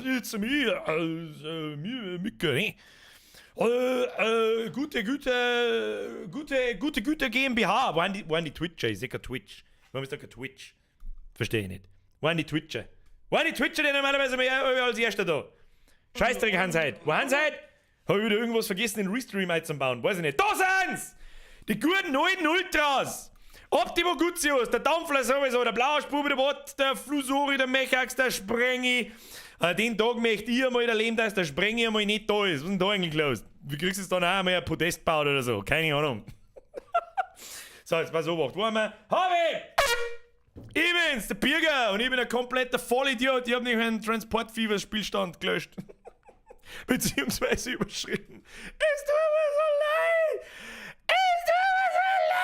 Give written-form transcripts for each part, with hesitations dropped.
It's me, Mücke, gute, gute, gute, gute, gute GmbH. Wo haben die, wo haben die Twitcher? Ich seh kein Twitch. Warum ist da kein Twitch? Verstehe ich nicht. Wo haben die Twitcher? Wo haben die Twitcher denn normalerweise mehr als erster da? Scheißdreck haben sie heute. Wo haben sie heute? Hab ich wieder irgendwas vergessen, den Restream einzubauen? Weiß ich nicht. Da sind's! Die guten alten Ultras! Optimo Gutius, der Dampfler sowieso, der blaue Spube, der Watt, der Flusori, der Mechax, der Sprengi. Den Tag möchte ich einmal erleben, dass der Sprengi einmal nicht da ist. Was ist denn da eigentlich los? Wie kriegst du es dann auch einmal ein Podest gebaut oder so? Keine Ahnung. So, jetzt pass auf, wo haben wir? Harvey! Ich bin's, der Birger, und ich bin ein kompletter Vollidiot. Ich hab nicht meinen Transport-Fever-Spielstand gelöscht. Beziehungsweise überschritten. Es tut mir so leid! Es tut mir so leid!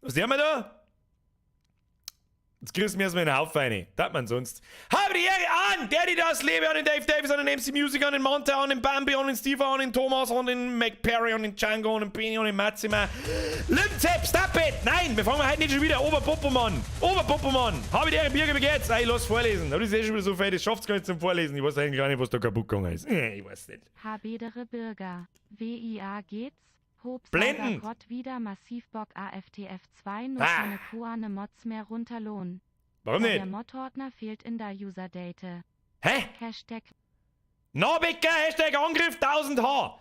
Was haben wir da? Jetzt kriegst du mir erstmal einen Haufen rein. Das man sonst. Habe die Ehre an! Der, die das lebe, an den Dave Davis, an den MC Music, an den Monte, an den Bambi, an den Steve, an den Thomas, an den McPerry, an den Django, an den Penny, an den Maxima. Limzep, stop it! Nein, wir fangen heute nicht schon wieder. Oberpopomann! Oberpopomann! Habe die Ehre, Birger, wie geht's? Ey, lass vorlesen. Aber das ist eh schon wieder so fett, das schafft's gar nicht zum Vorlesen. Ich weiß eigentlich gar nicht, was da kaputt gegangen ist. Ich weiß nicht. Habedere Bürger. WIA geht's? Hob Blendend. Gott wieder massiv Bock AFTF 2 nur Ah. keine Koane Mods mehr runterlohn. Warum Da nicht? Der Modordner fehlt in der User Date. Hä? Hashtag Norbecker, Hashtag Angriff 1000 H.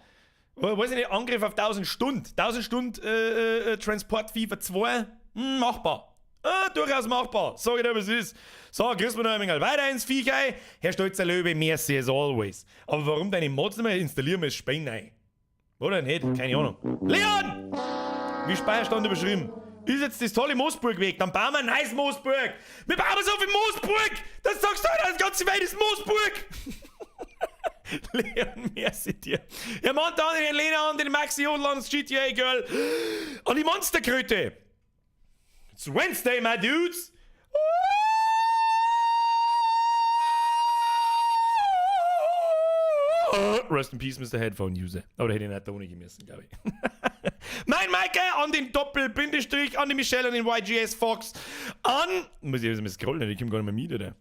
Oh, weiß ich nicht, Angriff auf 1000 Stunden. 1000 Stunden Transport Fever 2. Machbar. Durchaus machbar. Sag ich dir, was es ist. So, grüßen wir noch einmal weiter ins Viech ein. Herr Stolzer Löwe, merci as always. Aber warum deine Mods nicht mehr installieren wir das Spiel rein? Oder nicht? Keine Ahnung. Leon! Wie Speicherstand überschrieben. Ist jetzt das tolle Moosburg weg, dann bauen wir ein neues Moosburg. Wir bauen so viel Moosburg! Das sagst du, das ganze Welt ist Moosburg! Leon, merci dir. Ja, Mann, an den Lena, an den Maxi Jodl, an das GTA Girl, an die Monsterkröte. It's Wednesday, my dudes. Rest in peace, Mr. Headphone User. Aber da hätte ich nicht da ohne müssen, glaube ich. Mein Maike an den Doppel-Bindestrich, an die Michelle, an den YGS Fox, an. Muss ich jetzt mal scrollen, ich komme gar nicht mehr mit, oder?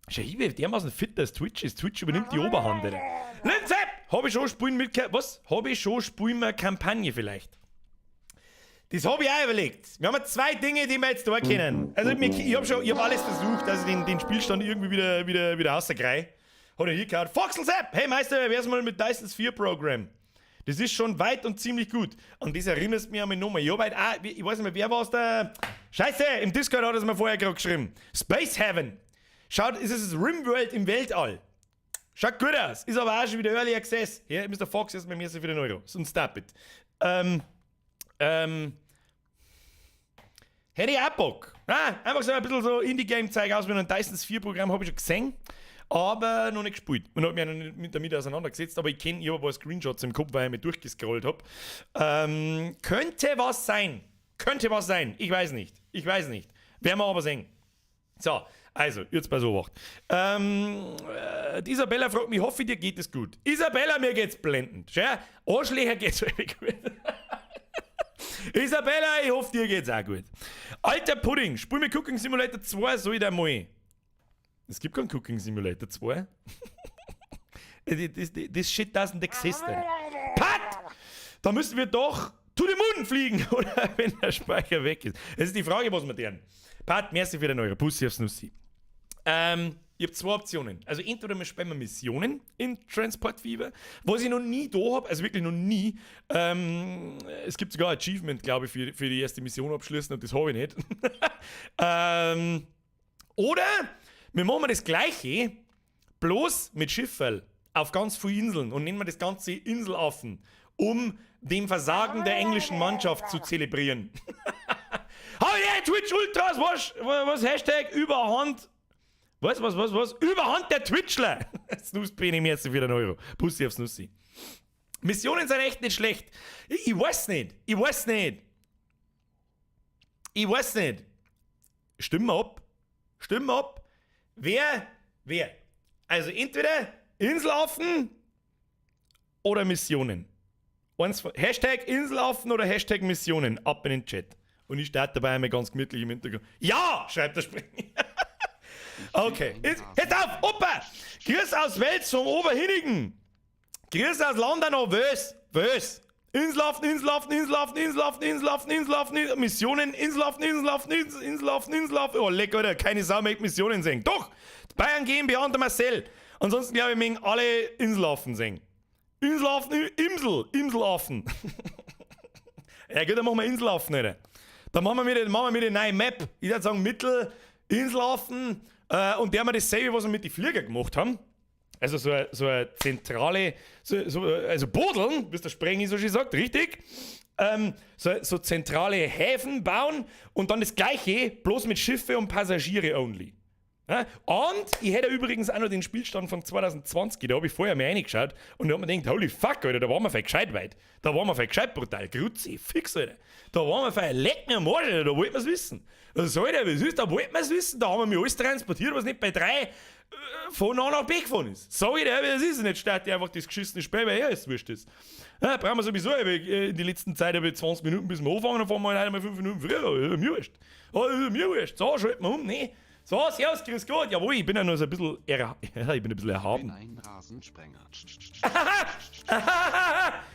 Schau, ich bin dermaßen fit, dass Twitch ist. Twitch übernimmt die Oberhand, oder? Linzep! Hab ich schon Spulen mit. Was? Hab ich schon Spulen mit Kampagne vielleicht? Das hab ich auch überlegt. Wir haben ja zwei Dinge, die wir jetzt da kennen. Also, ich hab schon, ich hab alles versucht, dass ich den Spielstand irgendwie wieder rauskriege. Hat er hier gehört. Foxel Sepp! Hey Meister, wer wär's mal mit Dyson Sphere Program? Das ist schon weit und ziemlich gut. An das erinnerst du mich an meine Nummer. Ich hab halt auch, ich weiß nicht mehr, wer war's da? Scheiße, im Discord hat er es mir vorher gerade geschrieben. Space Heaven. Schaut, ist es Rimworld im Weltall. Schaut gut aus. Ist aber auch schon wieder Early Access. Hier, Mr. Fox, erstmal mir für den Euro. Und stop it. Hätte ich auch Bock. Ah, einfach so ein bisschen so Indie-Game-Zeug aus mit einem Dyson Sphere-Programm habe ich schon gesehen, aber noch nicht gespielt. Und hab mich auch noch nicht damit auseinandergesetzt, aber ich hab ein paar Screenshots im Kopf, weil ich mich durchgescrollt hab. Könnte was sein. Könnte was sein. Ich weiß nicht. Ich weiß nicht. Werden wir aber sehen. So, also, jetzt bei so wacht. Die Isabella fragt mich, hoffe, dir geht es gut. Isabella, mir geht's blendend. Schau, Arschlöcher geht's wirklich gut. Isabella, ich hoffe, dir geht's auch gut. Alter Pudding, spiel mir Cooking Simulator 2, soll ich da mal. Es gibt keinen Cooking Simulator 2. This shit doesn't exist. Alter. Pat! Da müssen wir doch to the moon fliegen, oder? Wenn der Speicher weg ist. Das ist die Frage, was wir tun. Pat, merci für den Euro. Bussi aufs Nussi. Ich hab zwei Optionen. Also entweder wir spielen Missionen in Transport Fever, was ich noch nie da hab, also wirklich noch nie. Es gibt sogar ein Achievement, glaube ich, für die erste Mission abschließen und das hab ich nicht. Oder wir machen das Gleiche, bloß mit Schifferl auf ganz vielen Inseln und nennen wir das Ganze Inselaffen, um dem Versagen der englischen Mannschaft zu zelebrieren. Hau yeah, Twitch Ultras, was, was, Hashtag Überhand, was, was, was, was, Überhand der Twitchler. Snooze bin ich mir jetzt für den Euro. Bussi aufs Nussi. Missionen sind echt nicht schlecht. Ich weiß nicht, ich weiß nicht. Ich weiß nicht. Stimmen wir ab. Stimmen wir ab. Wer, wer? Also entweder Inselaffen oder Missionen. Eins von, Hashtag Inselaffen oder Hashtag Missionen. Ab in den Chat. Und ich starte dabei einmal ganz gemütlich im Hintergrund. Ja, schreibt der Springer. Okay. Jetzt, jetzt auf! Opa! Grüß aus Wels vom Oberhinnigen! Grüß aus London, Wös! Wös! Inselhafen, Inselhafen, Inselhafen, Inselhafen, Inselhafen, Inselhafen, Missionen, Inselhafen, Inselhafen, Inselhafen, Inselhafen. Oh, leck, Alter, keine Sau möchte Missionen singen. Doch! Bayern GmbH und der Marcel. Ansonsten, glaube ich, mögen alle Inselhafen singen. Inselhafen, Insel, Inselaffen. Ja gut, dann machen wir Inselaffen, Alter. Dann machen wir mit der neuen Map. Ich würde sagen Mittel, Inselaffen und der haben wir dasselbe, was wir mit den Flieger gemacht haben. Also so eine zentrale, also Bodeln, wie es der Sprengi so schön sagt, richtig? So zentrale Häfen bauen und dann das gleiche, bloß mit Schiffe und Passagiere only. Ja? Und ich hätte übrigens auch noch den Spielstand von 2020, da habe ich vorher mal reingeschaut und da hab mir gedacht, holy fuck, Alter, da waren wir vielleicht gescheit weit. Da waren wir vielleicht gescheit brutal. Kruzifix, Alter. Da waren wir vielleicht, leck mir am Arsch, Alter, da wollten wir's wissen. Also, Alter, was ist, da wollten wir's wissen, da haben wir alles transportiert, was nicht bei 3 von A nach B gefahren ist. Sag ich dir, wie das ist, und jetzt starte ich einfach das geschissene Spiel, weil er es wurscht ist. Ja, brauchen wir sowieso, in die letzten Zeit habe ich 20 Minuten bis wir anfangen, dann fahren wir halt einmal 5 Minuten früher. Ja, mir wurscht. Ja, mir wurscht. So, schalten wir um, nee. So, servus, grüß Gott. Jawohl, ich bin ja noch so ein bisschen ja, ich bin ein bisschen erhaben. Bin ein Rasensprenger.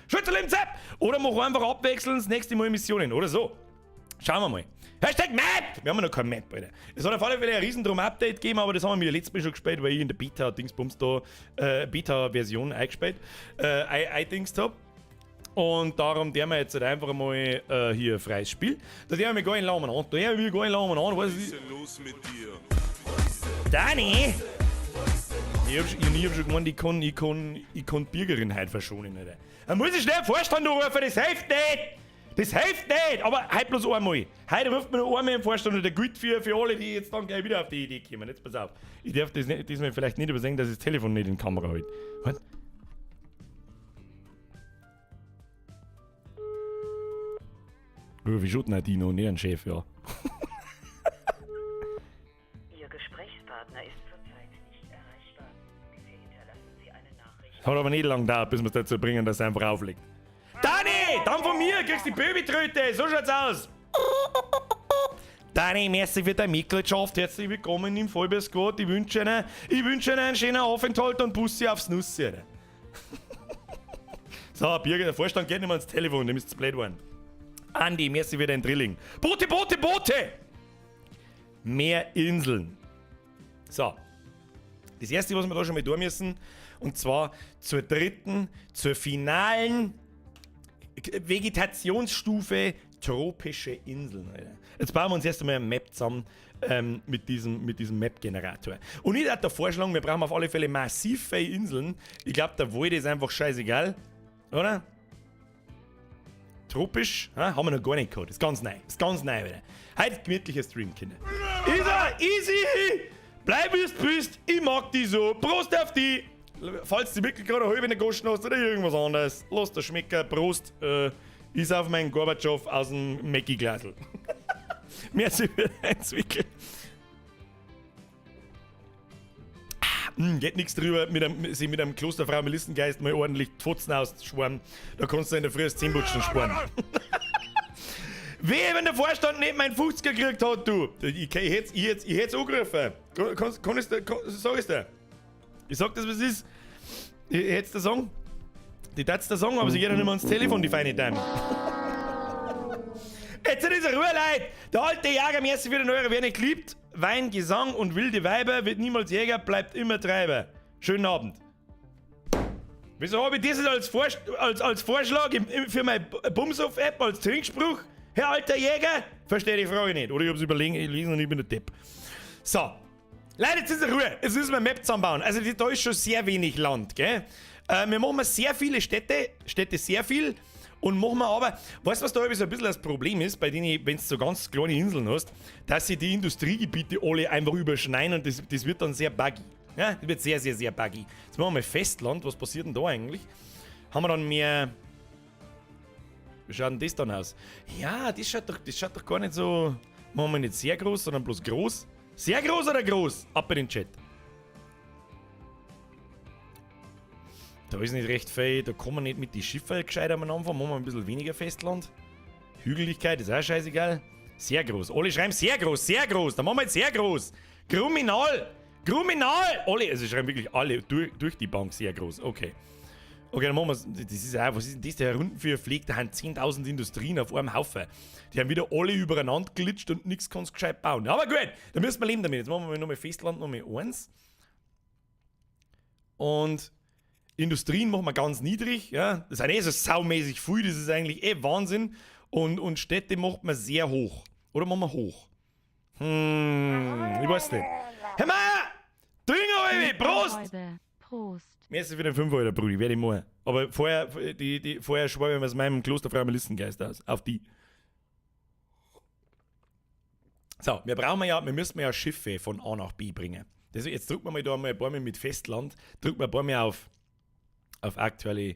Schüttel im Zepp! Oder mach einfach abwechselnd das nächste Mal Missionen, oder so. Schauen wir mal. Hashtag Map! Wir haben ja noch kein Map, Alter. Es hat auf alle Fälle ein Riesendrum-Update gegeben, aber das haben wir letztes Mal schon gespielt, weil ich in der Beta-Dingsbums da Beta-Version eingespielt eingedingst hab. Und darum der wir jetzt halt einfach mal hier freies Spiel. Da der wir gar nicht lange an. Da der wir gar nicht lange an. Was ist denn los mit dir? Dani! Ich hab schon gemeint, ich kann die Bürgerin heute verschonen, Alter. Da muss ich schnell Vorstand anrufen, das hilft nicht! Das hilft nicht! Aber heute bloß einmal. Heute ruft man noch einmal im Vorstand und der gilt für alle, die jetzt dann gleich wieder auf die Idee kommen. Jetzt pass auf. Ich darf das nicht, diesmal vielleicht nicht übersehen, dass ich das Telefon nicht in die Kamera halte. Was? Wie schaut denn Dino? Nicht ein Chef, ja. Ihr Gesprächspartner ist zurzeit nicht erreichbar. Bitte hinterlassen Sie eine Nachricht. Hat aber nicht lange gedauert, bis wir es dazu bringen, dass er einfach auflegt. Dani! Dann von mir kriegst du die Babytröte! So schaut's aus! Dani, merci für deine Mitgliedschaft. Herzlich willkommen im Vollbier Squad. Ich wünsche Ihnen einen schönen Aufenthalt und Bussi aufs Nussi. So, Birger, der Vorstand geht nicht mehr ans Telefon, dem ist zu blöd geworden. Andi, merci für dein Drilling. Boote, Boote, Boote! Mehr Inseln. So. Das erste, was wir da schon mal tun müssen, und zwar zur dritten, zur finalen Vegetationsstufe tropische Inseln. Alter. Jetzt bauen wir uns erst einmal eine Map zusammen mit diesem Map-Generator. Und ich würde da vorschlagen, wir brauchen auf alle Fälle massiv viele Inseln. Ich glaub, der Wald ist einfach scheißegal, oder? Tropisch, ha? Haben wir noch gar nicht gehabt. Ist ganz neu. Ist ganz neu wieder. Heute gemütlicher Stream, Kinder. Isa, easy! Bleib wie du bist, ich mag die so. Prost auf die! Falls du wirklich gerade halb in der Goschen hast oder irgendwas anderes, lass dir schmecken. Prost, ist auf meinen Gorbatschow aus dem Mackie-Glasl. Merci für dein Zwickel. Geht nix drüber, sich mit einem Klosterfrau Melissengeist mal ordentlich die Fotzen ausschwaren. Da kannst du in der Früh das Zähnputzen sparen. Wehe, wenn der Vorstand nicht meinen 50er gekriegt hat, du. Ich hätt's angerufen. Kann ich's dir, kann, sag ich's dir. Ich sag das, was es ist. Ich hätt's dir sagen. Die darf's dir sagen, aber sie geht ja nicht mehr ans Telefon, die feine Dame. Jetzt ist Ruhe, Leute. Der alte Jäger, merci für den Euro, wer nicht liebt. Wein, Gesang und wilde Weiber, wird niemals Jäger, bleibt immer Treiber. Schönen Abend. Wieso hab ich das jetzt als Vorschlag für meine Bumsoff-App, als Trinkspruch? Herr alter Jäger? Verstehe die Frage nicht. Oder ich hab's überlegen, ich lese noch nicht, ich bin der Depp. So. Leute, jetzt ist Ruhe. Jetzt müssen wir eine Map zusammenbauen. Also da ist schon sehr wenig Land, gell? Wir machen sehr viele Städte, Städte sehr viel. Und machen wir aber, weißt du, was da so ein bisschen das Problem ist, bei denen, wenn du so ganz kleine Inseln hast, dass sie die Industriegebiete alle einfach überschneiden und das wird dann sehr buggy. Ja, das wird sehr, sehr, sehr buggy. Jetzt machen wir mal Festland, was passiert denn da eigentlich? Haben wir dann mehr... Wie schaut denn das dann aus? Ja, das schaut doch gar nicht so... Machen wir nicht sehr groß, sondern bloß groß. Sehr groß oder groß? Ab in den Chat. Da ist nicht recht viel, da kann man nicht mit den Schiffen gescheit am Anfang, machen wir ein bisschen weniger Festland. Hügeligkeit ist auch scheißegal. Sehr groß. Alle schreiben sehr groß, sehr groß. Dann machen wir jetzt sehr groß. Kriminal. Kriminal! Alle, also schreiben wirklich alle durch die Bank sehr groß. Okay. Okay, dann machen wir's. Das ist auch, was ist denn das? Der herunten für Pflege, da haben 10.000 Industrien auf einem Haufen. Die haben wieder alle übereinander glitscht und nichts kannst gescheit bauen. Aber gut, da müssen wir leben damit. Jetzt machen wir nochmal Festland, nochmal eins. Und Industrien machen wir ganz niedrig. Ja. Das sind eh so saumäßig viel, das ist eigentlich eh Wahnsinn. Und Städte macht man sehr hoch. Oder machen wir hoch? Ich weiß nicht. Herr Meier! Trinken, Prost! Prost! Merci für den 5 Euro, Brudi, werde ich machen. Aber vorher, vorher schwöre ich mir aus meinem Klosterfrau Melissengeist aus. Auf die. So, wir brauchen ja, wir müssen ja Schiffe von A nach B bringen. Deswegen, jetzt drücken wir mal da mal ein paar Mal mit Festland, drücken wir ein paar Mal auf aktuelle,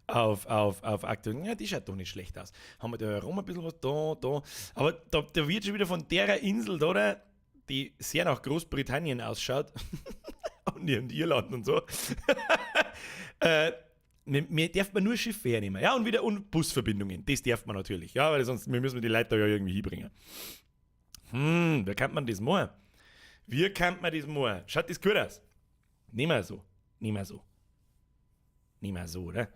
auf aktuelle, ja, die schaut doch nicht schlecht aus. Haben wir da herum ein bisschen was, da. Aber da wird schon wieder von der Insel, da, oder, die sehr nach Großbritannien ausschaut, und Irland und so, mir darf man nur Schiffe hernehmen. Ja, und wieder und Busverbindungen, das darf man natürlich. Ja, weil sonst müssen wir die Leute da ja irgendwie hinbringen. Wie kann man das machen? Wie kann man das machen? Schaut das gut aus? Nehmen wir so. Nehmen wir so. Nehmen wir so, oder?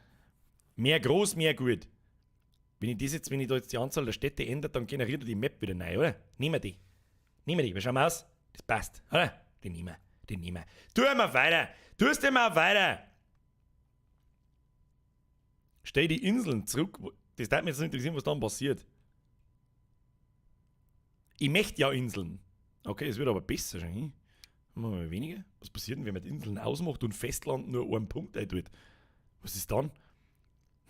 Mehr groß, mehr gut. Wenn ich das jetzt, wenn ich da jetzt die Anzahl der Städte ändere, dann generiert er die Map wieder neu, oder? Nehmen wir die. Nehmen wir die. Wir schauen mal aus. Das passt, oder? Die nehmen wir. Die nehmen wir. Tu mal weiter. Tust du mal weiter. Stell die Inseln zurück. Das würde mich jetzt interessieren, was dann passiert. Ich möchte ja Inseln. Okay, es wird aber besser schon. Machen wir mal weniger. Was passiert denn, wenn man die Inseln ausmacht und Festland nur einen Punkt eintut? Was ist dann?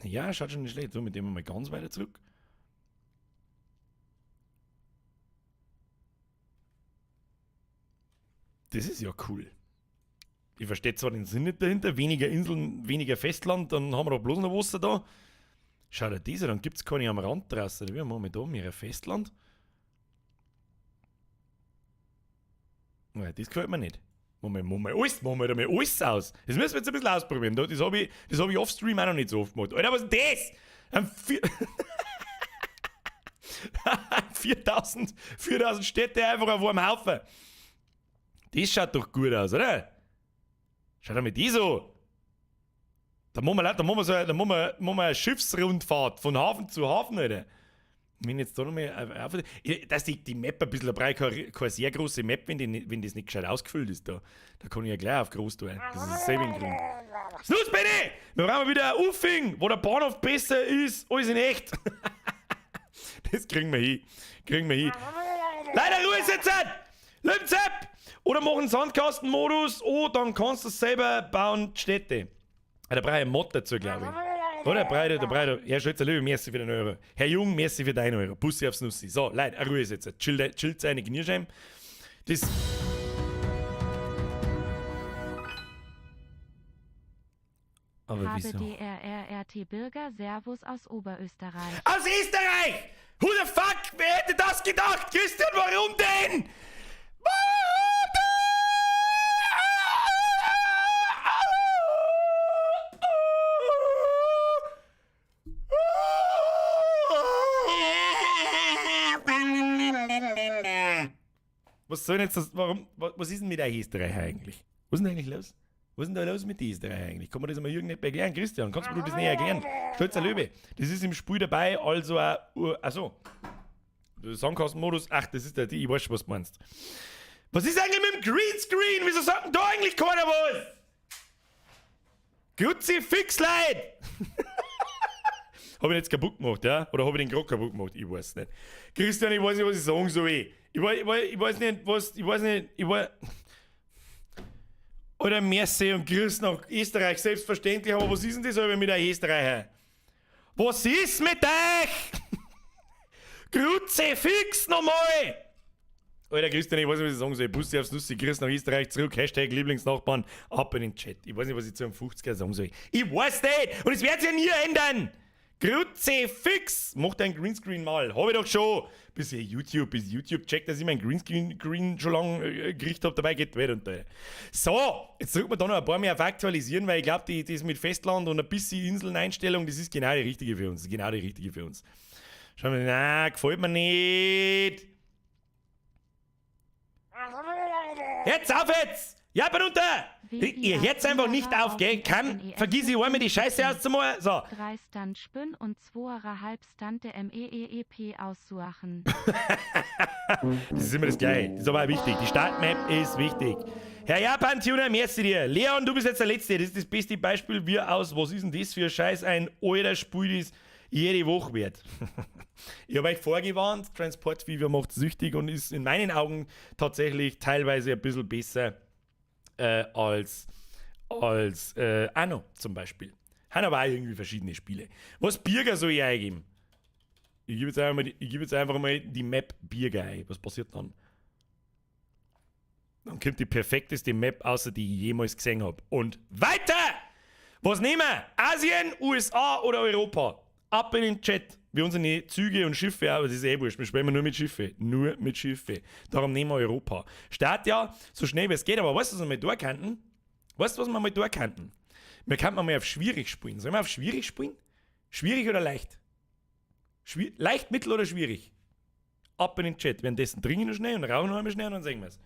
Ja, schaut schon nicht schlecht. So, mit dem mal ganz weiter zurück. Das ist ja cool. Ich verstehe zwar den Sinn nicht dahinter. Weniger Inseln, weniger Festland, dann haben wir doch bloß noch Wasser da. Schau dir das an, dann gibt es keine am Rand draußen. Wir machen wir da mehr Festland. Nein, das gefällt mir nicht. Machen wir alles, machen wir da mal alles aus. Das müssen wir jetzt ein bisschen ausprobieren. Das hab ich offstream auch noch nicht so oft gemacht. Alter, was ist denn das? 4000 Städte einfach auf einem Haufen. Das schaut doch gut aus, oder? Schaut doch mit die so. Da machen wir eine Schiffsrundfahrt von Hafen zu Hafen, Alter. Wenn jetzt da nochmal. Dass die Map ein bisschen, da brauche ich keine sehr große Map, wenn das nicht gescheit ausgefüllt ist. Da kann ich ja gleich auf groß tun. Das ist dasselbe in Grün. Snus, Benny! Wir brauchen wieder ein Uffing, wo der Bahnhof besser ist als in echt. Das kriegen wir hin. Kriegen wir hin. Leider Ruhe sitzen! Lümzepp! Oder mach einen Sandkastenmodus, oh, dann kannst du selber bauen Städte. Da brauche ich einen Mod dazu, glaube ich. Oder? Da brauche ich. Herr Schulze, Löwe, merci für den Euro. Herr Jung, merci für deinen Euro. Bussi aufs Nussi. So, Leute, Ruhe jetzt. Chillt seine Knirschheim. Das. Aber wieso? HBDRRRT Bürger, Servus aus Oberösterreich. Aus Österreich! Who the fuck? Wer hätte das gedacht? Christian, warum denn? Warum denn? Was soll denn jetzt das, warum, was ist denn mit euch Österreich eigentlich? Was ist denn eigentlich los? Was ist denn da los mit den Österreich eigentlich? Kann man das mal irgendwie erklären? Christian, kannst du das nicht erklären? Stolzer Löwe, das ist im Spiel dabei, also auch, achso, Sandkastenmodus, ach, das ist der, ich weiß schon, was du meinst. Was ist eigentlich mit dem Greenscreen? Wieso sagt denn da eigentlich keiner was? Kruzifix, Leid! Hab ich jetzt kaputt gemacht, ja? Oder hab ich den gerade kaputt gemacht? Ich weiß nicht. Christian, ich weiß nicht, was ich sagen soll. Ich weiß nicht, was. Ich weiß nicht. Ich weiß. Oder merci und grüß nach Österreich, selbstverständlich. Aber was ist denn das mit der Österreicher? Was ist mit euch? Kruzifix nochmal! Alter Christian, ich weiß nicht, was ich sagen soll. Bussi aufs Nussi, grüß nach Österreich zurück. Hashtag Lieblingsnachbarn. Ab in den Chat. Ich weiß nicht, was ich zu einem 50er sagen soll. Ich weiß nicht! Und es wird sich ja nie ändern! Kruzifix! Mach dein Greenscreen mal. Hab ich doch schon. Bis YouTube checkt, dass ich mein Greenscreen schon lange gekriegt hab. Dabei geht weit und da. So, jetzt drücken wir da noch ein paar mehr auf Aktualisieren, weil ich glaube, das mit Festland und ein bisschen Inseln-Einstellung, das ist genau die richtige für uns. Genau die richtige für uns. Schauen wir, na, gefällt mir nicht. Jetzt auf jetzt! Japan unter! Ihr hört's einfach nicht auf, gell? Kann, vergiss ich einmal die Scheiße auszumachen. So. 3 Stand Spünn und 2,5 Stante MEEEP aussuchen. Das ist immer das Gleiche. Das ist aber auch wichtig. Die Startmap ist wichtig. Herr Japan-Tuner, merci dir. Leon, du bist jetzt der Letzte. Das ist das beste Beispiel, wie aus, was ist denn das für Scheiß, ein alter Spiel, das jede Woche wird. Ich habe euch vorgewarnt, Transport Fever macht süchtig und ist in meinen Augen tatsächlich teilweise ein bisschen besser als Anno zum Beispiel. Haben aber auch irgendwie verschiedene Spiele. Was Birger soll ich eingeben? Ich gebe jetzt einfach mal die Map Birger ein. Was passiert dann? Dann kommt die perfekteste Map, außer die ich jemals gesehen habe. Und weiter! Was nehmen wir? Asien, USA oder Europa? Ab in den Chat. Wir unsere Züge und Schiffe, aber das ist eh wurscht. Wir spielen nur mit Schiffe. Nur mit Schiffe. Darum nehmen wir Europa. Start ja so schnell wie es geht, aber weißt du, was wir mal da könnten? Weißt du, was wir mal da könnten? Wir könnten mal auf schwierig spielen. Sollen wir auf schwierig spielen? Schwierig oder leicht? Leicht, mittel oder schwierig? Ab in den Chat. Währenddessen trinken wir noch schnell und rauchen noch einmal schnell und dann sehen wir's.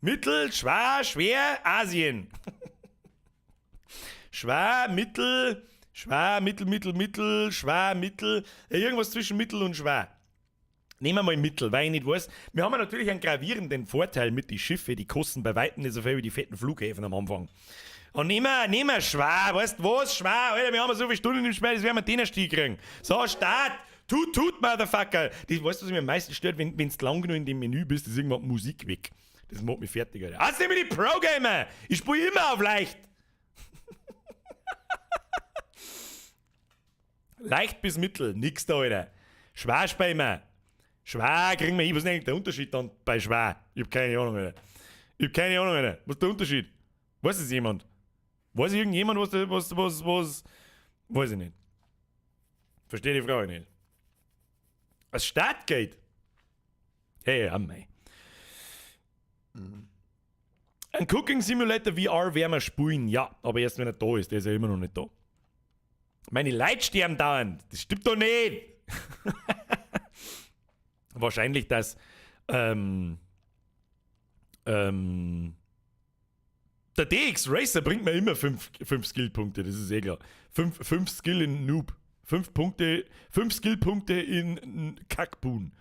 Mittel, schwer, schwer, Asien. Schwer, mittel, schwer, mittel, mittel, mittel, schwer, mittel. Ja, irgendwas zwischen mittel und schwer. Nehmen wir mal mittel, weil ich nicht weiß. Wir haben ja natürlich einen gravierenden Vorteil mit den Schiffen, die kosten bei weitem nicht so viel wie die fetten Flughäfen am Anfang. Und nehmen wir schwer, weißt du was, schwer, Alter, wir haben so viele Stunden im Spiel, das werden wir den erst kriegen. So, Start! Tut, tut, Motherfucker! Das, weißt du, was mich am meisten stört, wenn du lang genug in dem Menü bist, ist irgendwann Musik weg. Das macht mich fertig, Alter. Außerdem bin ich Pro-Gamer! Ich spiele immer auf leicht! Leicht bis mittel, nix da, Alter. Schwer spielen wir. Schwer kriegen wir hin. Was ist denn eigentlich der Unterschied dann bei schwer? Ich hab keine Ahnung, Alter. Ich hab keine Ahnung, Alter. Was ist der Unterschied? Weiß es jemand? Weiß irgendjemand, was, der, was, was, was? Weiß ich nicht. Verstehe die Frage nicht. Als Startgate. Hey, ja, mei. Ein Cooking Simulator VR werden wir spielen, ja, aber erst wenn er da ist, der ist ja immer noch nicht da. Meine Leute sterben dauernd, das stimmt doch nicht. Wahrscheinlich, dass der DX Racer bringt mir immer 5 Skillpunkte, das ist eh klar. 5 Skill in Noob. 5 Punkte, 5 Skillpunkte in Kackboon.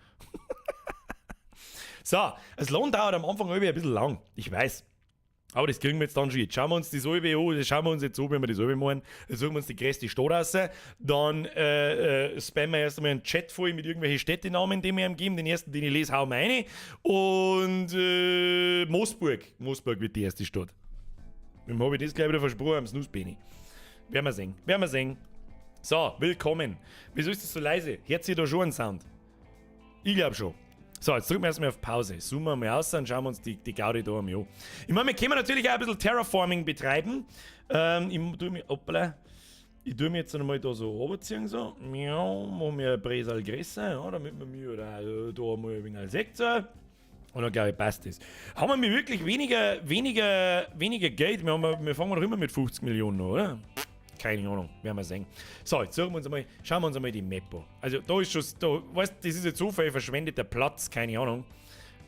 So, es Lohn dauert am Anfang ein bisschen lang, ich weiß. Aber das kriegen wir jetzt dann schon. Jetzt schauen wir uns das halbe an, das schauen wir uns jetzt an, wenn wir das halbe machen. Jetzt suchen wir uns die größte Stadt raus. Dann spammen wir erst einmal einen Chat voll mit irgendwelchen Städtenamen, die wir ihm geben. Den ersten, den ich lese, hauen wir rein. Und Moosburg. Moosburg wird die erste Stadt. Wem habe ich das gleich wieder versprochen? Am Snooze-Benny. Werden wir sehen. Werden wir sehen. So, willkommen. Wieso ist das so leise? Hört sich da schon einen Sound? Ich glaub schon. So, jetzt drücken wir erstmal auf Pause. Zoomen wir mal aus und schauen wir uns die Gaudi da einmal an. Ich meine, wir können natürlich auch ein bisschen Terraforming betreiben. Ich tue mich, hoppala, ich tue mir jetzt einmal da so runterziehen, so. Miau, machen wir ein Bresal größer, ja, damit wir mir da mal ein wenig sieht, so. Und dann glaube ich, passt das. Haben wir wirklich weniger Geld? Wir fangen doch immer mit 50 Millionen an, oder? Keine Ahnung, werden wir sehen. So, jetzt suchen wir uns einmal, schauen wir uns einmal die Map an. Also da ist schon, da, weißt, das ist jetzt so viel verschwendeter Platz, keine Ahnung.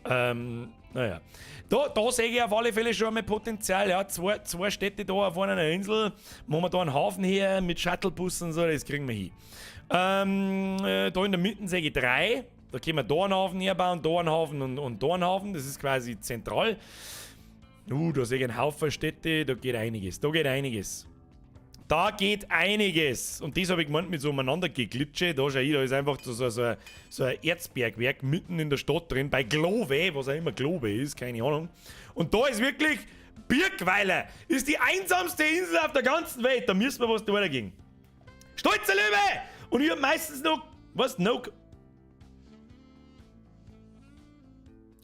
Naja. Da sehe ich auf alle Fälle schon einmal Potenzial. Ja, zwei Städte da auf einer Insel. Machen wir da einen Hafen her mit Shuttlebussen und so, das kriegen wir hin. Da in der Mitte sehe ich 3. Da können wir da einen Hafen herbauen, da einen Hafen und da einen Hafen. Das ist quasi zentral. Da sehe ich einen Haufen Städte, da geht einiges. Da geht einiges. Da geht einiges. Und das habe ich gemeint mit so umeinander geglitsche. Da schau ich, da ist einfach so ein Erzbergwerk mitten in der Stadt drin, bei Glove, was auch immer Glove ist, keine Ahnung. Und da ist wirklich Birkweiler, ist die einsamste Insel auf der ganzen Welt. Da müssen wir was da weitergehen. Stolzer Löwe! Und ich hab meistens noch, was? No.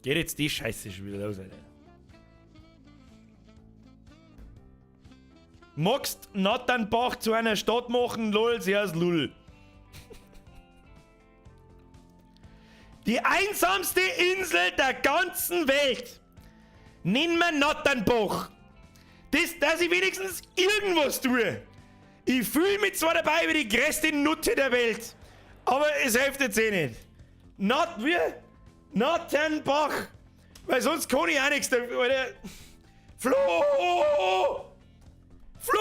Geht jetzt die Scheiße schon wieder los, Alter. Magst Natternbach zu einer Stadt machen? Lol, sie heißt Lull. Die einsamste Insel der ganzen Welt. Nenn mir Natternbach. Das, dass ich wenigstens irgendwas tue. Ich fühle mich zwar dabei wie die größte Nutte der Welt, Aber es hilft jetzt eh nicht. Not wie? Nattenbach! Weil sonst kann ich auch nichts dafür, Alter. Flo! Flo!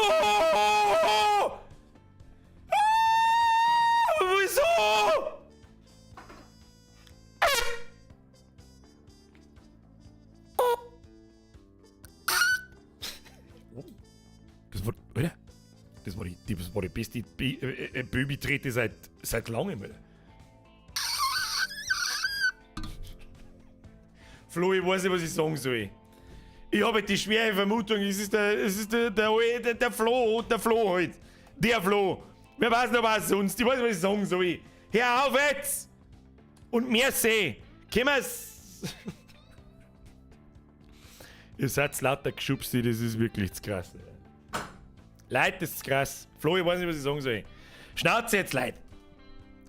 Ah, wieso? Das war, Alter, das war die beste Babytrete seit langem, Alter. Flo, ich weiß nicht, was ich sagen soll. Ich habe die schwere Vermutung, es ist der Flo, der Flo halt. Der Flo. Wer weiß noch was sonst. Ich weiß nicht, was ich sagen soll. Hör auf jetzt! Und merci. Können wir's? Ihr seid lauter Geschubste, das ist wirklich zu krass. Leute, das ist krass. Flo, ich weiß nicht, was ich sagen soll. Schnauze jetzt, Leute.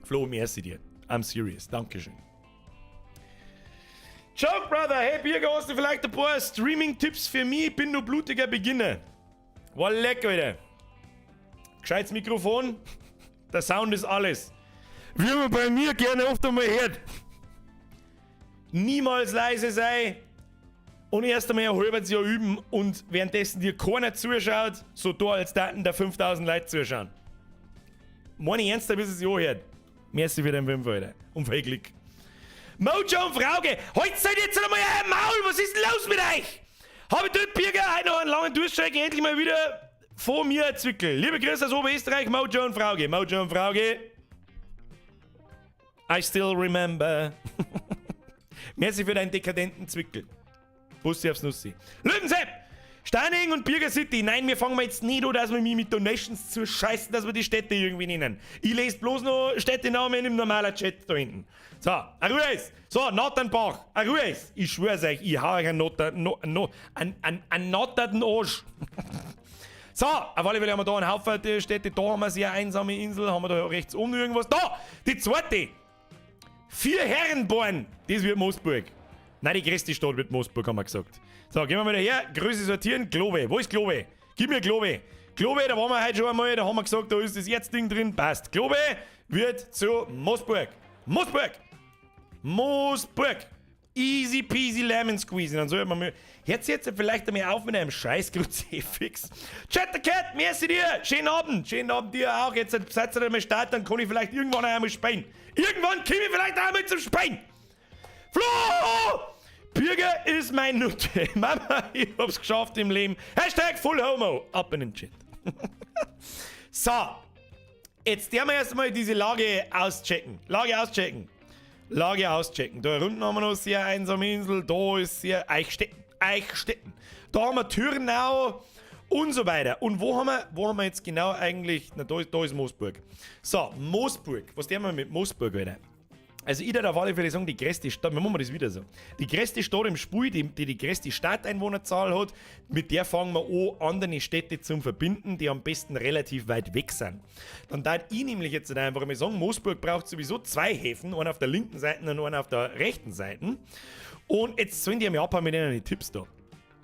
Flo, merci dir. I'm serious. Dankeschön. Joke, Brother. Hey, Birger, hast du vielleicht ein paar Streaming-Tipps für mich? Ich bin nur blutiger Beginner. War lecker, Alter. Gescheites Mikrofon. Der Sound ist alles. Wie man bei mir gerne oft einmal hört. Niemals leise sei. Und erst einmal ein halbes Jahr üben und währenddessen dir keiner zuschaut, so da als Daten der 5000 Leute zuschauen. Meine ernst, bis es ja hört. Merci für den 5, Alter. Und viel Glück. Mojo und Frauke, heute seid ihr jetzt einmal euer Maul, was ist denn los mit euch? Hab ich dort Birger heute noch einen langen Durchstrecke endlich mal wieder vor mir Zwickel. Liebe Grüße aus Oberösterreich, Mojo und Frauke. Mojo und Frauke. I still remember. Merci für deinen dekadenten Zwickel. Bussi aufs Nussi. Löwensepp! Steining und Birger City. Nein, wir fangen jetzt nicht an, dass wir mich mit Donations zu scheißen, dass wir die Städte irgendwie nennen. Ich lese bloß noch Städtenamen im normalen Chat da hinten. So, Arues. So, Nathanbach. Arues. Ich schwör's euch, ich hau euch einen notterten Arsch. So, auf alle Fälle haben wir da einen Haufen Städte. Da haben wir eine sehr einsame Insel. Haben wir da rechts oben irgendwas. Da! Die zweite! 4 Herrenborn. Das wird Moosburg. Nein, die größte Stadt wird Moosburg, haben wir gesagt. So, gehen wir mal daher. Größe sortieren. Globe. Wo ist Globe? Gib mir Globe. Globe, da waren wir heute schon einmal. Da haben wir gesagt, da ist das Erzding drin. Passt. Globe wird zu Moosburg. Moosburg. Moosburg. Easy peasy lemon squeezy. Dann soll man mal. Hört's jetzt vielleicht einmal auf mit einem scheiß Kruzifix. Chat the Cat, merci dir. Schönen Abend. Schönen Abend dir auch. Jetzt seid ihr einmal start, dann kann ich vielleicht irgendwann einmal spielen. Irgendwann komme ich vielleicht einmal zum Spielen. Flo! Birger ist mein Nutte. Mama, ich hab's geschafft im Leben. Hashtag Full Homo. Ab in den Chat. So. Jetzt werden wir erstmal diese Lage auschecken. Lage auschecken. Lage auschecken. Da unten haben wir noch sehr einsame Insel. Da ist sehr Eichstätten. Eichstätten. Da haben wir Thürnau und so weiter. Und wo haben wir jetzt genau eigentlich... Na, da ist Moosburg. So, Moosburg. Was tun wir mit Moosburg, Alter? Also ich würde auf alle Fälle sagen, die größte Stadt, wir machen das wieder so, die größte Stadt im Spiel, die die größte Stadteinwohnerzahl hat, mit der fangen wir an, andere Städte zum Verbinden, die am besten relativ weit weg sind. Dann darf ich nämlich jetzt einfach mal sagen, Moosburg braucht sowieso 2 Häfen, einen auf der linken Seite und einen auf der rechten Seite. Und jetzt sollen die mir abhauen mit den Tipps da.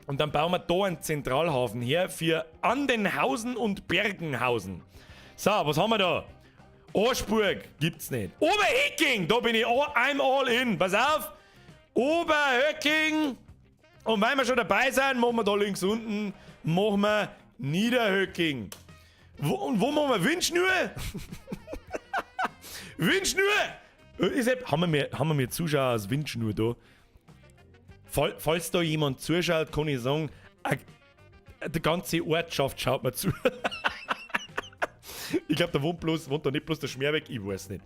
Und dann bauen wir da einen Zentralhafen her für Andenhausen und Bergenhausen. So, was haben wir da? Aschburg gibt's nicht. Oberhöcking, da bin ich all, I'm all in. Pass auf. Oberhöcking. Und weil wir schon dabei sind, machen wir da links unten, machen wir Niederhöcking. Und wo machen wir Windschnur? Windschnur! Haben wir mehr Zuschauer als Windschnur da? Falls da jemand zuschaut, kann ich sagen, die ganze Ortschaft schaut mir zu. Ich glaub, da wohnt da nicht bloß der Schmerbeck, ich weiß nicht.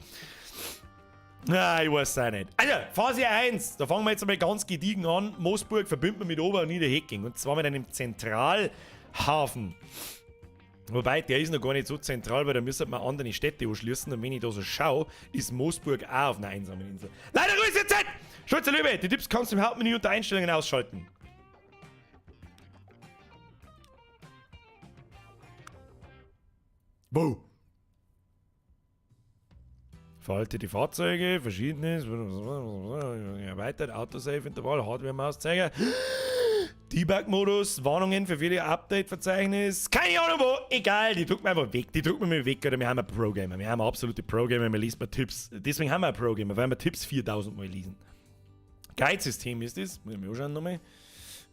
Na, ich weiß auch nicht. Also, Phase 1, da fangen wir jetzt einmal ganz gediegen an. Moosburg verbindet man mit Ober- und Niederhecking. Und zwar mit einem Zentralhafen. Wobei, der ist noch gar nicht so zentral, weil da müssen wir andere Städte anschließen. Und wenn ich da so schaue, ist Moosburg auch auf einer einsamen Insel. Leider Grüße Zeit! Schulze Löwe, die Tipps kannst du im Hauptmenü unter Einstellungen ausschalten. Wo? Verhaltete Fahrzeuge, verschiedenes, erweitert, Autosave, Intervall, Hardware-Mauszeiger. Debug-Modus, Warnungen für viele Update-Verzeichnis. Keine Ahnung wo, egal, die drucken wir einfach weg. Die drucken wir weg, oder wir haben einen Pro-Gamer. Wir haben absolute Pro-Gamer, wir lesen mal Tipps. Deswegen haben wir einen Pro-Gamer, weil wir Tipps 4000 Mal lesen. Guide-System ist das. Muss ich mir anschauen nochmal.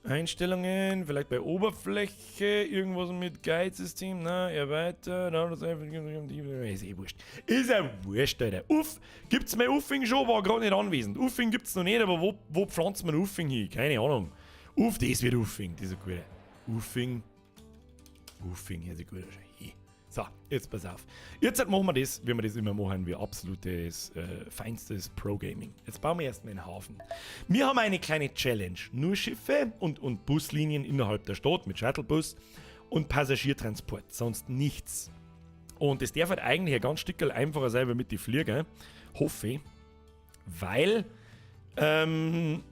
Einstellungen, vielleicht bei Oberfläche, irgendwas mit Guide-System, na, erweitert, ist eh wurscht. Ist ja wurscht, Alter. Uff, gibt's mehr Uffing schon? War gerade nicht anwesend. Uffing gibt's noch nicht, aber wo pflanzt man Uffing hin? Keine Ahnung. Uff, das wird Uffing, das ist gut. Uffing. Uffing, hört sich gut an. So, jetzt pass auf. Jetzt machen wir das, wie wir das immer machen, wie absolutes, feinstes Pro-Gaming. Jetzt bauen wir erstmal einen Hafen. Wir haben eine kleine Challenge. Nur Schiffe und Buslinien innerhalb der Stadt mit Shuttlebus und Passagiertransport, sonst nichts. Und das darf halt eigentlich ein ganz Stückchen einfacher sein, wie mit den Flieger. Hoffe ich. Weil, wie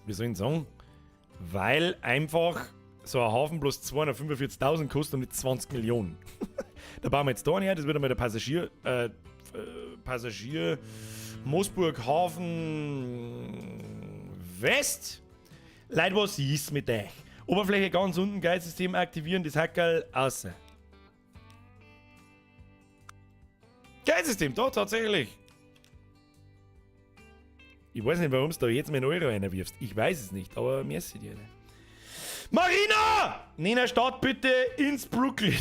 soll ich denn sagen? Weil einfach so ein Hafen bloß 245.000 kostet und nicht 20 Millionen. Da bauen wir jetzt da her, das wird einmal der Passagier Moosburg Hafen West. Leute, was ist mit euch? Oberfläche ganz unten, Guide-System aktivieren, das Hackerl außer. Guide-System, da tatsächlich. Ich weiß nicht, warum du da jetzt mit Euro reinwirfst. Ich weiß es nicht, aber mir ist sie dir. Marina! Nena, start bitte ins Brooklyn.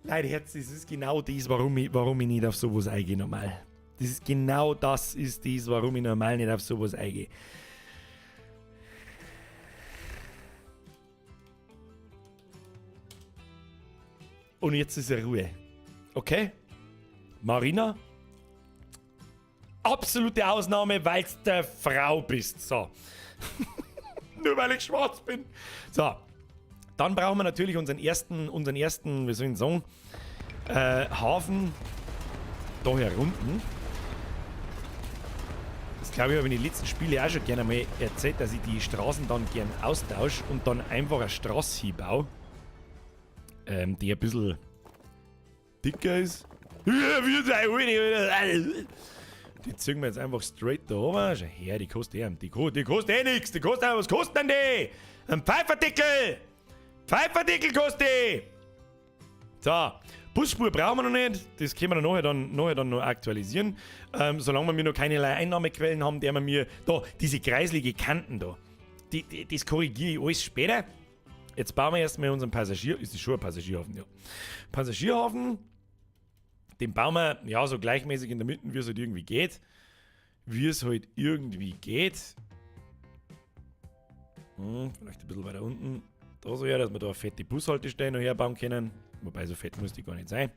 Leute, Herz, das ist genau das, warum ich nicht auf sowas eingehe normal. Das ist genau das, ist das, warum ich normal nicht auf sowas eingehe. Und jetzt ist ja Ruhe. Okay? Marina? Absolute Ausnahme, weil's der Frau bist. So. Nur weil ich schwarz bin. So. Dann brauchen wir natürlich unseren ersten, wie soll ich sagen, Hafen da herunten. Das glaube ich, habe ich in den letzten Spielen auch schon gerne mal erzählt, dass ich die Straßen dann gern austausche und dann einfach eine Straße hinbaue, die ein bisschen dicker ist. Die ziehen wir jetzt einfach straight da oben. Schau her, die kostet eh, die kostet eh nix. Die kostet, was kostet denn die? Ein Pfeiferdeckel! Pfeiferdeckel kostet die! So, Busspur brauchen wir noch nicht. Das können wir nachher dann noch aktualisieren. Solange wir noch keinerlei Einnahmequellen haben, der wir mir da, diese kreislige Kanten da, das korrigiere ich alles später. Jetzt bauen wir erstmal unseren Passagier. Ist das schon ein Passagierhafen? Ja. Passagierhafen. Den bauen wir ja so gleichmäßig in der Mitte, wie es halt irgendwie geht. Wie es halt irgendwie geht. Vielleicht ein bisschen weiter unten. Da so her, dass wir da eine fette Bushaltestelle noch herbauen können. Wobei, so fett muss die gar nicht sein.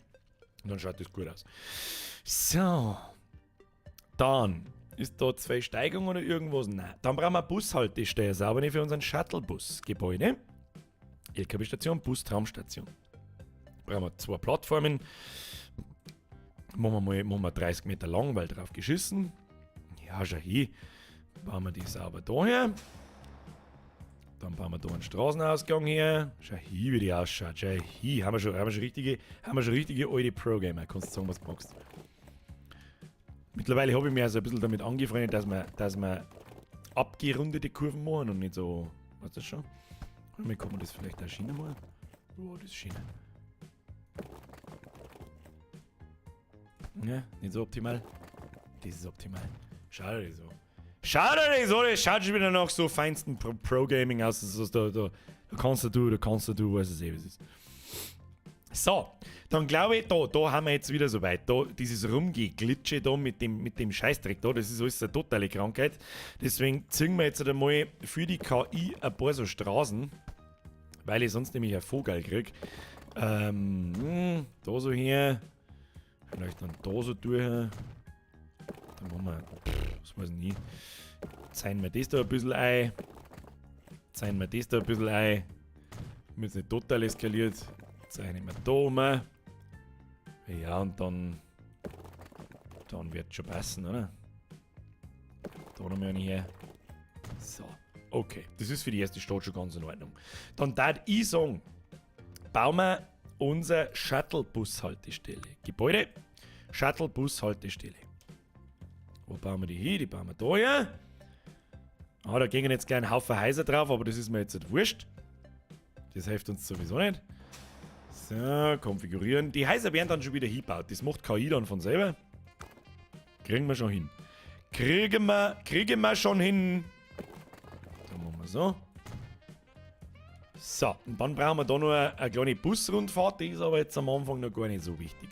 Und dann schaut das gut aus. So. Dann ist da 2 Steigungen oder irgendwas? Nein. Dann brauchen wir eine Bushaltestelle, sauber nicht für unseren Shuttlebus-Gebäude. LKW-Station, Bus, Tramstation. Brauchen wir 2 Plattformen. Machen wir 30 Meter lang, weil drauf geschissen. Ja, schau hier. Bauen wir die sauber da her. Dann bauen wir da einen Straßenausgang her. Schau hier, wie die ausschaut. Schau hier. Haben wir schon richtige alte Pro-Gamer. Kannst du sagen, was du magst. Mittlerweile habe ich mich also ein bisschen damit angefreundet, dass wir abgerundete Kurven machen und nicht so. Weißt du das schon? Wie kann man das vielleicht auch Schiene machen? Oh, das ist Schiene. Ja, nicht so optimal. Das ist optimal. Schau dir das so. Schau dir das so, das schaut schon wieder nach so feinsten Pro-Gaming aus. Das ist, da kannst du, weißt du eh, was es ist. So, dann glaube ich, da haben wir jetzt wieder so weit. Da, dieses Rumgeglitsche da mit dem Scheißdreck da, das ist alles eine totale Krankheit. Deswegen ziehen wir jetzt einmal für die KI ein paar so Straßen, weil ich sonst nämlich einen Vogel krieg. Da so her. Vielleicht dann da so durch. Dann machen wir, das weiß ich nicht. Zeichnen wir das da ein bisschen ein. Zeichnen wir das da ein bisschen ein. Damit es nicht total eskaliert. Zeichnen wir da um. Ja, und dann. Dann wird es schon passen, oder? Da noch mal eine her. So. Okay. Das ist für die erste Stadt schon ganz in Ordnung. Dann darf ich sagen, bauen wir unser Shuttle-Bus-Haltestelle. Gebäude, Shuttle-Bus-Haltestelle. Wo bauen wir die hin? Die bauen wir da her. Ah, da gingen jetzt gleich ein Haufen Häuser drauf, aber das ist mir jetzt nicht wurscht. Das hilft uns sowieso nicht. So, konfigurieren. Die Häuser werden dann schon wieder hingebaut. Das macht KI dann von selber. Kriegen wir schon hin. Kriegen wir schon hin. Dann machen wir so. So, und dann brauchen wir da noch eine kleine Busrundfahrt. Die ist aber jetzt am Anfang noch gar nicht so wichtig.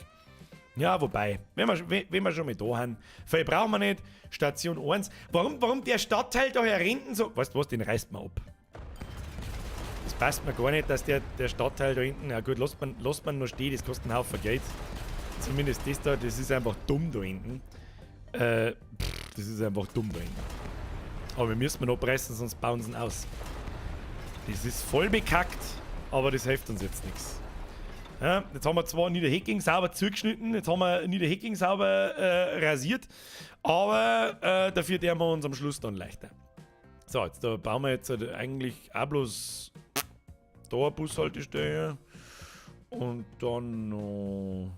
Ja, wobei, wenn wir schon mal da haben, viel brauchen wir nicht. Station 1. Warum der Stadtteil da hinten so... Weißt du was, den reißt man ab. Das passt mir gar nicht, dass der Stadtteil da hinten... Ja gut, lasst man noch stehen, das kostet einen Haufen Geld. Zumindest das da, das ist einfach dumm da hinten. Das ist einfach dumm da hinten. Aber wir müssen noch abreißen, sonst bauen sie ihn aus. Das ist voll bekackt, aber das hilft uns jetzt nichts. Ja, jetzt haben wir zwar Niederhecking sauber zugeschnitten, jetzt haben wir Niederhecking sauber rasiert, aber dafür tun wir uns am Schluss dann leichter. So, jetzt da bauen wir jetzt halt eigentlich auch bloß da eine Bushaltestelle und dann noch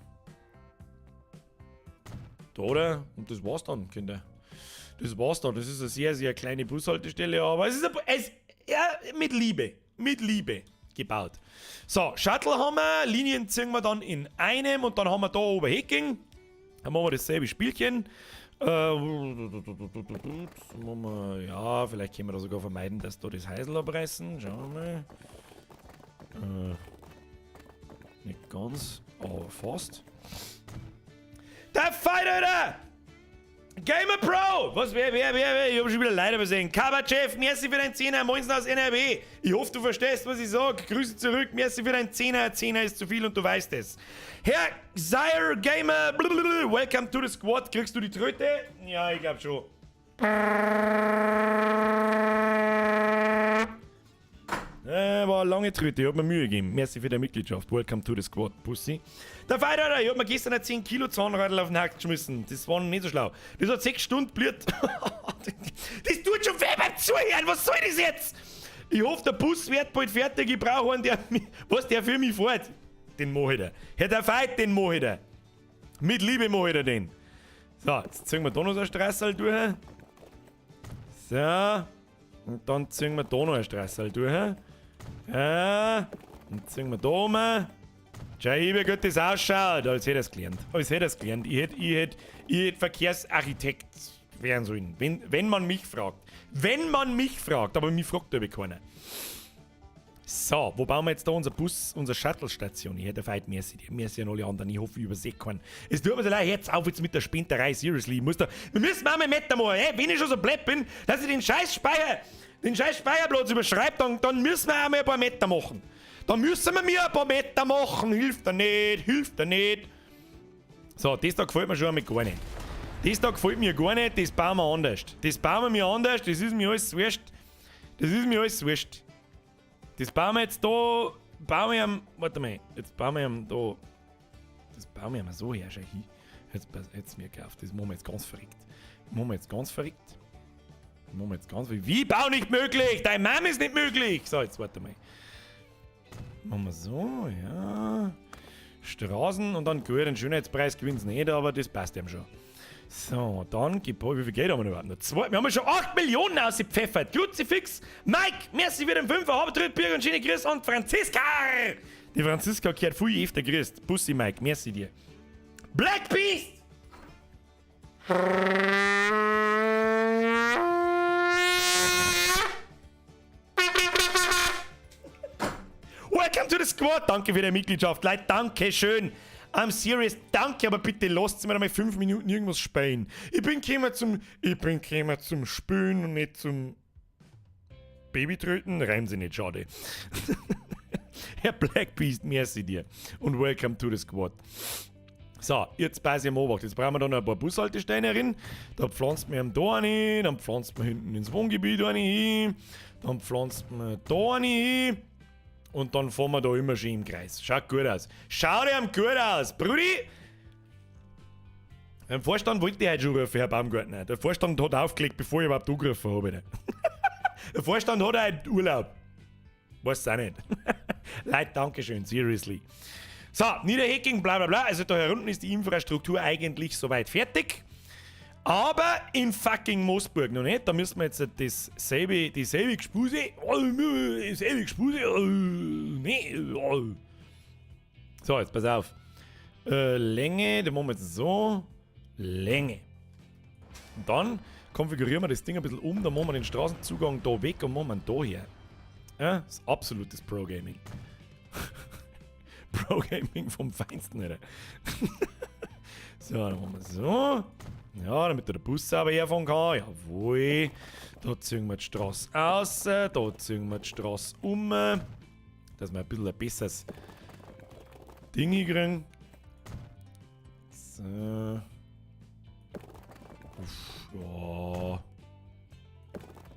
da, oder? Und das war's dann, Kinder. Das war's dann. Das ist eine sehr, sehr kleine Bushaltestelle, aber es ist eine, ja, mit Liebe. Mit Liebe gebaut. So, Shuttle haben wir, Linien ziehen wir dann in einem und dann haben wir da Oberhecking. Dann machen wir dasselbe Spielchen. Machen wir, ja, vielleicht können wir da sogar vermeiden, dass da das Häusl abreißen. Schauen wir mal. Nicht ganz, aber fast. Der Fighter, Alter! Gamer Pro! Was, wer? Ich hab schon wieder Leute übersehen. Kabachev, merci für deinen Zehner, Moinsen aus NRW. Ich hoffe, du verstehst, was ich sag. Grüße zurück, merci für deinen Zehner. Zehner ist zu viel und du weißt es. Herr Sire Gamer, blablabla, welcome to the squad. Kriegst du die Tröte? Ja, ich glaub schon. War eine lange Tröte, ich hab mir Mühe gegeben. Merci für deine Mitgliedschaft. Welcome to the squad, Pussy. Der Fighter, Alter, ich hab mir gestern ein 10 Kilo Zahnradl auf den Hack geschmissen. Das war nicht so schlau. Das hat 6 Stunden bliert. Das tut schon weh beim Zuhören. Was soll das jetzt? Ich hoffe, der Bus wird bald fertig. Ich brauche einen, der für mich fährt. Den mach ich da. Herr, der Fight, den mach ich da. Mit Liebe mach ich da den. So, jetzt ziehen wir da noch so eine Straße durch. So. Und dann ziehen wir da noch eine Straße durch. Ja, und ziehen wir da um. Schau, wie gut das ausschaut. Als hätte er's gelernt. Als hätte er's gelernt. Ich hätt Verkehrsarchitekt werden sollen. Wenn man mich fragt. Wenn man mich fragt. Aber mich fragt aber keiner. So, wo bauen wir jetzt da unser Bus, unsere Shuttle-Station? Ich hätte weit mehr sind alle anderen. Ich hoffe, ich übersehe keinen. Es tut mir so leid, jetzt auf jetzt mit der Spinterei, seriously. Ich muss da, wir müssen mal Meter machen, ey, wenn ich schon so blöd bin, dass ich den scheiß Speicherplatz überschreibe, dann müssen wir auch mal ein paar Meter machen. Dann müssen wir mir ein paar Meter machen. Hilft da nicht, hilft da nicht. So, das da gefällt mir schon einmal gar nicht. Das da gefällt mir gar nicht, das bauen wir anders. Das bauen wir mir anders, das ist mir alles wurscht. Das ist mir alles wurscht. Das bauen wir jetzt da, bauen wir am, warte mal, jetzt bauen wir am da, das bauen wir am so her, schau hin. Jetzt mir gekauft, das machen wir jetzt ganz verrückt. Das machen wir jetzt ganz verrückt. Das machen wir jetzt ganz verrückt. Wie, Bau nicht möglich? Dein Mom ist nicht möglich! So, jetzt warte mal. Machen wir so, ja. Straßen und dann, gut, den Schönheitspreis gewinnt's nicht, aber das passt ihm schon. So, dann, wie viel Geld haben wir noch überhaupt? Noch zwei, wir haben schon 8 Millionen ausgepfeffert. Kruzifix, Mike, merci für den 5er, Habertritt, Birger und schöne Grüße an Franziska. Die Franziska gehört viel öfter grüßt. Bussi, Mike, merci dir. Black Beast! Welcome to the squad. Danke für deine Mitgliedschaft, Leute, danke schön. I'm serious, danke, aber bitte lasst mir einmal 5 Minuten irgendwas spielen. Ich bin gekommen zum Spülen und nicht zum Babytröten. Reimen sie nicht, schade. Herr Black Beast, merci dir. Und welcome to the squad. So, jetzt pass ich mal auf. Jetzt brauchen wir da noch ein paar Bushaltestellen rein. Da pflanzt man ihm da eine hin, dann pflanzt man hinten ins Wohngebiet eine hin, dann pflanzt man da eine hin. Und dann fahren wir da immer schön im Kreis. Schaut gut aus. Schaut ihm gut aus, Brudi! Beim Vorstand wollte ich heute schon rufen, Herr Baumgartner. Der Vorstand hat aufgelegt, bevor ich überhaupt angerufen habe. Der Vorstand hat heute Urlaub. Weiß auch nicht. Leute, dankeschön, seriously. So, Niederhecking, bla bla bla. Also da herunten ist die Infrastruktur eigentlich soweit fertig. Aber in fucking Moosburg noch nicht. Da müssen wir jetzt dasselbe, dieselbe Gespuse. Dieselbe Gespuse. Nee. So, jetzt pass auf. Länge, da machen wir jetzt so. Länge. Und dann konfigurieren wir das Ding ein bisschen um. Dann machen wir den Straßenzugang da weg und machen wir ihn da her. Ja, das ist absolutes Pro-Gaming. Pro-Gaming vom Feinsten, Alter. So, dann machen wir so. Ja, damit der Bus sauber herfahren kann. Jawohl. Da ziehen wir die Straße aus. Da ziehen wir die Straße um. Dass wir ein bisschen ein besseres Ding hinkriegen. So. Uff, ja.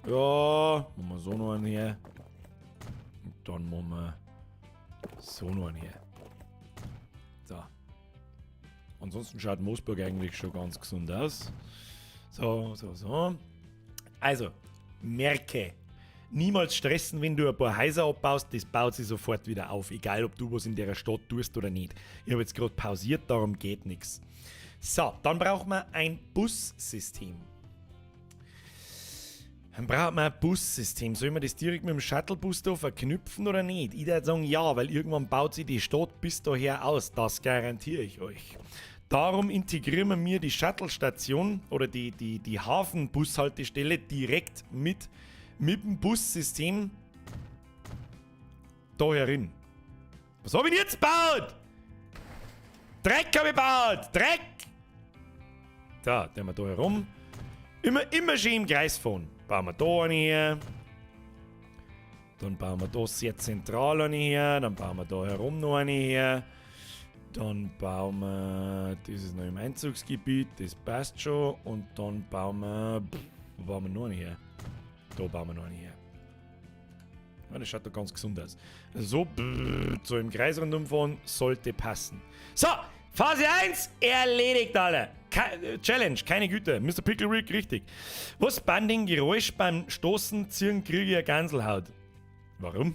Ja, machen wir so noch einen her. Und dann machen wir so noch einen her. So. Ansonsten schaut Moosburg eigentlich schon ganz gesund aus. So, so, so. Also, merke. Niemals stressen, wenn du ein paar Häuser abbaust, das baut sich sofort wieder auf. Egal, ob du was in der Stadt tust oder nicht. Ich habe jetzt gerade pausiert, darum geht nix. So, dann braucht man ein Bussystem. Dann braucht man ein Bussystem. Soll man das direkt mit dem Shuttlebus da verknüpfen oder nicht? Ich würde sagen, ja, weil irgendwann baut sich die Stadt bis daher aus. Das garantiere ich euch. Darum integrieren wir die Shuttle-Station oder die Hafenbushaltestelle direkt mit dem Bussystem da herin. Was hab ich denn jetzt gebaut? Dreck hab ich gebaut! Dreck! Da, den wir da herum. Immer schön im Kreis fahren. Bauen wir da eine her. Dann bauen wir da sehr zentral eine her. Dann bauen wir da herum noch eine her. Dann bauen wir, das ist noch im Einzugsgebiet, das passt schon. Und dann bauen wir, pff, wo bauen wir noch eine her? Da bauen wir noch eine her. Ja, das schaut doch ganz gesund aus. Also so, brrr, so im Kreis rundum fahren, sollte passen. So, Phase 1 erledigt, alle. Challenge, keine Güte. Mister Pickle Rick, richtig. Was Banding Geräusch beim Stoßen ziehen, kriege ich eine Gänsehaut. Warum?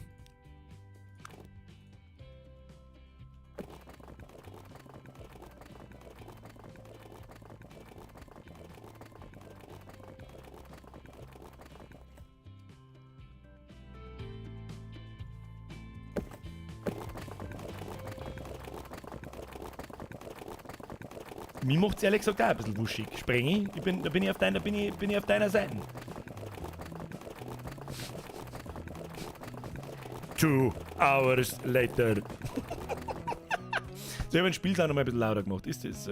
Mir macht's ehrlich gesagt auch ein bisschen wuschig. Sprengi, ich bin, da bin ich auf deiner, bin ich, bin ich auf deiner Seite. 2 hours later. So, ich hab den Spielsound noch mal ein bisschen lauter gemacht. Ist das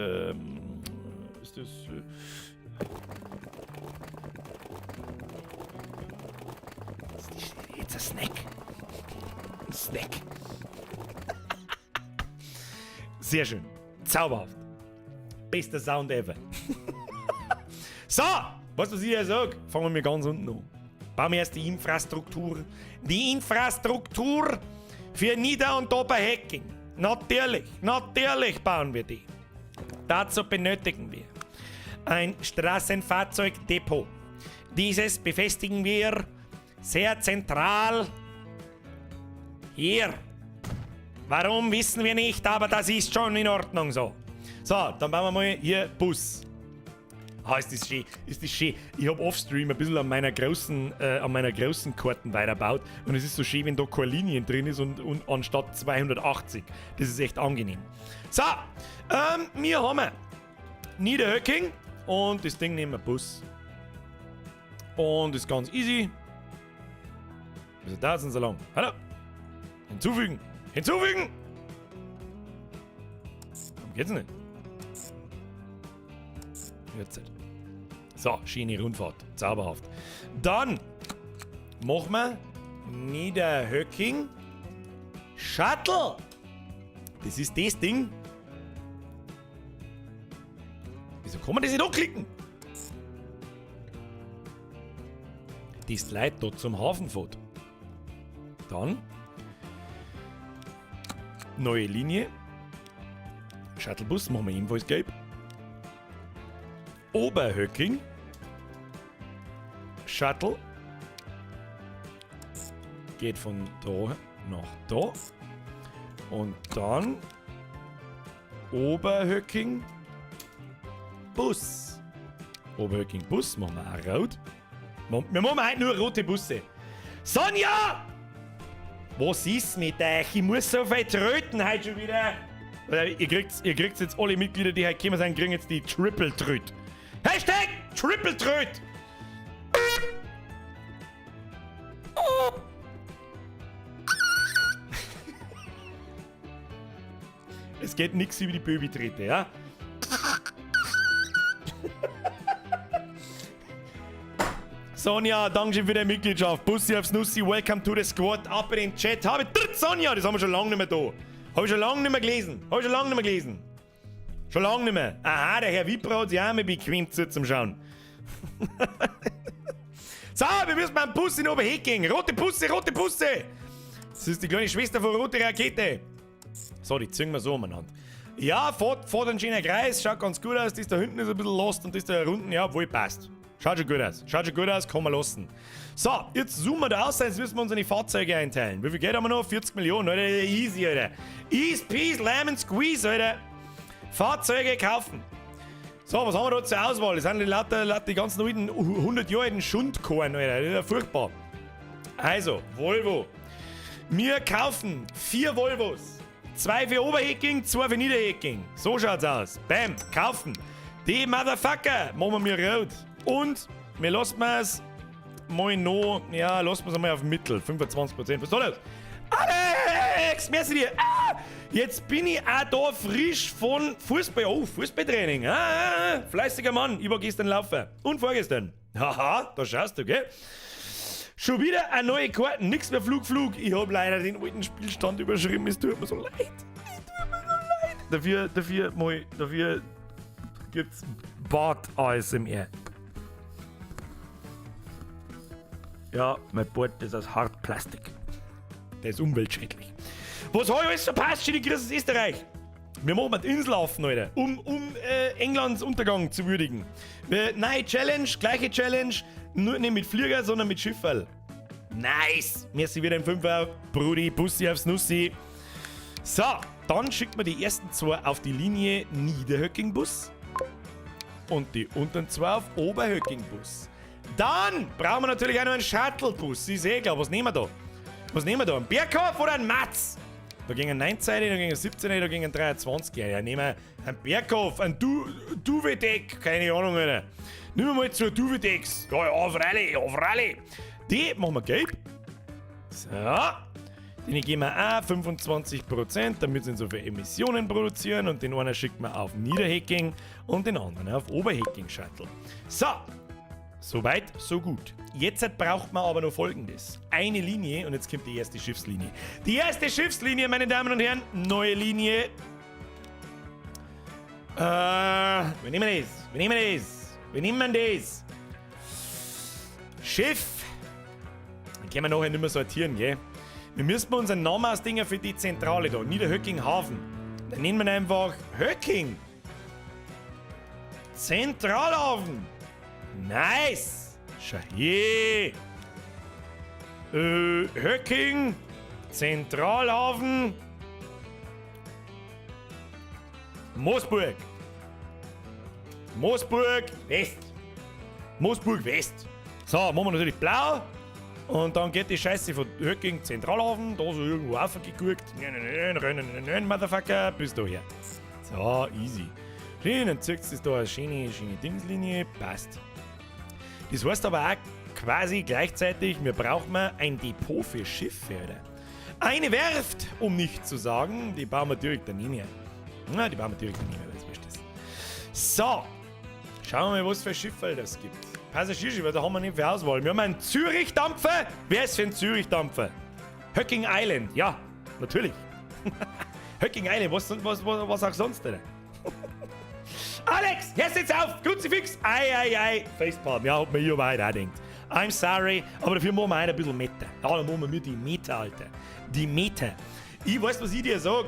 it's a snack. Ein Snack. Sehr schön. Zauberhaft. Bester Sound ever. So, weißt du, was ich hier sag? Fangen wir mal ganz unten an. Bauen wir erst die Infrastruktur. Die Infrastruktur für Nieder- und Oberhöcking. Natürlich, natürlich bauen wir die. Dazu benötigen wir ein Straßenfahrzeugdepot. Dieses befestigen wir sehr zentral hier. Warum, wissen wir nicht, aber das ist schon in Ordnung so. So, dann bauen wir mal hier Bus. Ah, ist das schön, ist das schön. Ich hab offstream ein bisschen an meiner großen Karten weitergebaut. Und es ist so schön, wenn da keine Linien drin ist und anstatt 280. Das ist echt angenehm. So, wir haben Niederhöcking und das Ding nehmen wir Bus. Und ist ganz easy. Wieso da sind so lang? Hallo? Hinzufügen! Hinzufügen! Warum geht's nicht? Jetzt. So, schöne Rundfahrt. Zauberhaft. Dann machen wir Niederhöcking Shuttle. Das ist das Ding. Wieso kann man das nicht anklicken? Das Leute dort zum Hafen fährt. Dann neue Linie. Shuttlebus machen wir ebenfalls gelb. Oberhöcking. Shuttle. Geht von da nach da. Und dann Oberhöcking Bus. Oberhöcking Bus machen wir auch rot. Wir machen heute nur rote Busse. Sonja! Was ist mit euch? Ich muss so viel tröten heute schon wieder. Ihr kriegt jetzt alle Mitglieder, die heute gekommen sind, kriegen jetzt die Triple Tröt. Hashtag Triple Tröt! Es geht nichts über die Böbi-Trete, ja? Sonja, danke schön für deine Mitgliedschaft. Bussi aufs Nussi, welcome to the squad. Ab in den Chat. Habe Sonja, das haben wir schon lange nicht mehr da. Habe ich schon lange nicht mehr gelesen. Habe ich schon lange nicht mehr gelesen. Schon lange nicht mehr. Aha, der Herr Wipper hat sich auch mal bequem zu zum Schauen. So, wir müssen beim Bus in Oberhecking. Rote Busse, rote Busse. Das ist die kleine Schwester von Rote Rakete. So, die ziehen wir so umeinander. Ja, fährt ein schöner Kreis, schaut ganz gut aus. Das da hinten ist ein bisschen lost und das da unten, ja, wohl passt. Schaut schon gut aus. Schaut schon gut aus, kann man lassen. So, jetzt zoomen wir da aus, jetzt müssen wir unsere Fahrzeuge einteilen. Wie viel Geld haben wir noch? 40 Millionen, Alter. Easy, Alter. Easy peasy, lemon squeeze, Alter. Fahrzeuge kaufen. So, was haben wir da zur Auswahl? Das sind die lauter, lauter die ganzen alten 100 Jahre alten Schundkorn, Alter. Das ist ja furchtbar. Also, Volvo. Wir kaufen 4 Volvos. 2 für Oberhecking, 2 für Niederhecking. So schaut's aus. Bam, kaufen. Die Motherfucker machen wir rot. Und wir lassen es mal noch, ja, lassen wir es mal auf Mittel, 25%. Was soll das? Alex, merci dir. Ah, jetzt bin ich auch da frisch von Fußball. Oh, Fußballtraining. Ah, fleißiger Mann. Ich war gestern laufen. Und vorgestern. Haha, da schaust du, gell? Schon wieder eine neue Karte. Nix mehr Flug, Flug. Ich hab leider den alten Spielstand überschrieben. Es tut mir so leid. Es tut mir so leid. Dafür gibt's Bart ASMR. Ja, mein Bart ist aus Hartplastik. Der ist umweltschädlich. Was hab ich alles verpasst? Schöne Grüße aus Österreich. Wir machen die Insel auf, Alter, um Englands Untergang zu würdigen. Neue Challenge, gleiche Challenge, nur nicht mit Flieger, sondern mit Schifferl. Nice! Merci wieder im Fünfer, Brudi, Bussi aufs Nussi. So, dann schickt man die ersten 2 auf die Linie Niederhöcking-Bus und die unteren 2 auf Oberhöcking-Bus. Dann brauchen wir natürlich auch noch einen Shuttle-Bus. Ist eh klar, was nehmen wir da? Was nehmen wir da? Einen Berghof oder einen Matz? Da ging ein 19, da ging ein 17, da ging ein 23. Ja, nehmen wir einen Berghof, einen Duvedeck, keine Ahnung, Alter. Nehmen wir mal zwei Duvedecks. Ja, ja, freilich, ja, freilich. Die machen wir gelb. So. Den geben wir auch 25%, damit sie nicht so viele Emissionen produzieren. Und den einen schickt man auf Niederhecking und den anderen auf Oberhecking Shuttle. So. Soweit, so gut. Jetzt braucht man aber noch Folgendes. Eine Linie und jetzt kommt die erste Schiffslinie. Die erste Schiffslinie, meine Damen und Herren. Neue Linie. Wir nehmen das. Wir nehmen das. Wir nehmen das. Schiff. Dann können wir nachher nicht mehr sortieren, gell? Wir müssen unseren Namen ausdenken für die Zentrale da. Niederhöcking Hafen. Dann nennen wir einfach Höcking. Zentralhafen. Nice! Schau hier! Höcking, Zentralhafen, Moosburg. Moosburg West. Moosburg West. So, machen wir natürlich blau. Und dann geht die Scheiße von Höcking Zentralhafen, da so irgendwo raufgeguckt. Nein, nein, nein, nein, nein, nein, Motherfucker, bis daher. So, easy. Schön, dann zieht es da eine schöne, schöne Dingslinie, passt. Das heißt aber auch quasi gleichzeitig, wir brauchen ein Depot für Schiffe, oder? Eine Werft, um nicht zu sagen, die bauen wir direkt daneben her. Na, die bauen wir direkt daneben her, weil es wurscht ist. So, schauen wir mal, was für Schiffe das gibt. Passagierschiffe, da haben wir nicht viel Auswahl. Wir haben einen Zürich-Dampfer. Wer ist für ein Zürich-Dampfer? Höcking Island, ja, natürlich. Höcking Island, was auch sonst, oder? Alex, hörst jetzt auf! Kruzifix! Ei, ei, ei! Facepalm, ja, hat mir hier aber heute auch gedacht. I'm sorry, aber dafür machen wir heute ein bisschen Meta. Ja, dann machen wir die Meta, Alter. Die Meta. Ich weiß, was ich dir sag.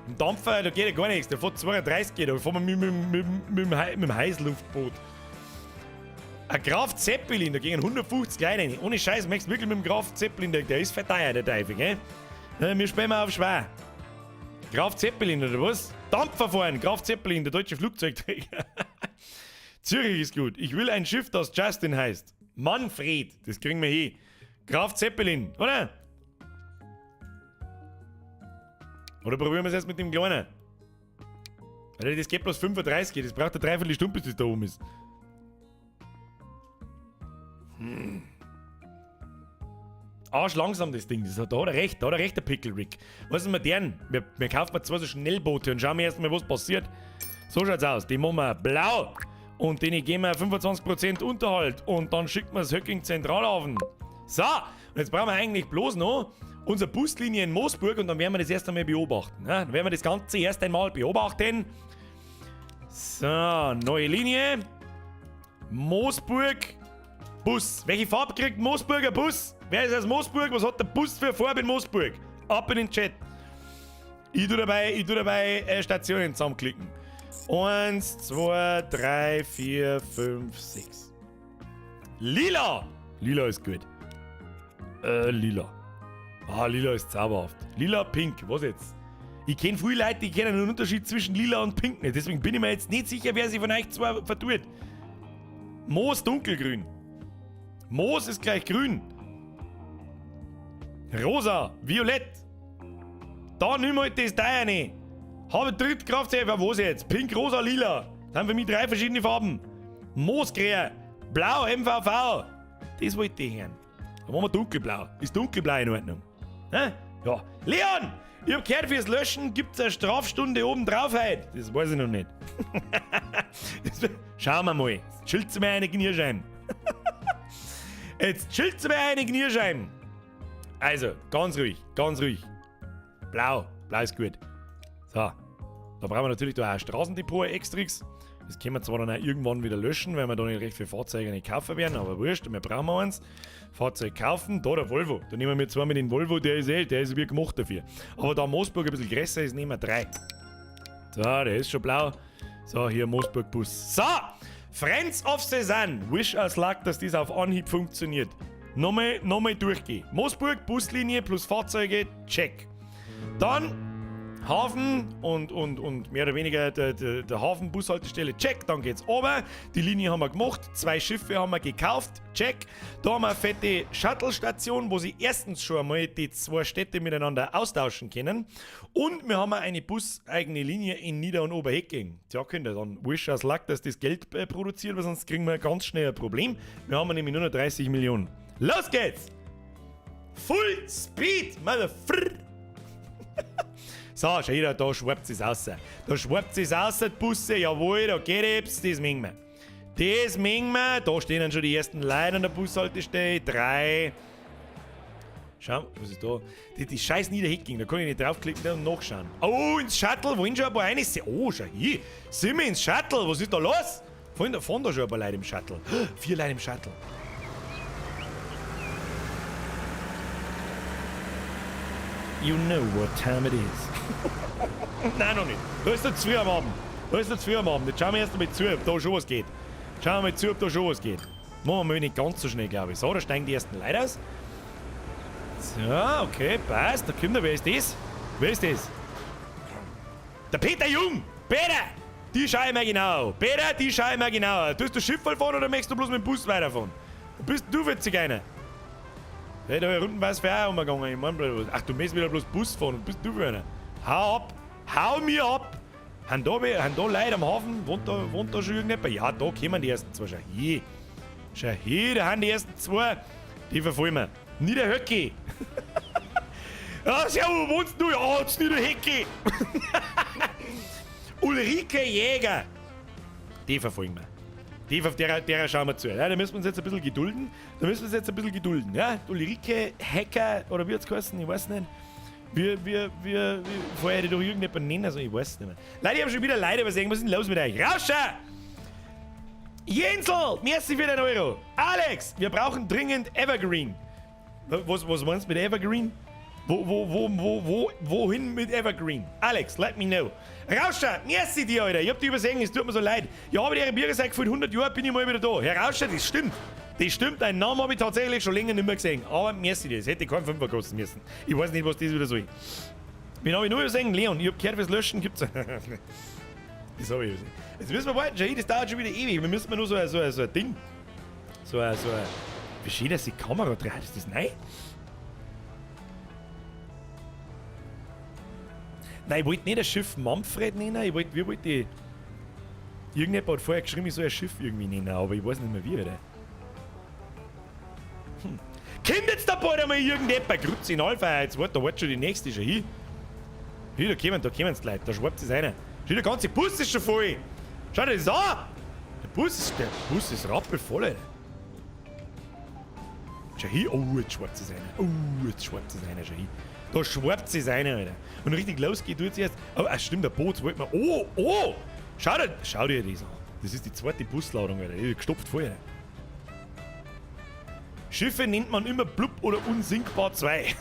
Ein Dampfer, da geht ja gar nichts. Der fährt 32, da fahren wir mit dem Heißluftboot. Ein Graf Zeppelin, da gingen 150 Leute rein. Ohne Scheiß, möchtest du wirklich mit dem Graf Zeppelin, der ist verteuert, der Teufel, gell? Ja, wir spielen mal auf schwer. Graf Zeppelin, oder was? Dampfer fahren, Graf Zeppelin, der deutsche Flugzeugträger. Zürich ist gut. Ich will ein Schiff, das Justin heißt. Manfred, das kriegen wir hin. Graf Zeppelin, oder? Oder probieren wir es erst mit dem Kleinen? Alter, das geht bloß 35, das braucht eine Dreiviertelstunde, bis das da oben ist. Arsch langsam das Ding, das hat, da hat er recht, da hat er recht, der Pickle Rick. Was ist mit denen? Wir kaufen mal zwei so Schnellboote und schauen wir erstmal, was passiert. So schaut's aus. Die machen wir blau. Und denen geben wir 25% Unterhalt. Und dann schicken wir das Höcking Zentralhafen. So, und jetzt brauchen wir eigentlich bloß noch unsere Buslinie in Moosburg und dann werden wir das erst einmal beobachten. Ne? Dann werden wir das Ganze erst einmal beobachten. So, neue Linie. Moosburg. Bus. Welche Farbe kriegt Moosburger Bus? Wer ist aus Moosburg? Was hat der Bus für Farbe in Moosburg? Ab in den Chat. Ich tu dabei Stationen zusammenklicken. 1, 2, 3, 4, 5, 6. Lila! Lila ist gut. Lila. Ah, lila ist zauberhaft. Lila, pink, was jetzt? Ich kenn viele Leute, die kennen den Unterschied zwischen lila und pink nicht. Deswegen bin ich mir jetzt nicht sicher, wer sich von euch zwei vertut. Moos dunkelgrün. Moos ist gleich grün. Rosa, violett. Da nimm halt das da rein. Habe Drittkraftwerk, was jetzt? Pink, rosa, lila. Das haben für mich 3 verschiedene Farben. Moosgrün, blau, MVV. Das wollte ich hören. Da machen wir dunkelblau. Ist dunkelblau in Ordnung? Hä? Ja. Leon! Ich hab gehört, fürs Löschen gibt's eine Strafstunde oben drauf heute. Das weiß ich noch nicht. Schauen wir mal. Jetzt chillt's mir eine Knirschein. Jetzt chillt's mir eine Knirschein. Also, ganz ruhig, ganz ruhig. Blau, blau ist gut. So, da brauchen wir natürlich da auch ein Straßendepot Extrix. Das können wir zwar dann auch irgendwann wieder löschen, weil wir da nicht recht viele Fahrzeuge nicht kaufen werden, aber wurscht, wir brauchen eins. Fahrzeug kaufen, da der Volvo. Da nehmen wir zwar mit dem Volvo, der ist wie gemacht dafür. Aber da Moosburg ein bisschen größer ist, nehmen wir 3. So, der ist schon blau. So, hier Moosburg-Bus. So, Friends of the Sun. Wish us luck, dass das auf Anhieb funktioniert. Nochmal durchgehen. Moosburg, Buslinie plus Fahrzeuge, check. Dann Hafen und mehr oder weniger der Hafenbushaltestelle, check. Dann geht's runter. Die Linie haben wir gemacht. 2 Schiffe haben wir gekauft, check. Da haben wir eine fette Shuttle-Station, wo sie erstens schon einmal die 2 Städte miteinander austauschen können. Und wir haben eine buseigene Linie in Nieder- und Oberhecking. Tja, könnt ihr dann wish us luck, dass das Geld produziert, weil sonst kriegen wir ganz schnell ein Problem. Wir haben nämlich nur noch 30 Millionen. Los geht's! Full Speed, Motherfrrr! So, schau hier, da schwappt es raus. Da schwappt es raus, die Busse, jawohl, da geht es, das mengen wir. Das mengen wir, da stehen dann schon die ersten Leute an der Bushaltestelle. 3. Schau, was ist da? Die scheiß Niederhecking, da kann ich nicht draufklicken und nachschauen. Oh, ins Shuttle, wollen schon ein paar rein? Oh, schau hier, sind wir ins Shuttle, was ist da los? Fahren da schon ein paar Leute im Shuttle. 4 Leute im Shuttle. You know what time it is. Nein, noch nicht. Da ist noch zu früh am Abend. Da ist noch zu früh am Abend. Jetzt schauen wir erst einmal zu, ob da schon was geht. Schauen wir mal zu, ob da schon was geht. Machen wir mal nicht ganz so schnell, glaube ich. So, da steigen die ersten Leute aus. So, okay, passt. Da kommt er. Wer ist das? Wer ist das? Der Peter Jung! Peter! Die schau ich mir genau. Peter, die schau ich mir genau. Tust du Schiff fahren oder möchtest du bloß mit dem Bus weiterfahren? Wo bist denn du für Zigeuner? Hey, da unten war's für auch umgegangen. Ich mein, ach, du möchtest wieder bloß Bus fahren. Was bist du für einer? Hau ab! Hau mir ab! Haben da Leute am Hafen? Wohnt da schon irgendjemand? Ja, da kommen die ersten 2. Schau hier. Schau hier, da haben die ersten 2. Die verfolgen wir. Niederhöcki! Ah, servus, wo wohnst du? Ja, jetzt Niederhöcki! Ulrike Jäger! Die verfolgen wir. Die, derer schauen wir zu. Ja, da müssen wir uns jetzt ein bisschen gedulden. Da müssen wir uns jetzt ein bisschen gedulden. Ja? Ulrike Hacker, oder wie hat's geheißen? Ich weiß nicht. Wie vorher hätte ich doch irgendjemanden nennen sollen, ich weiß nicht mehr. Leute, ich hab schon wieder Leute übersehen. Was ist denn los mit euch? Rauscher! Jensel! Merci für den Euro! Alex! Wir brauchen dringend Evergreen. Was meinst du mit Evergreen? Wohin mit Evergreen? Alex, let me know. Rauscher, merci dir, Alter. Ich hab dich übersehen, es tut mir so leid. Ja, aber die Biere seit gefühlt 100 Jahren bin ich mal wieder da. Herr Rauscher, das stimmt. Das stimmt, deinen Namen habe ich tatsächlich schon länger nicht mehr gesehen. Aber merci dir, das hätte keinen Fünfer kosten müssen. Ich weiß nicht, was das wieder soll. Wen habe ich nur übersehen? Leon, ich hab gehört, fürs Löschen gibt's. Das hab ich gesehen. Jetzt müssen wir warten, schau, das dauert schon wieder ewig. Wir müssen nur so ein, so ein, so ein Ding. So ein, so ein. Wie schön, dass die Kamera dreht. Ist das neu? Nein, ich wollte nicht das Schiff Manfred nennen, ich wollte, wie wollte ich. Irgendjemand hat vorher geschrieben, ich soll ein Schiff irgendwie nennen, aber ich weiß nicht mehr wie, Alter. Kommt jetzt da bald einmal irgendjemand? Grüezi in Alpha, jetzt wart, da wart schon die nächste schon hin. Hier, da kommen, da kommen die Leute, da schwappt es einer. Schau, der ganze Bus ist schon voll. Schau dir das an! Der Bus ist rappelvoll, Alter. Schau hier, oh, jetzt schwappt es einer. Oh, jetzt schwappt es einer, schau hier. Da schwappt es einer, Alter. Und richtig losgeht tut's erst. Oh, ah, stimmt, der Boot wollte man. Oh, oh! Schau dir das an. Das ist die zweite Busladung, Alter. Die ist gestopft voll, Alter. Schiffe nennt man immer Blub oder Unsinkbar 2.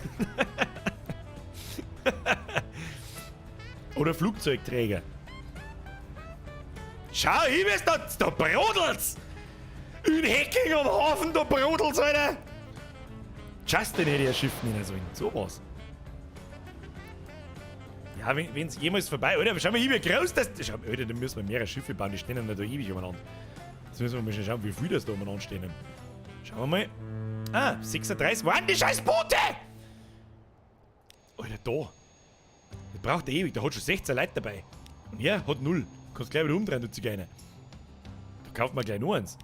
Oder Flugzeugträger. Schau, hier ist da, da brodelt's! In Hecking am Hafen, da brodelt's, Alter! Justin hätte ja Schiff nennen sollen. So was. Ja, wenn's jemals vorbei... Alter, schau mal hier, wie groß das... Schau, Alter, da müssen wir mehrere Schiffe bauen, die stehen ja da ewig umeinander. Jetzt müssen wir mal schnell schauen, wie viel das da umeinander stehen. Schauen wir mal. Ah, 36. Wo sind die scheiß Boote? Alter, da. Das braucht er ewig, der hat schon 16 Leute dabei. Und er hat 0. Kannst gleich wieder umdrehen, du Zigeuner. Da kauft man gleich noch eins.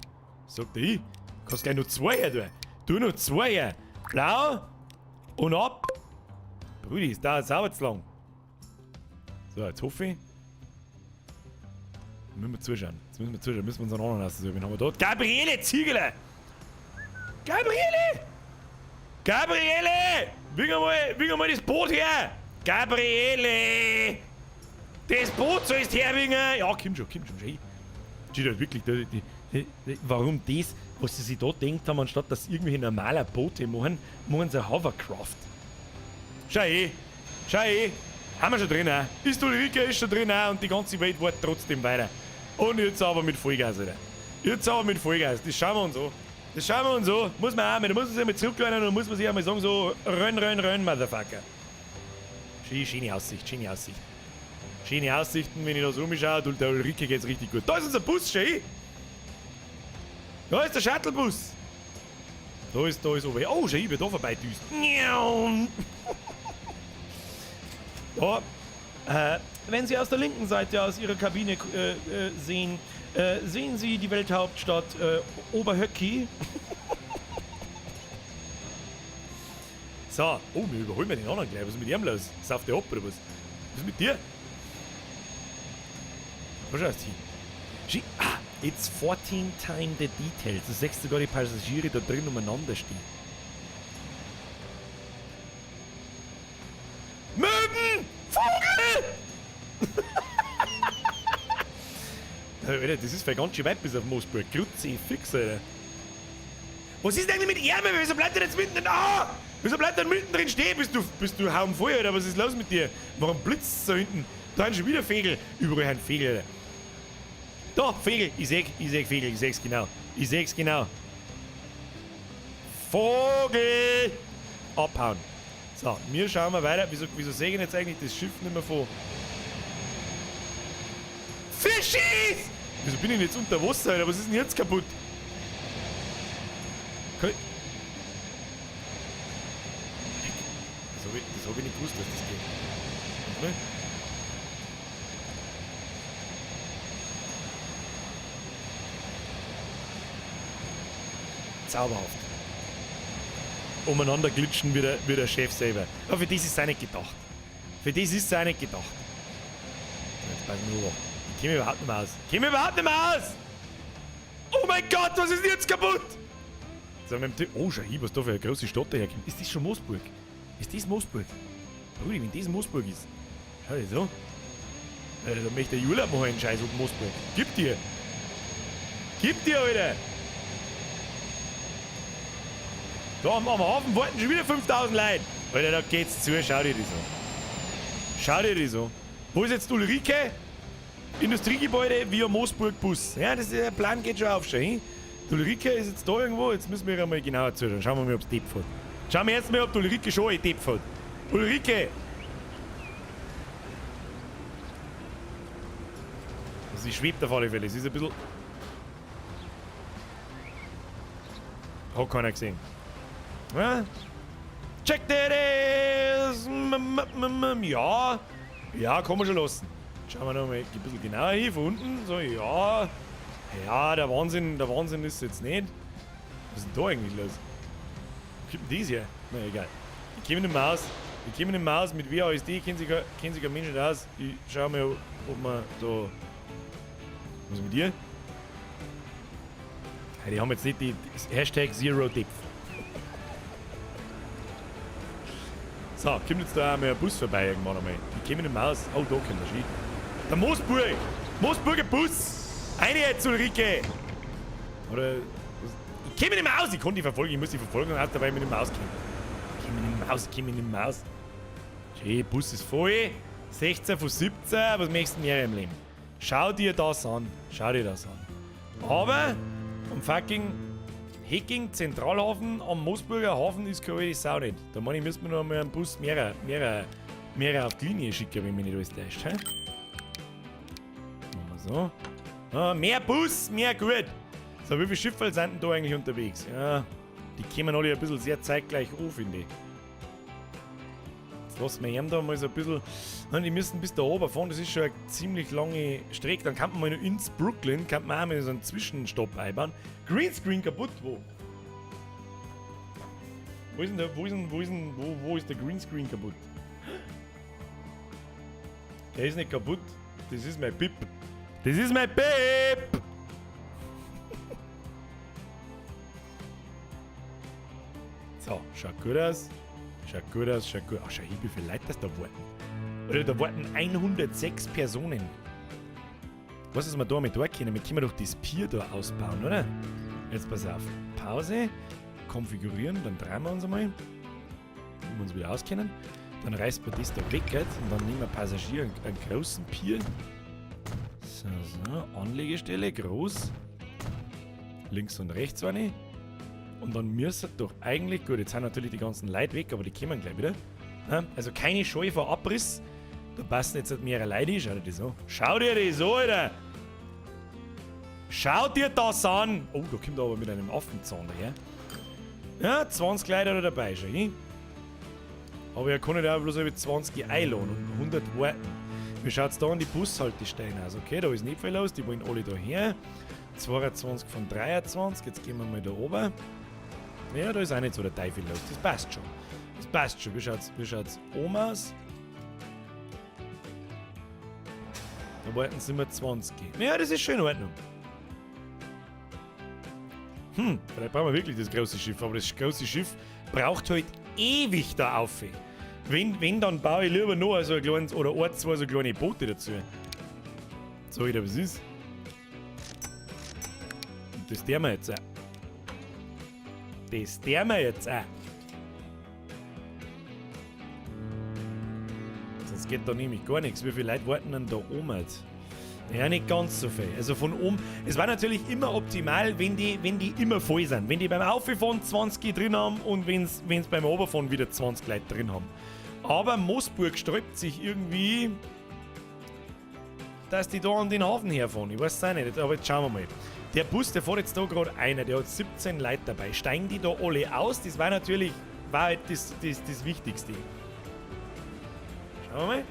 Sagt er, ich. Kannst gleich noch 2 her tun. Tu noch 2 her. Blau und ab. Brudi, es dauert sauber zu lang. So, jetzt hoffe ich. Müssen wir zuschauen. Jetzt müssen wir zuschauen. Müssen wir uns einen anderen aussuchen. Wen haben wir dort? Gabriele Ziegeler! Gabriele! Gabriele! Wing einmal das Boot her! Gabriele! Das Boot sollst herwingen! Ja, komm schon, komm schon, schau. Steht halt wirklich, warum das, was sie sich da denkt haben, anstatt dass sie irgendwelche normalen Boote machen, machen sie ein Hovercraft. Schau eh, schau eh, haben wir schon drin, auch. Ist Ulrike ist schon drin, auch, und die ganze Welt wartet trotzdem weiter. Und jetzt aber mit Vollgas, Alter. Jetzt aber mit Vollgas, das schauen wir uns an. Das schauen wir uns an. Muss man auch, da muss man sich einmal zurücklehnen und muss man sich einmal sagen, so, rönn, rönn, rönn, Motherfucker. Schöne Aussicht, schöne Aussicht. Schöne Aussichten, wenn ich da so rumschaue, und der Ulrike geht's richtig gut. Da ist unser Bus, schön! Da ist der Shuttlebus! Da ist oben. Oh, schön, ich bin da vorbei düst. Da. Wenn Sie aus der linken Seite aus Ihrer Kabine sehen, sehen Sie die Welthauptstadt Oberhöcki. So, oh, wir überholen wir den anderen gleich. Was ist mit ihm los? Sauft der ab oder was? Was ist mit dir? Was schaust du hin? It's 14 times the details. Du siehst sogar die Passagiere da drin umeinander stehen. Möwen! Vogel! Alter, das ist vielleicht ganz schön weit bis auf Moosburg. Grüezi, fix, Alter. Was ist denn eigentlich mit Ärmel? Wieso bleibt der jetzt mitten in... Ah! Wieso bleibt der mittendrin stehen? Bist du haum voll, Alter? Was ist los mit dir? Warum blitzt es da hinten? Da sind schon wieder Vögel. Überall ein Vögel, Alter. Da, Vögel. Ich seh Vögel. Ich seh's genau. Ich seh's genau. Vogel! Abhauen. So, wir schauen mal weiter. Wieso sehe ich jetzt eigentlich das Schiff nicht mehr von... Fischis! Wieso bin ich denn jetzt unter Wasser, Alter? Was ist denn jetzt kaputt? Das hab ich nicht gewusst, dass das geht. Warte mal. Zauberhaft. Umeinander glitschen wie der Chef selber. Aber für das ist es auch nicht gedacht. Für das ist es auch nicht gedacht. Jetzt pass ich nur auf. Ich komm überhaupt nicht mehr aus. Ich komm überhaupt nicht mehr aus! Oh mein Gott, was ist denn jetzt kaputt? So, mit dem Typ. Oh, schau hier, was da für eine große Stadt daherkommt. Ist das schon Moosburg? Ist das Moosburg? Brudi, wenn das Moosburg ist. Schau dir so. Alter, da möchte ich Urlaub machen, den Scheiß auf Moosburg. Gib dir! Gib dir, Alter! Da am Hafen warten schon wieder 5000 Leute. Alter, da geht's zu. Schau dir das an. Schau dir das an. Wo ist jetzt Ulrike? Industriegebäude via Moosburg-Bus. Ja, das ist, der Plan geht schon auf, schon. Hin? Die Ulrike ist jetzt da irgendwo. Jetzt müssen wir mal genauer zuschauen. Schauen wir mal, ob's Depp fährt. Schauen wir jetzt mal, ob die Ulrike schon ein Depp fährt. Ulrike! Sie schwebt auf alle Fälle. Sie ist ein bisschen. Hat keiner gesehen. Ja? Check that is! Ja. Ja, kann man schon lassen. Schauen wir noch mal ein bisschen genauer hin, von unten. So, ja. Ja, der Wahnsinn ist jetzt nicht. Was ist denn da eigentlich los? Wo kommt denn das her? Na egal. Ich komme nicht mehr aus. Ich komme nicht mehr aus. Mit WASD kennt sich kein Mensch nicht aus. Ich schau mal, ob man da. Was ist mit dir? Ja, die haben jetzt nicht die Hashtag Zero Depth. So, kommt jetzt da auch mal ein Bus vorbei irgendwann einmal. Ich komme nicht mehr aus. Oh, da kommt der Ski. Der Moosburg! Moosburger Bus! Eine jetzt, Ulrike! Oder. Ich komme nicht mehr aus! Ich kann die verfolgen, ich muss die verfolgen, und dabei mit dem Maus kommen. Ich komme nicht mehr aus, ich komme nicht mehr aus. Schön, Bus ist voll. 16 von 17, was möchtest du mehr im Leben? Schau dir das an. Schau dir das an. Aber am fucking Hacking Zentralhafen am Moosburger Hafen ist keine alte Sau nicht. Da meine ich, müssen wir noch mal einen Bus mehrer auf die Linie schicken, wenn mich nicht alles täuscht. Hä? Machen wir so. Ah, mehr Bus, mehr gut. So, wie viele Schiffe sind denn da eigentlich unterwegs? Ja, die kommen alle ein bisschen sehr zeitgleich an, finde ich. Jetzt lassen wir ihn da mal so ein bisschen. Nein, die müssen bis da oben fahren, das ist schon eine ziemlich lange Strecke. Dann kann man mal noch ins Brooklyn, kann man auch mal so einen Zwischenstopp einbauen. Greenscreen kaputt, wo? Wo ist denn der, wo ist der Greenscreen kaputt? Der ist nicht kaputt, das ist mein Pip. Das ist mein Pip! So, schaut gut aus. Schaut gut aus, schaut gut aus. Ach, schau hier, wie viele Leute das da warten. Oder da warten 106 Personen. Was ist wir da mit da können? Wir können doch das Pier da ausbauen, oder? Jetzt pass auf. Pause. Konfigurieren, dann drehen wir uns einmal. Damit wir uns wieder auskennen. Dann reißt man das da weg, gell? Und dann nehmen wir Passagier einen großen Pier. So, so. Anlegestelle, groß. Links und rechts eine. Und dann müsste doch eigentlich, gut, jetzt sind natürlich die ganzen Leute weg, aber die kommen gleich wieder. Ja, also keine Scheu vor Abriss. Da passen jetzt halt mehrere Leute hin. Schau dir das an. Schau dir das an, Alter! Schau dir das an! Oh, da kommt er aber mit einem Affenzahn daher. Ja, 20 Leute hat er dabei schon, hin. Aber er kann nicht auch bloß 20 einladen und 100 warten. Wie schaut's da an die Bushaltestellen aus? Okay, da ist nicht viel los, die wollen alle da her. 22 von 23, jetzt gehen wir mal da oben. Ja, da ist auch nicht so der Teufel los. Das passt schon. Das passt schon. Wie schaut's oben aus? Da wollten sie immer 20. Ja, das ist schon in Ordnung. Hm, vielleicht brauchen wir wirklich das große Schiff. Aber das große Schiff braucht halt ewig da auf. Wenn, dann baue ich lieber noch so ein kleines oder ein, zwei so kleine Boote dazu. So, wieder was ist. Und das tun wir jetzt auch. Das tun wir jetzt auch. Sonst geht da nämlich gar nichts. Wie viele Leute warten denn da oben jetzt? Ja, nicht ganz so viel. Also von oben. Es war natürlich immer optimal, wenn die immer voll sind. Wenn die beim Auffahren 20 drin haben und wenn es beim Oberfahren wieder 20 Leute drin haben. Aber Moosburg sträubt sich irgendwie, dass die da an den Hafen herfahren. Ich weiß es auch nicht, aber jetzt schauen wir mal. Der Bus, der fährt jetzt da gerade einer, der hat 17 Leute dabei. Steigen die da alle aus? Das war natürlich war halt das Wichtigste. Schauen wir mal.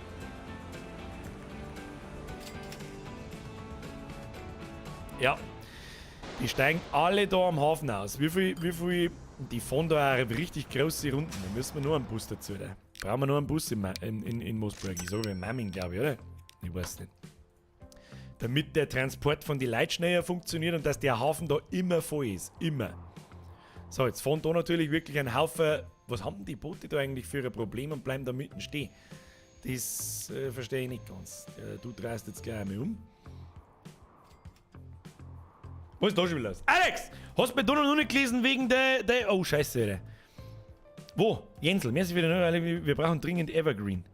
Ja, die steigen alle da am Hafen aus. Wie viel, die fahren da auch richtig große Runden. Da müssen wir nur einen Bus dazu, oder? Brauchen wir nur einen Bus in Moosburg. Ich sage in Mamming, glaube ich, oder? Ich weiß nicht. Damit der Transport von den Leuten schneller funktioniert und dass der Hafen da immer voll ist. Immer. So, jetzt fahren da natürlich wirklich ein Haufen. Was haben denn die Boote da eigentlich für ein Problem und bleiben da mitten stehen? Das verstehe ich nicht ganz. Du drehst jetzt gleich einmal um. Was ist da schon wieder los? Alex! Hast du bei Donald noch nicht gelesen wegen der. Oh, scheiße, Alter. Wo? Jensel, mir ist wieder nur, wir brauchen dringend Evergreen.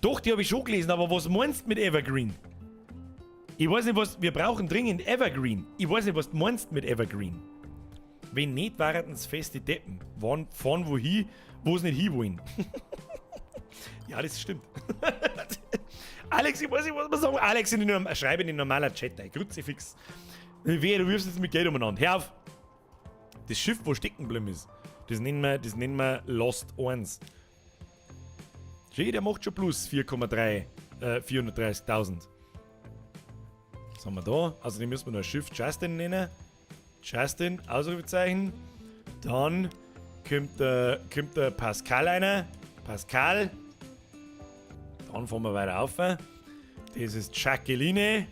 Doch, die habe ich schon gelesen, aber was meinst du mit Evergreen? Ich weiß nicht, was. Wir brauchen dringend Evergreen. Ich weiß nicht, was du meinst mit Evergreen. Wenn nicht, wären es feste Deppen. Fahren wohin, wo sie nicht hinwollen. Ja, das stimmt. Alex, ich weiß nicht, was man sagen. Alex, in den, schreibe in den normalen Chat rein. Kruzifix. Wehe, du wirfst jetzt mit Geld umeinander. Hör auf! Das Schiff, wo stecken geblieben ist, das nennen wir Lost 1. Schau, der macht schon plus 4,3, 430.000. Was haben wir da? Also, den müssen wir noch ein Schiff Justin nennen. Justin, Ausrufezeichen. Dann kommt der Pascal einer. Pascal. Dann fahren wir weiter auf. Das ist Jacqueline.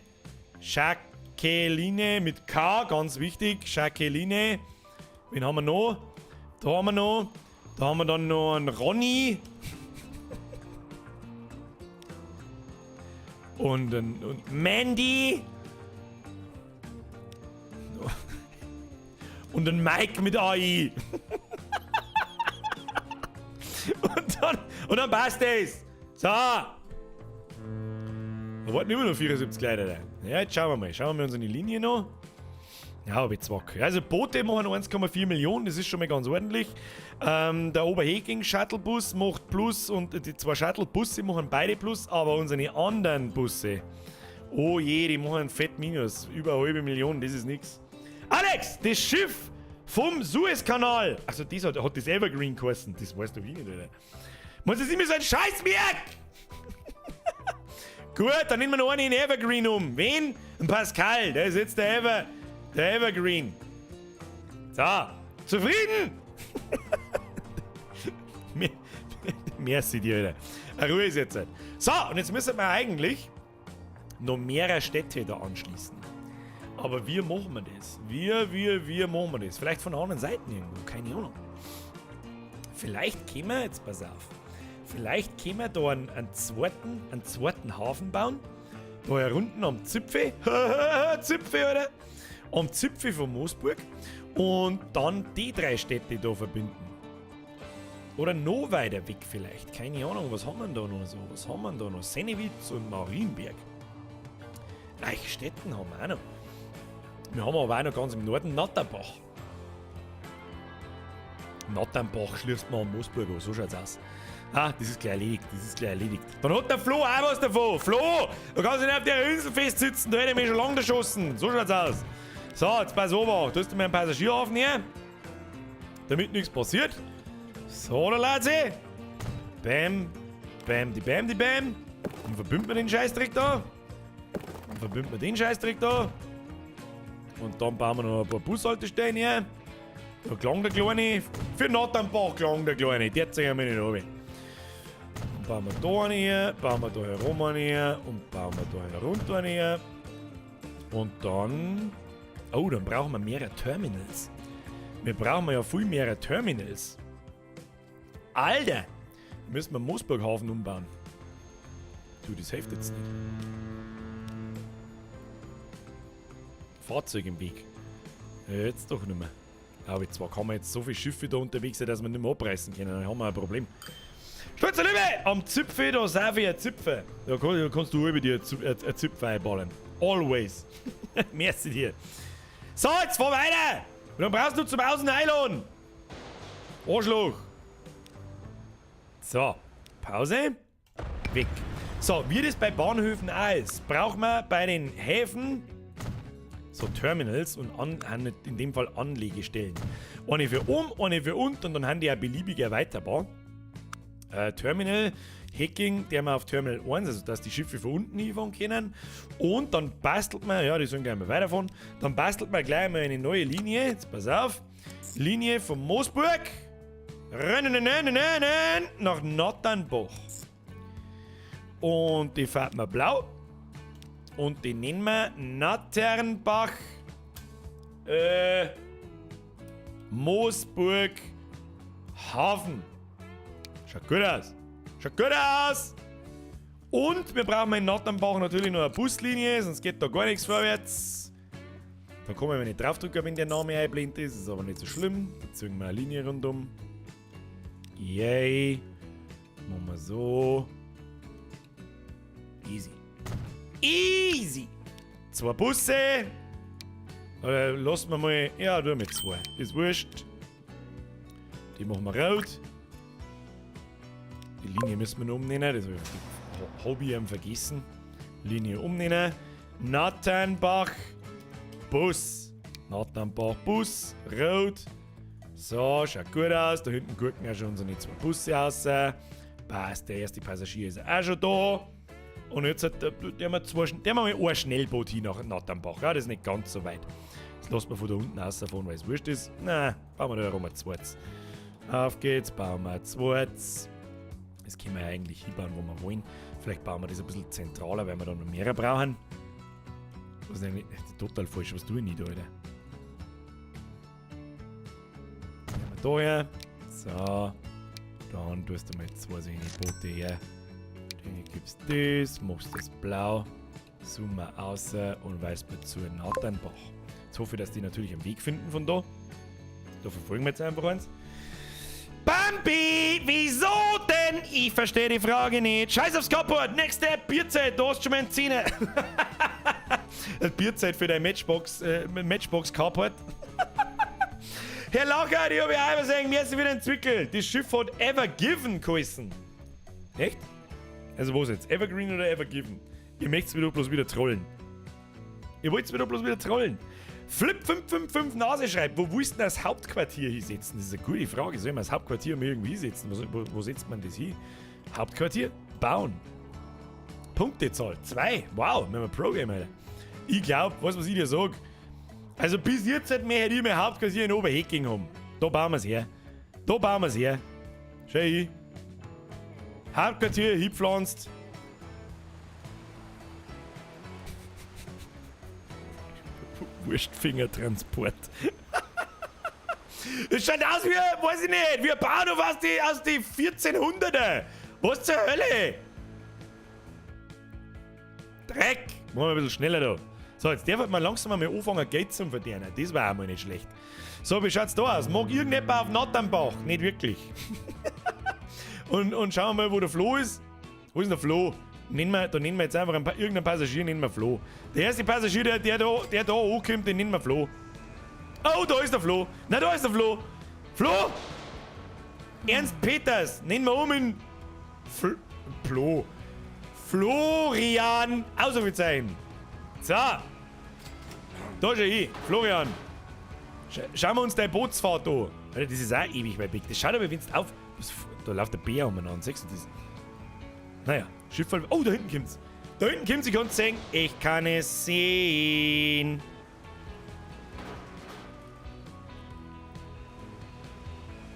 Jacqueline mit K, ganz wichtig. Jacqueline. Wen haben wir noch? Da haben wir noch. Da haben wir dann noch einen Ronny. Und Mandy. Und ein Mike mit AI. Und dann passt es. So. Da warten immer noch 74 Leute da. Ja, jetzt schauen wir mal. Schauen wir mal unsere Linie noch. Ja, hab ich zwei. Also Boote machen 1,4 Millionen, das ist schon mal ganz ordentlich. Der Oberhäking Shuttlebus macht Plus und die zwei Shuttlebusse machen beide Plus, aber unsere anderen Busse, oh je, die machen fett Minus. Über eine halbe Million, das ist nix. Alex, das Schiff vom Suezkanal. Also das hat das Evergreen geheißen. Das weißt du wie nicht, oder? Muss es immer so ein Scheißwerk? Gut, dann nehmen wir noch einen in Evergreen um. Wen? Ein Pascal, der ist jetzt der Evergreen. So, zufrieden? Merci dir, Alter. Ruhe ist jetzt. So, und jetzt müssen wir eigentlich noch mehrere Städte da anschließen. Aber wie machen wir das? Wie machen wir das? Vielleicht von der anderen Seite irgendwo, keine Ahnung. Vielleicht können wir, jetzt pass auf, vielleicht können wir da einen zweiten Hafen bauen. Da hier unten am Zipfel. Zipfel, oder? Am Zipfel von Moosburg. Und dann die drei Städte da verbinden. Oder noch weiter weg vielleicht. Keine Ahnung, was haben wir denn da noch so? Was haben wir denn da noch? Sennewitz und Marienberg. Eichstätten haben wir auch noch. Wir haben aber auch noch ganz im Norden Natterbach. Natternbach schließt man am Moosburg an, so schaut's aus. Ah, das ist gleich erledigt, das ist gleich erledigt. Dann hat der Flo auch was davon. Flo, du kannst nicht auf der Insel festsitzen, da hätte ich mich schon lange erschossen. So schaut's aus. So, jetzt pass auf, da tust du mir einen Passagierhafen her, damit nichts passiert. So, da Leute. Bam, bam, die bam, die bam. Dann verbinden wir den Scheißdreck da. Dann verbinden wir den Scheißdreck da. Und dann bauen wir noch ein paar Bushaltestellen her. Da klang der Kleine. Für Natternbach klang der Kleine. Der ziehen wir nicht runter. Dann bauen wir da eine her, bauen wir da herum eine her und bauen wir da herunter eine her. Und dann... Oh, dann brauchen wir mehrere Terminals. Wir brauchen ja viel mehrere Terminals. Alter! Müssen wir Moosburghafen umbauen. Du, das hilft jetzt nicht. Fahrzeug im Weg. Ja, jetzt doch nicht mehr. Aber zwar kann man jetzt so viele Schiffe da unterwegs sein, dass wir nicht mehr abreißen können. Dann haben wir ein Problem. Stolze Liebe! Am Zipfel, da sind wir ein Zipfel. Da kannst du über dir ein Zipfel einballen. Always. Merci dir. So, jetzt fahr weiter! Und dann brauchst du zum Außen einladen. Arschloch. So, Pause. Weg. So, wie das bei Bahnhöfen auch ist, braucht man bei den Häfen so Terminals und in dem Fall Anlegestellen. Eine für oben, eine für unten und dann haben die auch beliebig erweiterbar. Terminal, Hacking, der wir auf Terminal 1, also dass die Schiffe von unten hinfahren können. Und dann bastelt man, ja, die sollen gleich mal weiterfahren, dann bastelt man gleich mal eine neue Linie, jetzt pass auf, Linie von Moosburg nach Natternbach. Und die fährt man blau. Und die nennen wir Natternbach, Moosburg Hafen. Schaut gut aus. Schaut gut aus. Und wir brauchen in Natternbach natürlich noch eine Buslinie, sonst geht da gar nichts vorwärts. Da kann man nicht draufdrücken, wenn der Name eingeblendet ist. Ist aber nicht so schlimm. Da ziehen wir eine Linie rundum. Yay. Machen wir so. Easy. Easy! 2 Busse. Oder lassen wir mal. Ja, nur mit 2. Ist wurscht. Die machen wir rot. Die Linie müssen wir noch umnehmen. Das habe ich Hab ich ihn vergessen. Linie umnennen. Natternbach Bus. Natternbach Bus. Rot. So, schaut gut aus. Da hinten gucken auch schon unsere zwei Busse raus. Passt, der erste Passagier ist auch schon da. Und jetzt hat der mal zwei, der mal ein Schnellboot hin nach Natternbach. Ja, das ist nicht ganz so weit. Das lassen wir von da unten rausfahren, weil es wurscht ist. Na, bauen wir da herum ein zweites. Auf geht's, bauen wir ein zweites. Das können wir ja eigentlich hinbauen, wo wir wollen. Vielleicht bauen wir das ein bisschen zentraler, weil wir da noch mehr brauchen. Was ist eigentlich total falsch? Was tue ich nicht, Alter? Nehmen wir da her. So. Dann tust du mal zwei solche Boote her. Dann gibst das, machst das blau. Zoom mal raus und weist mir zu Natternbach. Jetzt hoffe ich, dass die natürlich einen Weg finden von da. Da verfolgen wir jetzt einfach eins. Bambi, wieso denn? Ich verstehe die Frage nicht. Scheiß aufs Carport, nächste Bierzeit, da hast du schon mal eine Zähne. Bierzeit für dein Matchbox Carport. Herr Lacher, ich habe ja auch sagen, mir ist wieder entwickelt. Das Schiff hat Ever Given geheißen. Echt? Also was jetzt? Evergreen oder Ever Given? Ihr möchtet wieder bloß wieder trollen. Ihr wollt wieder bloß wieder trollen. Flip 555 Nase schreibt, wo willst du denn das Hauptquartier hinsetzen? Das ist eine gute Frage. Soll man das Hauptquartier mal irgendwie hinsetzen? Wo setzt man das hin? Hauptquartier? Bauen. Punktezahl 2. Wow, wir haben ein Pro-Game, Alter. Ich glaub, weißt du, was ich dir sag? Also bis jetzt hätte ich mein Hauptquartier in Oberhecking haben. Da bauen wir's her. Da bauen wir's her. Schau hin. Hauptquartier hingepflanzt. Wurstfingertransport. Das schaut aus wie, weiß ich nicht, wie ein Bahnhof aus die 1400er. Was zur Hölle? Dreck. Machen wir ein bisschen schneller da. So, jetzt darf man langsam mal anfangen, Geld zu verdienen. Das war auch mal nicht schlecht. So, wie schaut's da aus? Mag irgendjemand auf Natternbach? Nicht wirklich. Und schauen wir mal, wo der Flo ist. Wo ist denn der Flo? Da nennen wir jetzt einfach irgendeinen Passagier, nennen wir Flo. Der erste Passagier, der da ankommt, den nennen wir Flo. Oh, da ist der Flo. Na, da ist der Flo. Flo! Ernst Peters, nennen wir um in Flo. Florian. Ausrufezeichen. So. Da schau hin. Florian. Schauen wir uns deine Bootsfahrt an. Alter, das ist auch ewig weit weg. Das schaut aber, wenn's auf. Was, da läuft der Bär umeinander. Siehst du das? Naja, Schiff. Oh, da hinten kommt's. Da hinten kommt's, ich kann's sehen. Ich kann es sehen.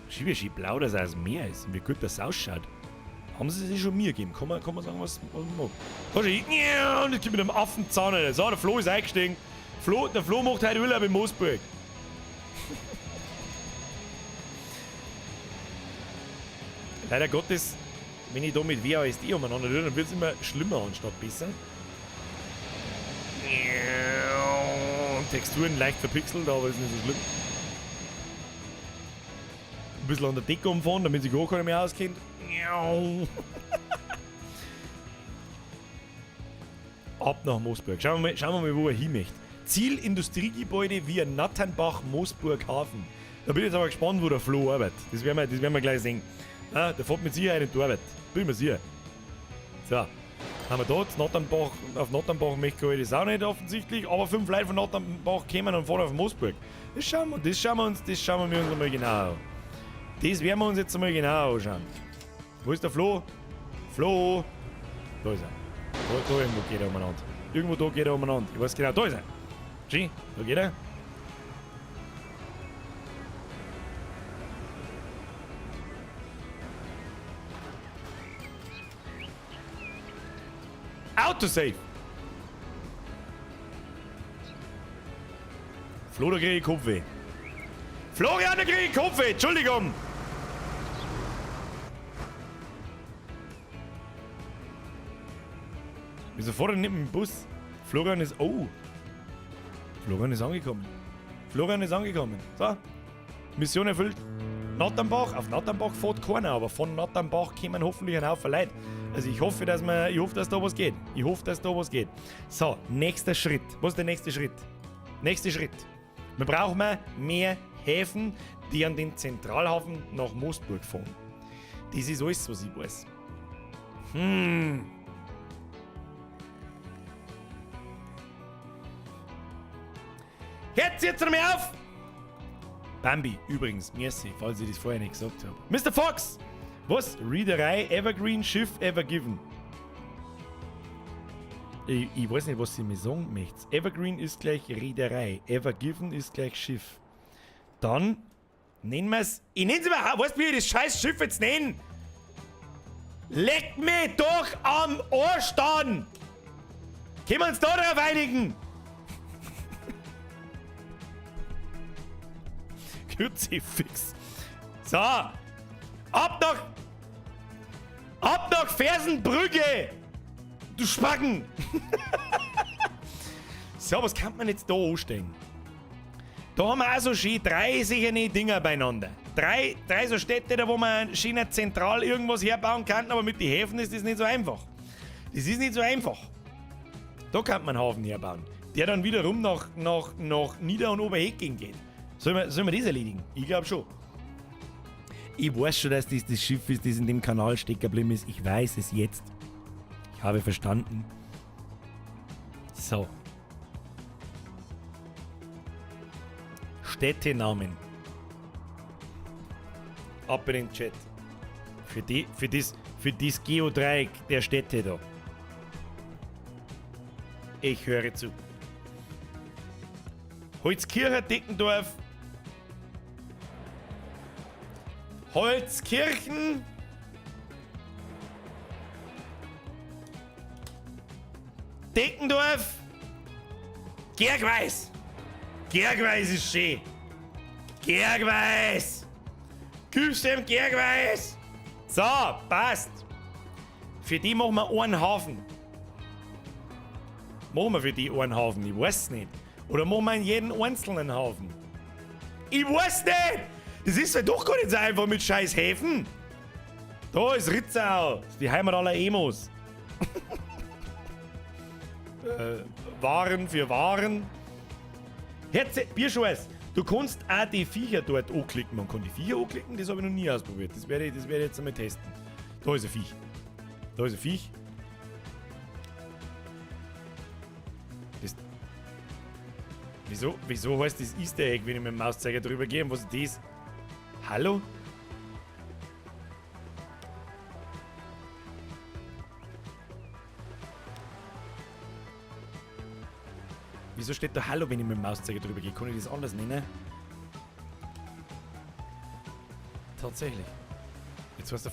Schau, wie schön blau das aus dem Meer ist und wie gut das ausschaut. Haben sie sich schon mir gegeben? Kann man sagen, was man mag? Da schau ich. Und jetzt kommt mit einem Affenzahn, Alter. So, der Flo ist eingestiegen. Der Flo macht heute Urlaub in Moosburg. Leider Gottes, wenn ich da mit WASD umeinander tue, dann wird's immer schlimmer anstatt besser. Texturen leicht verpixelt, aber ist nicht so schlimm. Ein bisschen an der Decke umfahren, damit sich gar keiner mehr auskennt. Ab nach Moosburg. Schauen wir mal, wo er hin möchte. Ziel Industriegebäude via Natternbach, Moosburg Hafen. Da bin ich jetzt aber gespannt, wo der Flo arbeitet. Das werden wir gleich sehen. Ah, der fährt mit Sicherheit in die Arbeit. Bin mir sicher. So. Haben wir dort Natternbach, auf Natternbach möchte ich das auch nicht offensichtlich, aber 5 Leute von Natternbach kommen und fahren auf Moosburg. Das schauen wir uns einmal genau an. Das werden wir uns jetzt einmal genau anschauen. Wo ist der Flo? Flo! Da ist er. Da irgendwo geht er umeinander. Irgendwo da geht er umeinander. Ich weiß genau, da ist er. Schön, da geht er. Autosave! Flo, da krieg ich Kopfweh. Florian, da krieg ich Kopfweh! Entschuldigung! Wieso fährt er nicht mit dem Bus? Florian ist... Oh! Florian ist angekommen. Florian ist angekommen. So. Mission erfüllt. Natternbach. Auf Natternbach fährt keiner, aber von Natternbach kommen hoffentlich ein Haufen Leute. Also ich hoffe, dass da was geht. Ich hoffe, dass da was geht. So, nächster Schritt. Was ist der nächste Schritt? Nächster Schritt. Wir brauchen mehr Häfen, die an den Zentralhafen nach Moosburg fahren. Das ist alles, was ich weiß. Hört jetzt einmal auf! Bambi, übrigens, merci, falls ich das vorher nicht gesagt habe. Mr. Fox! Was? Reederei Evergreen Schiff Evergiven. Ich weiß nicht, was sie mir sagen möchte. Evergreen ist gleich Reederei. Evergiven ist gleich Schiff. Dann nennen wir es. Ich nenne es überhaupt. Weißt du, wie ich das scheiß Schiff jetzt nenne? Leck mich doch am Arsch dann! Können wir uns da drauf einigen? Kruzifix. So. Ab nach. Ab nach Fersenbrügge! Du Spacken! So, was kann man jetzt da anstellen? Da haben wir auch so schön drei sicherne Dinger beieinander. Drei so Städte, da wo man schön zentral irgendwas herbauen kann, aber mit den Häfen ist das nicht so einfach. Das ist nicht so einfach. Da kann man einen Hafen herbauen, der dann wiederum nach Nieder- und Oberhecking geht. Sollen wir das erledigen? Ich glaub schon. Ich weiß schon, dass das das Schiff ist, das in dem Kanal stecken geblieben ist. Ich weiß es jetzt. Ich habe verstanden. So. Städtenamen. Ab in den Chat. Für das Geodreieck der Städte da. Ich höre zu. Holzkirchen, Deckendorf. Holzkirchen. Deckendorf. Gergweis. Gergweis ist schön. Gergweis. Gib's dem Gergweis. So, passt. Für die machen wir einen Hafen. Machen wir für die einen Hafen? Ich weiß nicht. Oder machen wir in jeden einzelnen Hafen? Ich weiß nicht! Das ist ja doch gar nicht so einfach mit scheiß Häfen. Da ist Ritzau. Das ist die Heimat aller Emos. Waren für Waren. Herze, Bierscheiß. Du kannst auch die Viecher dort anklicken. Man kann die Viecher anklicken, das habe ich noch nie ausprobiert. Das werde ich jetzt einmal testen. Da ist ein Viech. Da ist ein Viech. Das, wieso heißt das Easter Egg, wenn ich mit dem Mauszeiger drüber gehe? Und was ist das? Hallo? Wieso steht da Hallo, wenn ich mit dem Mauszeiger drüber gehe? Kann ich das anders nennen? Tatsächlich. Jetzt war's der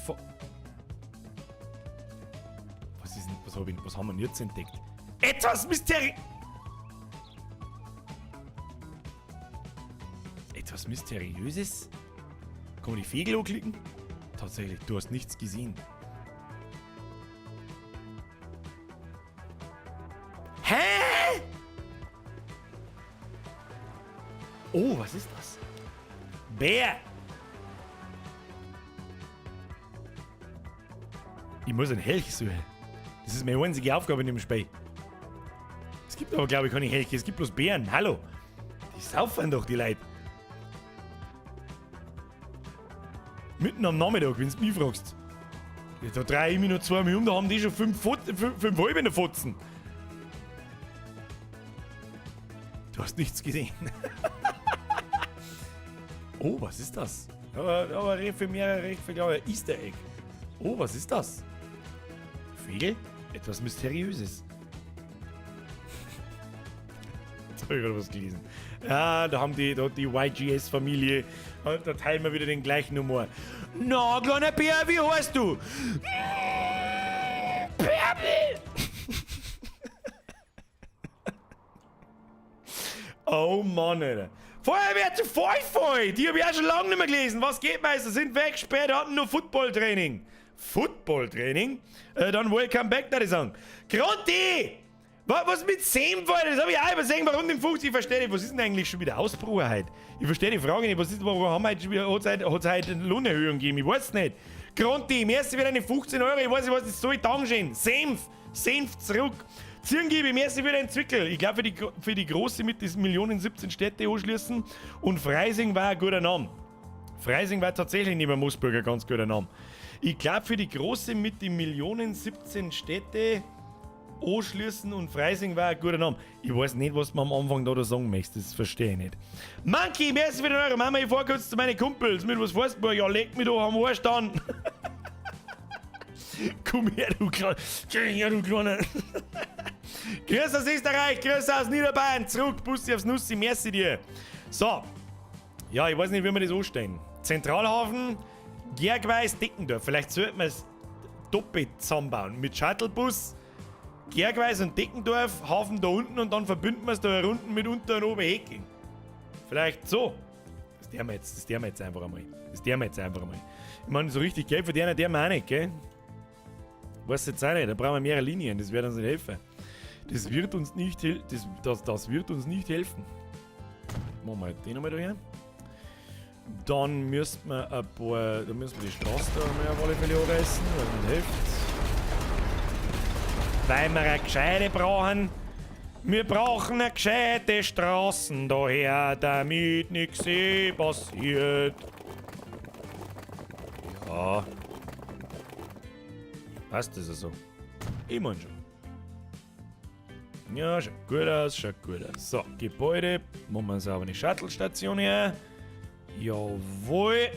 Was ist denn, was hab ich, was haben wir denn jetzt entdeckt? Etwas Etwas Mysteriöses? Kann man die Fegel anklicken? Tatsächlich, du hast nichts gesehen. Hä? Oh, was ist das? Bär! Ich muss einen Elch suchen. Das ist meine einzige Aufgabe in dem Spiel. Es gibt aber, glaube ich, keine Elche. Es gibt bloß Bären. Hallo! Die saufen doch, die Leute. Mitten am Nachmittag, wenn du mich fragst. Ja, da drehe ich mich noch 2 Minuten um, da haben die schon 5 halbe in der Fotzen. Du hast nichts gesehen. Oh, was ist das? Aber für mehrere recht viel, glaube ich, Easter Egg. Oh, was ist das? Vögel? Etwas Mysteriöses. Jetzt hab ich gerade was gelesen. Ja, da haben die, da hat die YGS-Familie, da teilen wir wieder den gleichen Humor. Na, kleiner Bär, wie heißt du? Bärbel! Oh Mann, Alter. Feuerwehr zu Feu, die hab ich auch schon lange nicht mehr gelesen. Was geht, Meister? Sind weg, spät, hatten nur Footballtraining. Footballtraining? Dann welcome back, da ich sagen. Gronti! Was mit Senf, Alter? Das hab ich auch übersehen. Warum den Fuchs? Ich verstehe nicht. Was ist denn eigentlich schon wieder Ausbruch heute? Ich verstehe die Frage nicht. Was ist, warum haben wir heute schon wieder, hat's heute, hat's heute eine Lohnerhöhung gegeben? Ich weiß nicht. Gronti, im ersten wieder eine 15 Euro. Ich weiß nicht, was das soll. Dankeschön. Senf! Senf zurück. Zirngebe, im ersten wieder ein Zwickel. Ich glaub, für die Große mit diesen Millionen 17 Städte anschließen. Und Freising war ein guter Name. Freising war tatsächlich neben Moosburger ganz guter Name. Ich glaub, für die Große mit den Millionen 17 Städte. Anschließen und Freising war ein guter Name. Ich weiß nicht, was man am Anfang da sagen möchte, das verstehe ich nicht. Monkey, merci für den Euro. Mama, ich fahr kurz zu meinen Kumpels. Mit was fährst du? Ja, leg mich doch am Arsch dann. Komm her, du Kleiner. Komm her, du Kleiner. Grüß aus Österreich, grüß aus Niederbayern. Zurück, Bussi aufs Nussi, merci dir. So. Ja, ich weiß nicht, wie wir das anstellen. Zentralhafen, Gergweis, Deckendorf. Vielleicht sollten wir es doppelt zusammenbauen. Mit Shuttlebus, Gergweis und Deckendorf, Hafen da unten und dann verbinden wir es da unten mit Unter- und Oberhecking. Vielleicht so. Das tun wir jetzt, das tun wir jetzt einfach einmal. Das tun wir jetzt einfach einmal. Ich meine, so richtig Geld verdienen der wir auch nicht, gell? Weiß jetzt auch nicht, da brauchen wir mehrere Linien, das wird uns nicht helfen. Das wird uns nicht das, das, das wird uns nicht helfen. Machen wir den nochmal da her. Dann müssten wir ein paar. Da müssen wir die Straße da mal auf alle Fälle anreißen, weil nicht hilft. Weil wir eine gescheite brauchen. Wir brauchen eine gescheite Straßen daher, damit nichts passiert. Ja. Passt das so? Ich mein schon. Ja, schaut gut aus, schaut gut aus. So, Gebäude. Machen wir sauber eine Shuttle-Station her. Jawohl.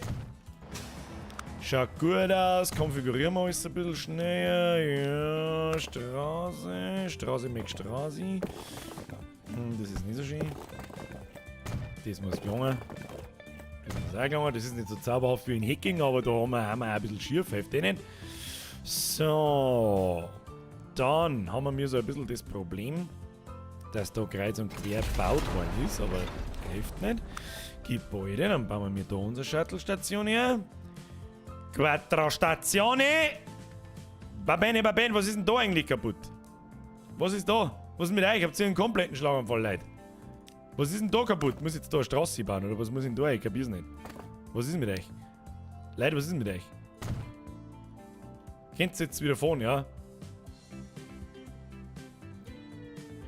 Schaut gut aus. Konfigurieren wir alles ein bisschen schneller. Ja, Straße. Straße mit Straße. Das ist nicht so schön. Das muss gelangen. Das muss auch gelangen. Das ist nicht so zauberhaft wie in Hacking, aber da haben wir auch ein bisschen schief. Hilft denen. So. Dann haben wir mir so ein bisschen das Problem, dass da kreuz und quer gebaut worden ist, aber hilft nicht. Gebäude, dann bauen wir da unsere Shuttle-Station her. Quattro Stazione! Va bene, va bene, was ist denn da eigentlich kaputt? Was ist da? Was ist mit euch? Habt ihr einen kompletten Schlaganfall, Leute? Was ist denn da kaputt? Muss ich jetzt da eine Straße bauen oder was muss ich denn da? Ich kapier's nicht. Was ist mit euch? Leute, was ist mit euch? Könnt ihr jetzt wieder fahren, ja?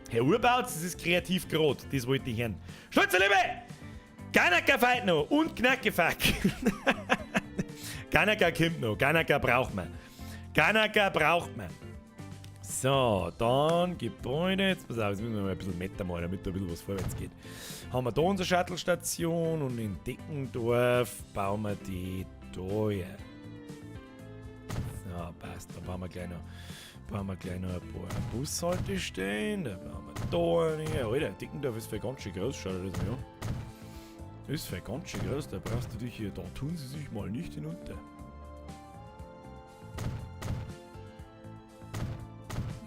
Herr Urbautz, das ist kreativ grad. Das wollte ich hören. Stolze Liebe! Ganaka feit noch und Knackefuck. Ganaka kommt noch. Ganaka braucht man. Ganaka braucht man. So, dann Gebäude. Jetzt pass auf, jetzt müssen wir mal ein bisschen Meter malen, damit da ein bisschen was vorwärts geht. Haben wir da unsere Shuttle-Station und in Deckendorf bauen wir die da her. So, passt. Da bauen wir gleich noch, ein paar Bushaltestellen. Da bauen wir da eine her. Alter, Deckendorf ist für ganz schön groß, schau dir das mal an. Ist für ganz schön groß, da brauchst du dich hier, da tun sie sich mal nicht hinunter.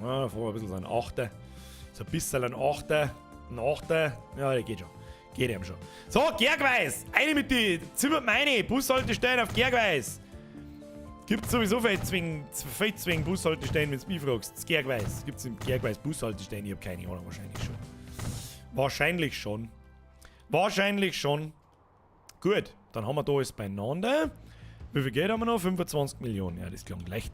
Ja, da fahren wir ein bisschen so ein Achter. So ein bisschen ein Achter. Ein Achter. Ja, der geht schon. Geht ihm schon. So, Gergweis! Eine mit die. Zimmert meine Bushaltestellen auf Gergweis. Gibt sowieso viel zwingen Bushaltestellen, wenn du mich fragst. Das Gergweis. Gibt's im Gergweis Bushaltestellen? Ich hab keine Ahnung, wahrscheinlich schon. Wahrscheinlich schon. Wahrscheinlich schon. Gut, dann haben wir da alles beieinander. Wie viel Geld haben wir noch? 25 Millionen. Ja, das klang leicht.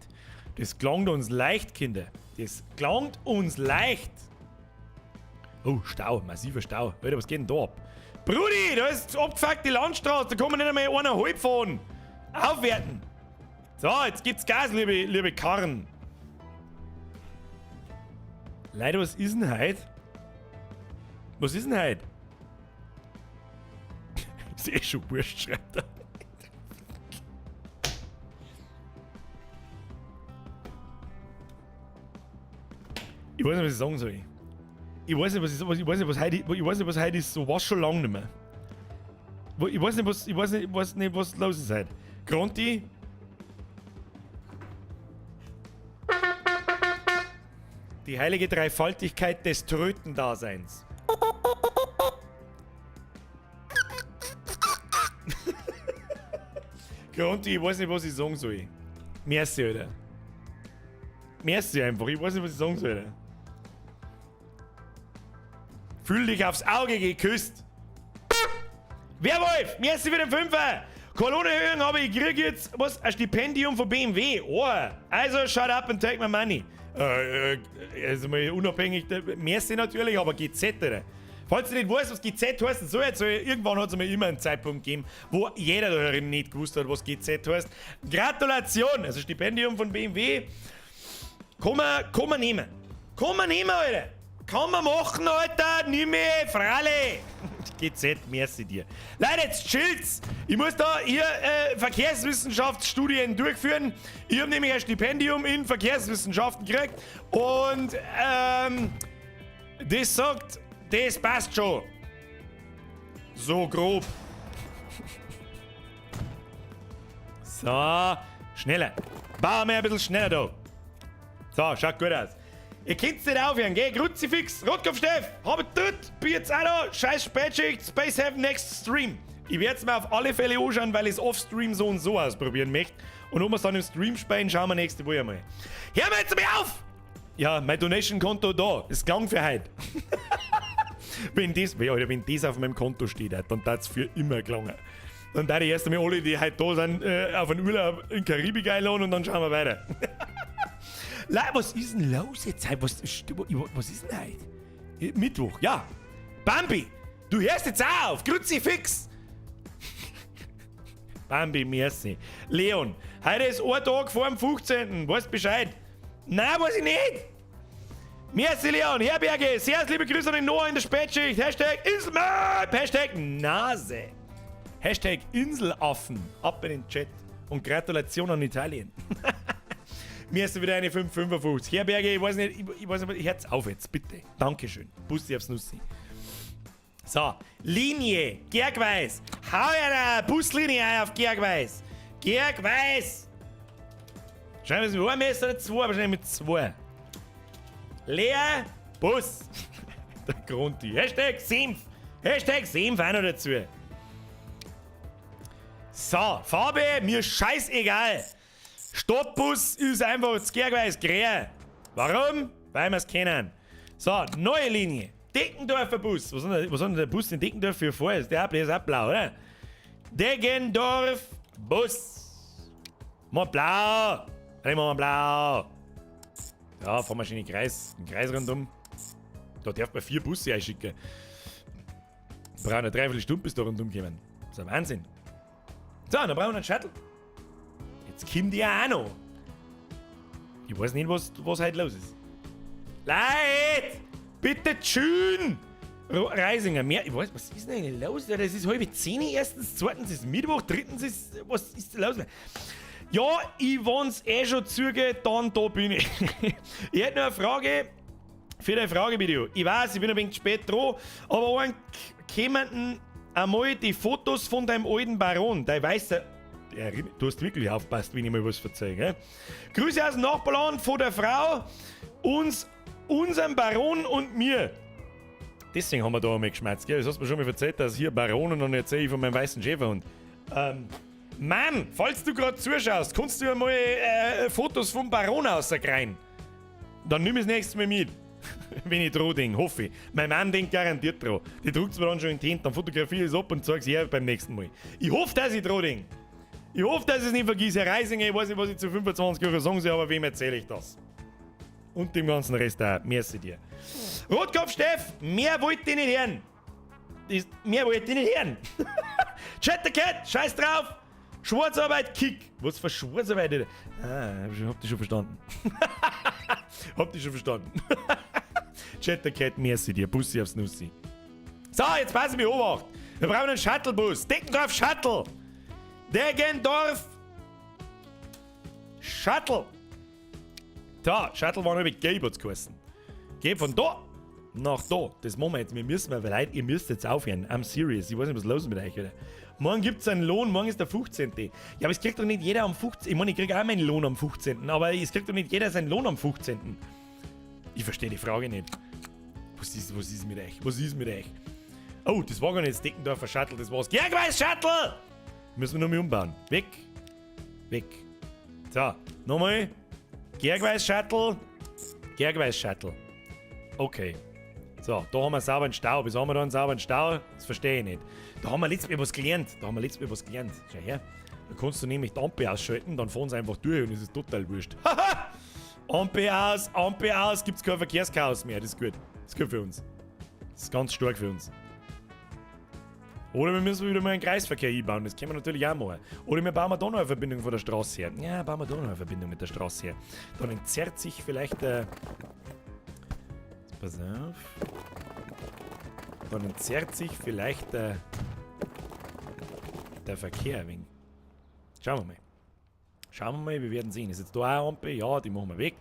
Das klangt uns leicht, Kinder. Das klangt uns leicht. Oh, Stau. Massiver Stau. Alter, was geht denn da ab? Brudi, da ist abgefuckte Landstraße. Da kann man nicht einmal 1,5 fahren. Aufwerten. So, jetzt gibt's Gas, liebe Karren. Leute, was ist denn heute? Was ist denn heute? Ist eh schon wurscht, schreibt er. Ich weiß nicht, was ich sagen soll. Ich weiß nicht, was ich, ich weiß nicht, was heute, ich weiß nicht, was heute ist. So war's schon lange nicht mehr. Ich weiß nicht, was, ich weiß nicht, was los ist heute. Gronti. Die heilige Dreifaltigkeit des Trötendaseins. Gronti, ich weiß nicht, was ich sagen soll. Merci, Alter. Merci einfach, ich weiß nicht, was ich sagen soll, Alter. Fühl dich aufs Auge geküsst. Werwolf, merci für den Fünfer. Corona-Erhöhung, aber ich krieg jetzt was, ein Stipendium von BMW. Oh, also shut up and take my money. Also mal unabhängig, merci natürlich, aber GZ, Alter. Falls du nicht weißt, was GZ heißt, soll jetzt, irgendwann hat es mal immer einen Zeitpunkt gegeben, wo jeder da drin nicht gewusst hat, was GZ heißt. Gratulation! Also Stipendium von BMW kann man nehmen. Kann man nehmen, Alter. Kann man machen, Alter. Nimm mich, Fralle. GZ, merci dir. Leute, jetzt chillt's. Ich muss da hier Verkehrswissenschaftsstudien durchführen. Ich habe nämlich ein Stipendium in Verkehrswissenschaften gekriegt. Und das sagt, das passt schon. So grob. So, schneller. Bauen wir ein bisschen schneller da. So, schaut gut aus. Ihr könnt's nicht aufhören, gell? Kruzifix, Rotkopf Steff, hab tut, bin jetzt auch da, scheiß Spätschicht, Space Heaven Next Stream. Ich werd's mir auf alle Fälle anschauen, weil ich's off-Stream so und so ausprobieren möchte. Und ob wir's dann im Stream spielen, schauen wir nächste Woche mal. Hör mir jetzt mal auf! Ja, mein Donation-Konto da, ist klang für heute. Wenn das, Alter, wenn das auf meinem Konto steht, dann tat's für immer gelangen. Dann darf ich erst einmal alle, die heute da sind, auf einen Urlaub in die Karibik einladen und dann schauen wir weiter. Leute, was ist denn los jetzt heute? Was ist denn heute? Mittwoch, ja. Bambi, du hörst jetzt auf. Kruzifix. Bambi, merci. Leon, heute ist ein Tag vor dem 15. Weißt Bescheid? Nein, weiß ich nicht. Merci, Leon. Herberge, sehr liebe Grüße an den Noah in der Spätschicht. Hashtag Inselmap. Hashtag Nase. Hashtag Inselaffen. Ab in den Chat. Und Gratulation an Italien. Mir ist wieder eine 5,55. Herberge, ich weiß nicht, ich weiß nicht, hört's auf jetzt, bitte. Dankeschön. Bussi aufs Nussi. So, Linie, Gergweis. Hau eine Buslinie ein auf Gergweis. Gergweis. Schreiben wir es mit einem S oder zwei, wahrscheinlich mit zwei. Leer, Bus. Der Grunti. Hashtag Senf. Hashtag Senf auch noch dazu. So, Farbe, mir scheißegal. Stadtbus ist einfach das Gergweis grün. Warum? Weil wir's kennen. So, neue Linie. Deggendorfer Bus. Was hat denn der Bus in Deggendorf für vor? Ist der ist auch blau, oder? Deggendorf Bus. Mal blau. Nehmen wir mal blau. Ja, fahren wir schön in den Kreis. Den Kreis rundum. Da darf man 4 Busse einschicken. Brauchen eine Dreiviertelstunde, bis da rundum kommen. Das ist ein Wahnsinn. So, dann brauchen wir einen Shuttle. Jetzt kommt die ja auch noch. Ich weiß nicht, was heute los ist. Leute! Bitte schön! Reisinger, mehr. Ich weiß, was ist denn eigentlich los? Das ist 9:30 erstens, zweitens ist Mittwoch, drittens ist. Was ist denn los? Ja, ich wenn's eh schon zugehe, dann da bin ich. Ich hätte noch eine Frage für dein Fragevideo. Ich weiß, ich bin ein wenig spät dran, aber wann kämen einmal die Fotos von deinem alten Baron? Dein weißer. Du hast wirklich aufgepasst, wenn ich mal was verzeihe, gell? Grüße aus dem Nachbarland von der Frau, uns, unserem Baron und mir. Deswegen haben wir da einmal geschmerzt, gell? Das hast du mir schon mal erzählt, dass hier Baronen und erzähle ich von meinem weißen Schäferhund. Mann, falls du gerade zuschaust, kannst du einmal Fotos vom Baron rauskriegen. Dann nimm ich das nächste Mal mit. Wenn ich dran denke, hoffe ich. Mein Mann denkt garantiert dran. Die druckt's mir dann schon in die Hände, dann fotografiere ich es ab und zeig's ihr beim nächsten Mal. Ich hoffe, dass ich dran denke. Ich hoffe, dass ich es nicht vergesse. Herr Reisinger, ich weiß nicht, was ich zu 25 Euro sagen soll, aber wem erzähle ich das? Und dem ganzen Rest auch. Merci dir. Rotkopf Steff, mehr wollte ich nicht hören. Mehr wollte ich nicht hören. Chat the Cat, scheiß drauf. Schwarzarbeit, Kick. Was für Schwarzarbeit? Ah, hab dich schon verstanden. Hab dich schon verstanden. Chat the Cat, merci dir. Bussi aufs Nussi. So, jetzt passen wir Obacht. Wir brauchen einen Shuttlebus. Deggendorf Shuttle. Deggendorf Shuttle. Da, Shuttle war nämlich gelb, hat's geheißen. Geht von da nach da. Das machen wir jetzt. Wir müssen mal, weil ihr müsst jetzt aufhören. I'm serious. Ich weiß nicht, was los ist mit euch, oder? Morgen gibt's einen Lohn, morgen ist der 15. Ja, aber es kriegt doch nicht jeder am 15. Ich meine, ich krieg auch meinen Lohn am 15. Aber es kriegt doch nicht jeder seinen Lohn am 15. Ich verstehe die Frage nicht. Was ist mit euch? Was ist mit euch? Oh, das war gar nicht das Deggendorfer Shuttle, das war's. Gergweis Shuttle! Müssen wir nochmal umbauen. Weg. Weg. So, nochmal. Gergweis Shuttle. Gergweis Shuttle. Okay. So, da haben wir einen sauberen Stau. Wieso haben wir da einen sauberen Stau? Das verstehe ich nicht. Da haben wir letztes Mal was gelernt. Schau her. Da kannst du nämlich die Ampel ausschalten, dann fahren sie einfach durch und es ist total wurscht. Haha! Ampel aus, gibt's kein Verkehrschaos mehr. Das ist gut. Das ist gut für uns. Das ist ganz stark für uns. Oder wir müssen wieder mal einen Kreisverkehr einbauen, das können wir natürlich auch machen. Oder wir bauen da noch eine Verbindung von der Straße her. Ja, bauen wir da noch eine Verbindung mit der Straße her. Dann entzerrt sich vielleicht der Pass auf. Dann entzerrt sich vielleicht der Verkehr ein wenig. Schauen wir mal. Schauen wir mal, wir werden sehen. Ist jetzt da auch eine Ampel? Ja, die machen wir weg.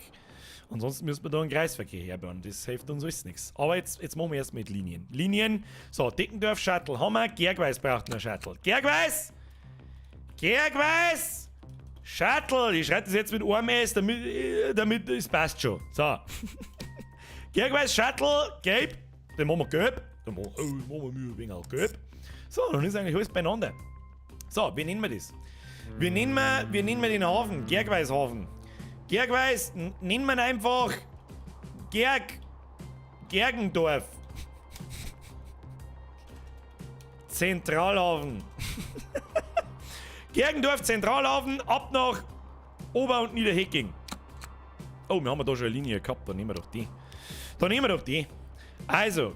Ansonsten müssen wir da einen Kreisverkehr herbauen. Das hilft uns alles nichts. Aber jetzt machen wir erst mit Linien. Linien. So, Deckendorf Shuttle haben wir. Gergweis braucht noch Shuttle. Gergweis! Gergweis! Shuttle! Ich schreibe das jetzt mit einem S, damit es passt schon. So. Gergweis Shuttle, gelb. Den machen wir gelb. Den machen wir ein wenig gelb. So, dann ist eigentlich alles beieinander. So, wie nennen wir das? Wir nennen wir den Hafen, Gergweishafen. Gergweis, nennen wir einfach Gergendorf. Zentralhafen. Gergendorf, Zentralhafen, ab nach Ober- und Niederhecking. Oh, wir haben da schon eine Linie gehabt, dann nehmen wir doch die. Dann nehmen wir doch die. Also,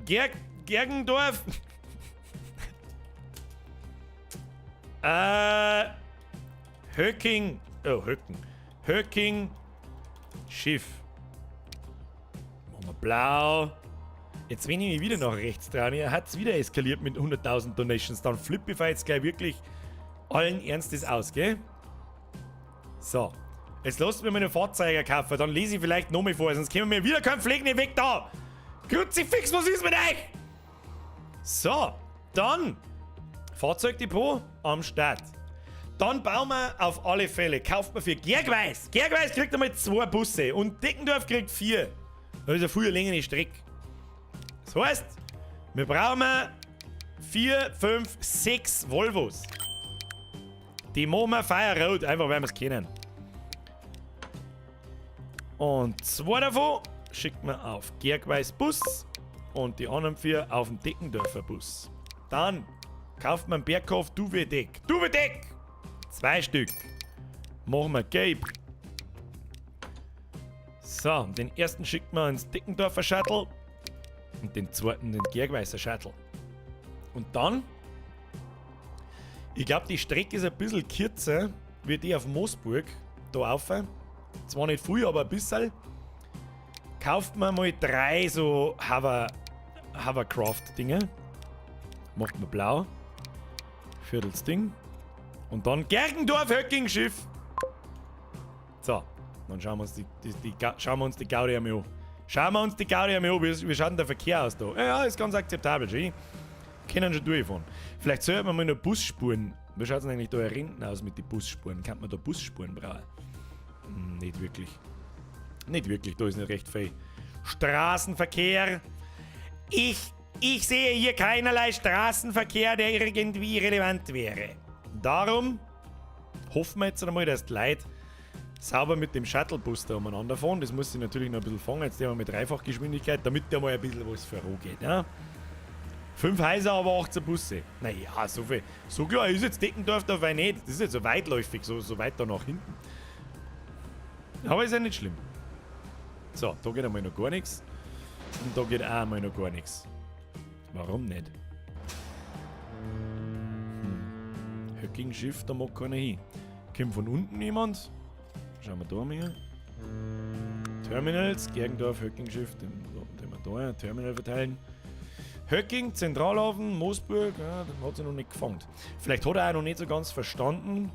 Gergendorf. Höcking. Oh, Höcken. Höcking. Schiff. Machen wir blau. Jetzt, wenn ich mich wieder nach rechts drehe, er hat's wieder eskaliert mit 100.000 Donations. Dann flippe ich jetzt gleich wirklich allen Ernstes aus, gell? So. Jetzt lasst mir mal einen Fahrzeuger kaufen, dann lese ich vielleicht noch mal vor, sonst kommen wir wieder kein Pflegen weg da. Kruzifix, was ist mit euch? So, dann Fahrzeugdepot am Start. Dann bauen wir auf alle Fälle, kauft man für Gergweis. Gergweis kriegt einmal 2 Busse und Deckendorf kriegt 4. Das ist eine viel längere Strecke. Das heißt, wir brauchen 4, 5, 6 Volvos. Die machen wir Fire Road, einfach weil wir es kennen. Und 2 davon schickt man auf Gergweis Bus und die anderen 4 auf den Deckendorfer Bus. Dann kauft man Berghof Duvedeck. Duvedeck! 2 Stück. Machen wir gelb. So, den ersten schickt man ins Deckendorfer Shuttle und den zweiten den Gergweiser Shuttle. Und dann, ich glaub, die Strecke ist ein bisschen kürzer wie die auf Moosburg da rauf. Zwar nicht viel, aber ein bisschen. Kauft man mal 3 so Hovercraft-Dinge. Macht man blau. Viertelsding. Und dann Gergendorf Höcking-Schiff. So, dann schauen wir uns die Gaudi einmal an. Schauen wir uns die Gaudi einmal an. Wie schaut denn der Verkehr aus da? Ja, ist ganz akzeptabel, schön. Können schon durchfahren. Vielleicht sollten wir mal noch Busspuren. Wie schaut es denn eigentlich da hinten aus mit den Busspuren? Kann man da Busspuren brauchen? Nicht wirklich. Nicht wirklich, da ist nicht recht viel. Straßenverkehr. Ich sehe hier keinerlei Straßenverkehr, der irgendwie relevant wäre. Darum hoffen wir jetzt einmal, dass die Leute sauber mit dem Shuttlebus da umeinander fahren. Das muss ich natürlich noch ein bisschen fangen. Jetzt nehmen wir mit Dreifachgeschwindigkeit, damit da mal ein bisschen was vorangeht. Ja? 5 Häuser, aber 18 Busse. Naja, so viel. So klar ist jetzt Deckendorf dabei nicht. Das ist jetzt so weitläufig, so weit da nach hinten. Aber ist ja nicht schlimm. So, da geht einmal noch gar nichts. Und da geht auch einmal noch gar nichts. Warum nicht? Höcking-Schiff, da mag keiner hin. Kommt von unten jemand? Schauen wir da mal her. Terminals, Gergendorf, Höcking-Schiff, den wir da, Terminal verteilen. Höcking, Zentralhafen, Moosburg, ja, den hat sie noch nicht gefangen. Vielleicht hat er auch noch nicht so ganz verstanden,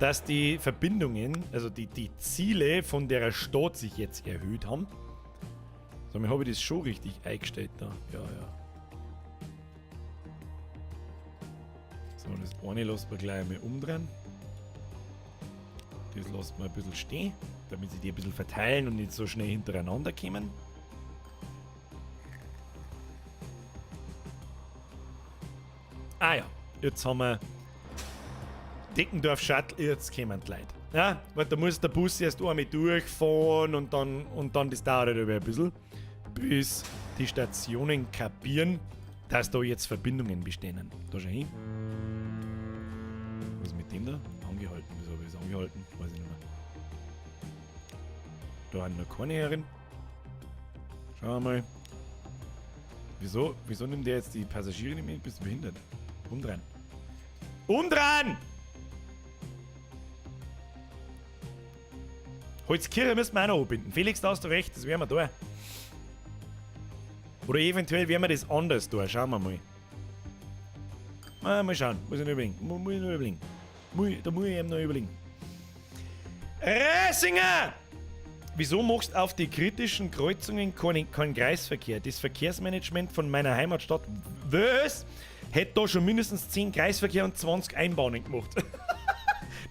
dass die Verbindungen, also die Ziele von der Stadt sich jetzt erhöht haben. So, mir habe ich das schon richtig eingestellt da. Ja, ja. So, das eine lassen wir gleich einmal umdrehen. Das lassen wir ein bisschen stehen, damit sie die ein bisschen verteilen und nicht so schnell hintereinander kommen. Ah ja, jetzt haben wir Deckendorf Shuttle, jetzt kommen die Leute. Ja, weil da muss der Bus erst einmal durchfahren und dann das dauert halt ein bisschen, bis die Stationen kapieren, dass da jetzt Verbindungen bestehen. Da schau hin. Was ist mit dem da? Angehalten. Wieso habe ich das angehalten? Weiß ich nicht mehr. Da haben noch keine Herren. Schauen wir mal. Wieso? Wieso nimmt der jetzt die Passagiere nicht mit? Bist du behindert? Umdrehen. Umdrehen! Holzkirche müssen wir auch noch anbinden. Felix, da hast du recht, das werden wir da. Oder eventuell werden wir das anders da. Schauen wir mal. Mal schauen. Muss ich noch überlegen. Muss ich noch überlegen. Da muss ich eben noch überlegen. Rasinger! Wieso machst du auf die kritischen Kreuzungen keinen Kreisverkehr? Das Verkehrsmanagement von meiner Heimatstadt Wös hätte da schon mindestens 10 Kreisverkehr und 20 Einbahnen gemacht.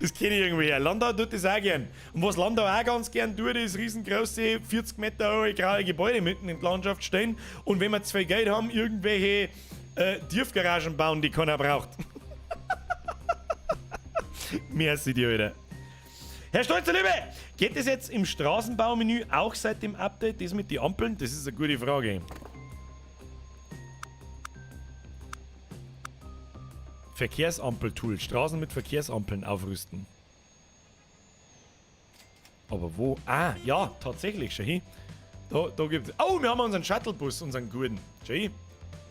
Das kenne ich irgendwie her. Landau tut das auch gern. Und was Landau auch ganz gern tut, ist riesengroße, 40 Meter hohe graue Gebäude mitten in die Landschaft stellen. Und wenn wir zu viel Geld haben, irgendwelche Tiefgaragen bauen, die keiner braucht. Merci dir, Alter. Herr Stolzer Liebe, geht es jetzt im Straßenbaumenü auch seit dem Update, das mit den Ampeln? Das ist eine gute Frage. Verkehrsampel-Tool. Straßen mit Verkehrsampeln aufrüsten. Aber wo? Ah, ja, tatsächlich, schau hin. Da gibt's. Oh, wir haben unseren Shuttlebus, unseren guten. Schau hin.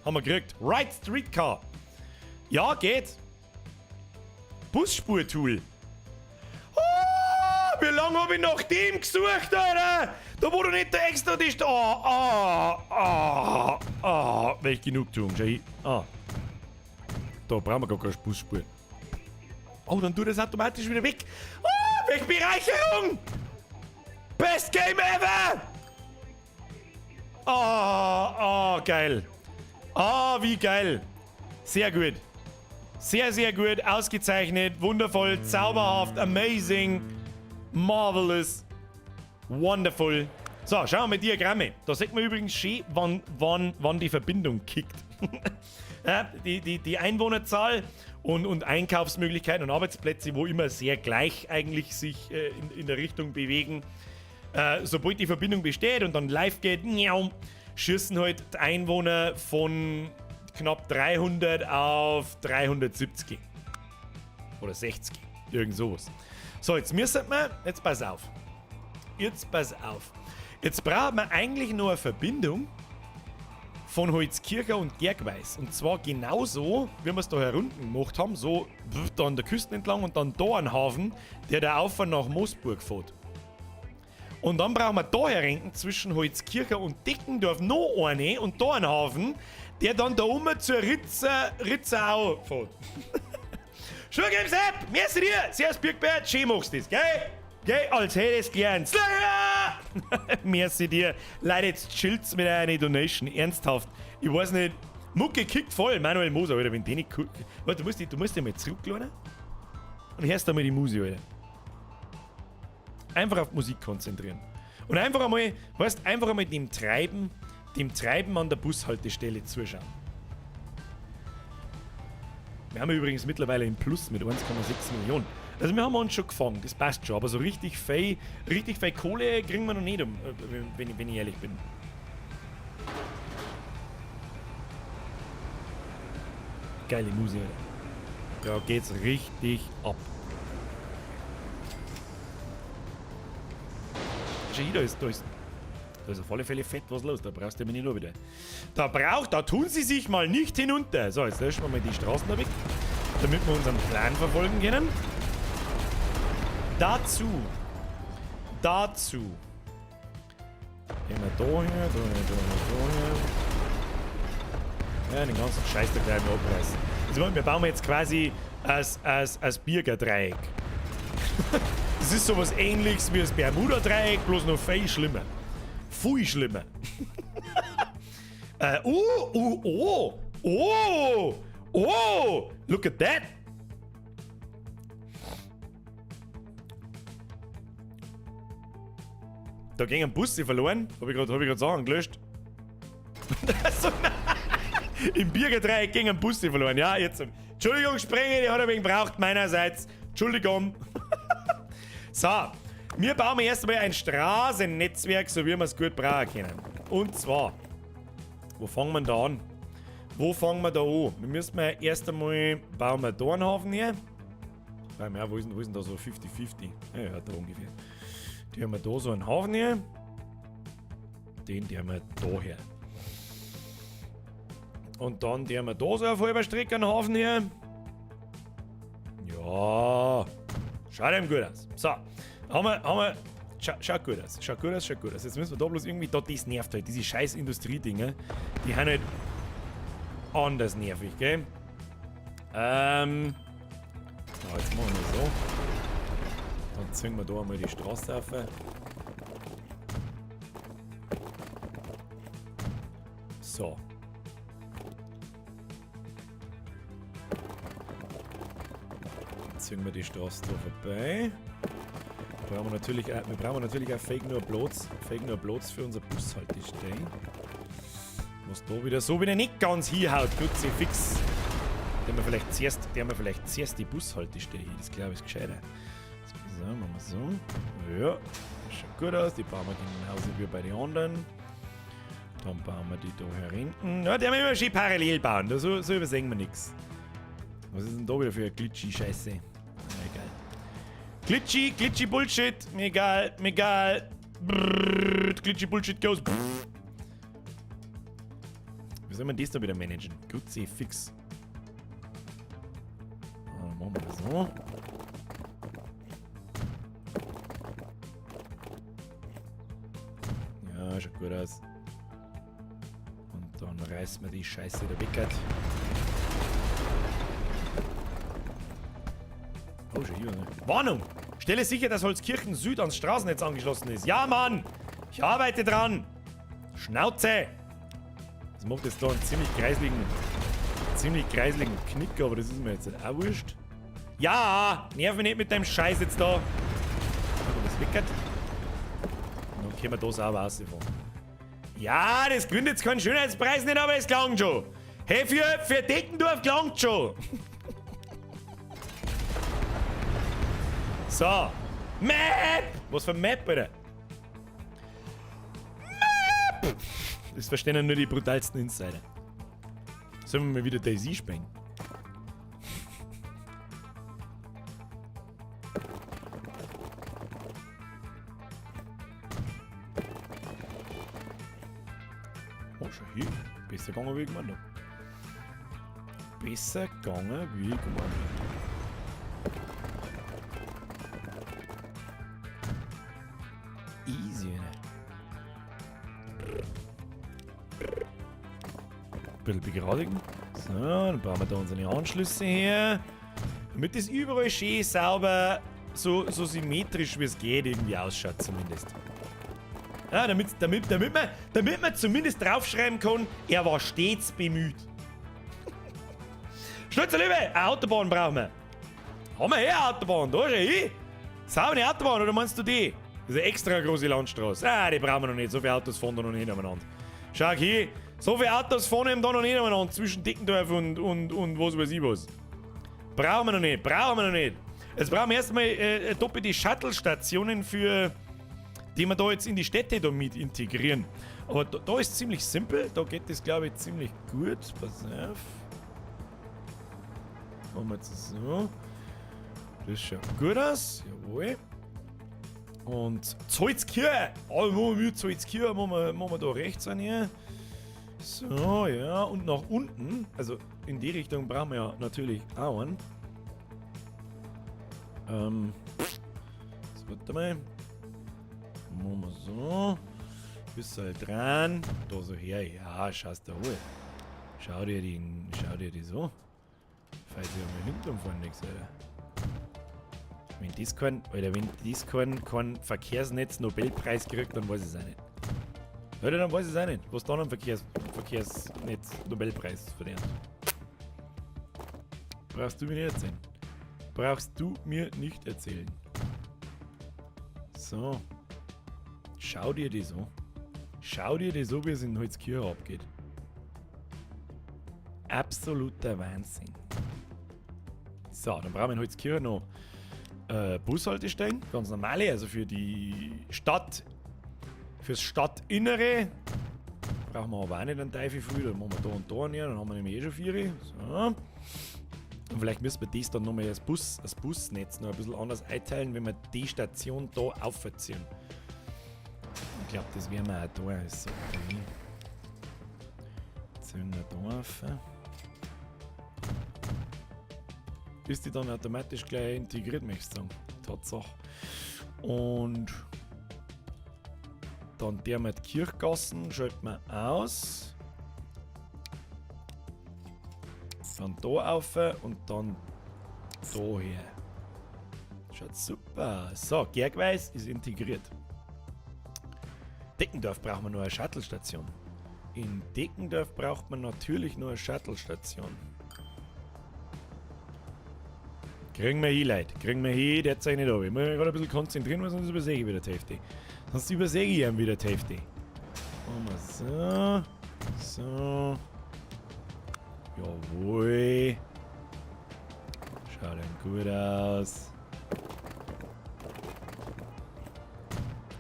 Haben wir gekriegt. Right Streetcar. Ja, geht. Busspur-Tool. Oh, wie lange hab ich nach dem gesucht, Alter? Da wo du nicht da extra die St-, oh, oh, oh, oh. Welch Genugtuung, schau hin. Ah. Da brauchen wir gar keine Busspur. Oh, dann tut das automatisch wieder weg. Oh, welche Bereicherung! Best Game ever! Oh, oh, geil. Oh, wie geil. Sehr gut. Sehr, sehr gut. Ausgezeichnet. Wundervoll. Zauberhaft. Amazing. Marvelous. Wonderful. So, schauen wir mal Diagramme. Da sieht man übrigens schön, wann die Verbindung kickt. Ja, die Einwohnerzahl und Einkaufsmöglichkeiten und Arbeitsplätze, wo immer sehr gleich eigentlich sich in der Richtung bewegen. Sobald die Verbindung besteht und dann live geht, miau, schießen halt die Einwohner von knapp 300 auf 370. Oder 60. Irgend sowas. So, jetzt müssen wir, jetzt pass auf. Jetzt pass auf. Jetzt braucht man eigentlich nur eine Verbindung von Holzkircher und Gergweis. Und zwar genauso, wie wir es da herunten gemacht haben, so da an der Küste entlang und dann da einen Hafen, der da auf und nach Moosburg fährt. Und dann brauchen wir da herunten zwischen Holzkircher und Deckendorf noch eine und da einen Hafen, der dann da oben zur Ritzerau fährt. Schau, Sepp, merci dir, servus Birkbert, schön machst du das, gell? Gell, als hätte ich's gern. Slayer! Merci dir. Leute, jetzt chillt's mit einer Donation. Ernsthaft. Ich weiß nicht. Mucke kickt voll. Manuel Moser, Alter, wenn die nicht guckt. Warte, du musst dich mal zurücklehnen. Und hörst da mal die Musik, Alter. Einfach auf die Musik konzentrieren. Und einfach einmal, weißt, einfach einmal dem Treiben an der Bushaltestelle zuschauen. Wir haben übrigens mittlerweile im Plus mit 1,6 Millionen. Also wir haben uns schon gefangen, das passt schon, aber so richtig viel Kohle kriegen wir noch nicht wenn ich ehrlich bin. Geile Musik. Da geht's richtig ab. Schau hier, da ist auf alle Fälle fett was los, da brauchst du mich nicht noch wieder. Da tun sie sich mal nicht hinunter. So, jetzt löschen wir mal die Straßen da weg, damit wir unseren Plan verfolgen können. Dazu. Dazu. Gehen wir da her, da her, da her, da her. Ja, den ganzen Scheiß da gleich mal abreißen. Also wir bauen jetzt quasi als Birger-Dreieck. Das ist sowas ähnliches wie das Bermuda-Dreieck, bloß noch viel schlimmer. Viel schlimmer. Oh, oh, oh, oh, oh, look at that. Da ging ein Bus verloren. Hab ich grad Sachen gelöscht. So, nein. Im Birgerdreieck ging ein Bus verloren. Ja, jetzt. Entschuldigung, Sprenge, die hat er wegen braucht meinerseits. Entschuldigung. So, wir bauen erst einmal ein Straßennetzwerk, so wie wir es gut brauchen können. Und zwar, wo fangen wir da an? Wo fangen wir da an? Wir müssen mal erst einmal, bauen wir da einen Hafen her. Ja, wo ist denn da so 50-50? Ja, ja, da ungefähr. Die haben wir da so einen Hafen hier. Den, die haben wir da her. Und dann die haben wir da so auf halber Strecke einen Hafen hier. Ja. Schaut eben gut aus. So. Haben wir Schaut gut aus. Schaut gut aus, schaut gut aus. Jetzt müssen wir da bloß irgendwie, da, das nervt halt, diese scheiß Industriedinger, die haben halt anders nervig, gell? So, jetzt machen wir so. Dann ziehen wir da einmal die Straße auf. So. Dann ziehen wir die Straße da vorbei. Brauchen wir natürlich auch, wir brauchen natürlich auch Fake nur Platz, Fake nur Platz für unser Bushaltestellen. Was da wieder so wieder nicht ganz hinhaut. Gut, sie fix. Der wir vielleicht zuerst, der wir vielleicht zuerst die Bushaltestelle hier. Das glaube ich ist gescheiter. So, machen wir so. Ja, schaut gut aus. Die bauen wir genauso wie bei den anderen. Dann bauen wir die da hinten. Ja, die haben wir immer schön parallel bauen. Da so übersehen wir nix. Was ist denn da wieder für eine glitchy Scheiße? Na, egal. Glitchy, glitchy Bullshit. Mir egal, mir egal. Brrr, glitchy Bullshit goes. Brrr. Wie soll man das da wieder managen? Gut, sie fix. Dann machen wir das so. Ja, schaut gut aus. Und dann reißen wir die Scheiße da weg. Oh, schon hier, ne? Warnung! Stelle sicher, dass Holzkirchen Süd ans Straßennetz angeschlossen ist. Ja, Mann! Ich arbeite dran! Schnauze! Das macht jetzt da einen ziemlich kreisligen Knick, aber das ist mir jetzt auch wurscht. Ja! Nerv mich nicht mit deinem Scheiß jetzt da! Das wickert. Und dann können wir da sauber rausfahren. Ja, das gewinnt jetzt keinen Schönheitspreis nicht, aber es klang schon. Hey, für Deckendorf klangt schon. So. Map! Was für ein Map, Alter? Map! Das verstehen ja nur die brutalsten Insider. Sollen wir mal wieder DayZ spielen? Oh, schau hier. Besser gegangen wie gemeint. Besser gegangen wie gemeint. Easy, ne? Ein bisschen begradigen. So, dann bauen wir da unsere Anschlüsse her. Damit das überall schön sauber, so symmetrisch wie es geht, irgendwie ausschaut zumindest. Ja, damit man zumindest draufschreiben kann, er war stets bemüht. Schnitzel, Liebe, eine Autobahn brauchen wir. Haben wir hier eine Autobahn? Da schau hin. Saubere Autobahn, oder meinst du die? Das ist eine extra große Landstraße. Ah, die brauchen wir noch nicht. So viele Autos fahren da noch nicht umeinander. Schau hier, so viele Autos fahren eben da noch nicht umeinander. Zwischen Deckendorf und was weiß ich was. Brauchen wir noch nicht, brauchen wir noch nicht. Jetzt brauchen wir erstmal doppelte Shuttle-Stationen für, die wir da jetzt in die Städte da mit integrieren. Aber da ist ziemlich simpel, da geht das, glaub ich, ziemlich gut. Pass auf. Machen wir jetzt so. Das schaut gut aus. Jawohl. Und Zollskirche! Oh, machen wir Zollskirche, machen wir da rechts an hier. So, ja, und nach unten, also in die Richtung brauchen wir ja natürlich auch einen. So, warte mal. Machen wir so. Bisschen dran. Da so her. Ja, schaust da hoch. Schau dir den, schau dir die so. Falls ich mal hinten umfahren nichts, Alter. Wenn das kein, Alter, wenn das kein Verkehrsnetz Nobelpreis kriegt, dann weiß ich es auch nicht. Alter, dann weiß ich es auch nicht, was da am Verkehrsnetz Nobelpreis verdient. Brauchst du mir nicht erzählen. Brauchst du mir nicht erzählen. So. Schau dir das an. Schau dir das an, wie es in Holzkirche abgeht. Absoluter Wahnsinn. So, dann brauchen wir in Holzkirche noch Bushaltestellen, ganz normale, also für die Stadt, fürs Stadtinnere. Brauchen wir aber auch nicht einen Teufel viel, dann machen wir da und da einen, dann haben wir nämlich eh schon 4. So. Und vielleicht müssen wir das dann nochmal als Busnetz noch ein bisschen anders einteilen, wenn wir die Station da aufziehen. Ich glaub, das werden wir auch da. So, okay. Ziehen wir da auf. Ist die dann automatisch gleich integriert, möchte ich sagen. Tatsache. Und Dann der mit Kirchgassen schalten wir aus. Dann da auf und dann da her. Schaut super. So, Gergweis ist integriert. Deckendorf braucht man nur eine Shuttle-Station. In Deckendorf braucht man natürlich nur eine Shuttle-Station. Kriegen wir hin, Leute. Kriegen wir hin, der zeigt nicht ab. Ich muss mich gerade ein bisschen konzentrieren, weil sonst übersehe ich wieder die Hälfte. Sonst übersehe ich ihn wieder die Hälfte. Machen wir so. So. Jawohl. Schaut denn gut aus.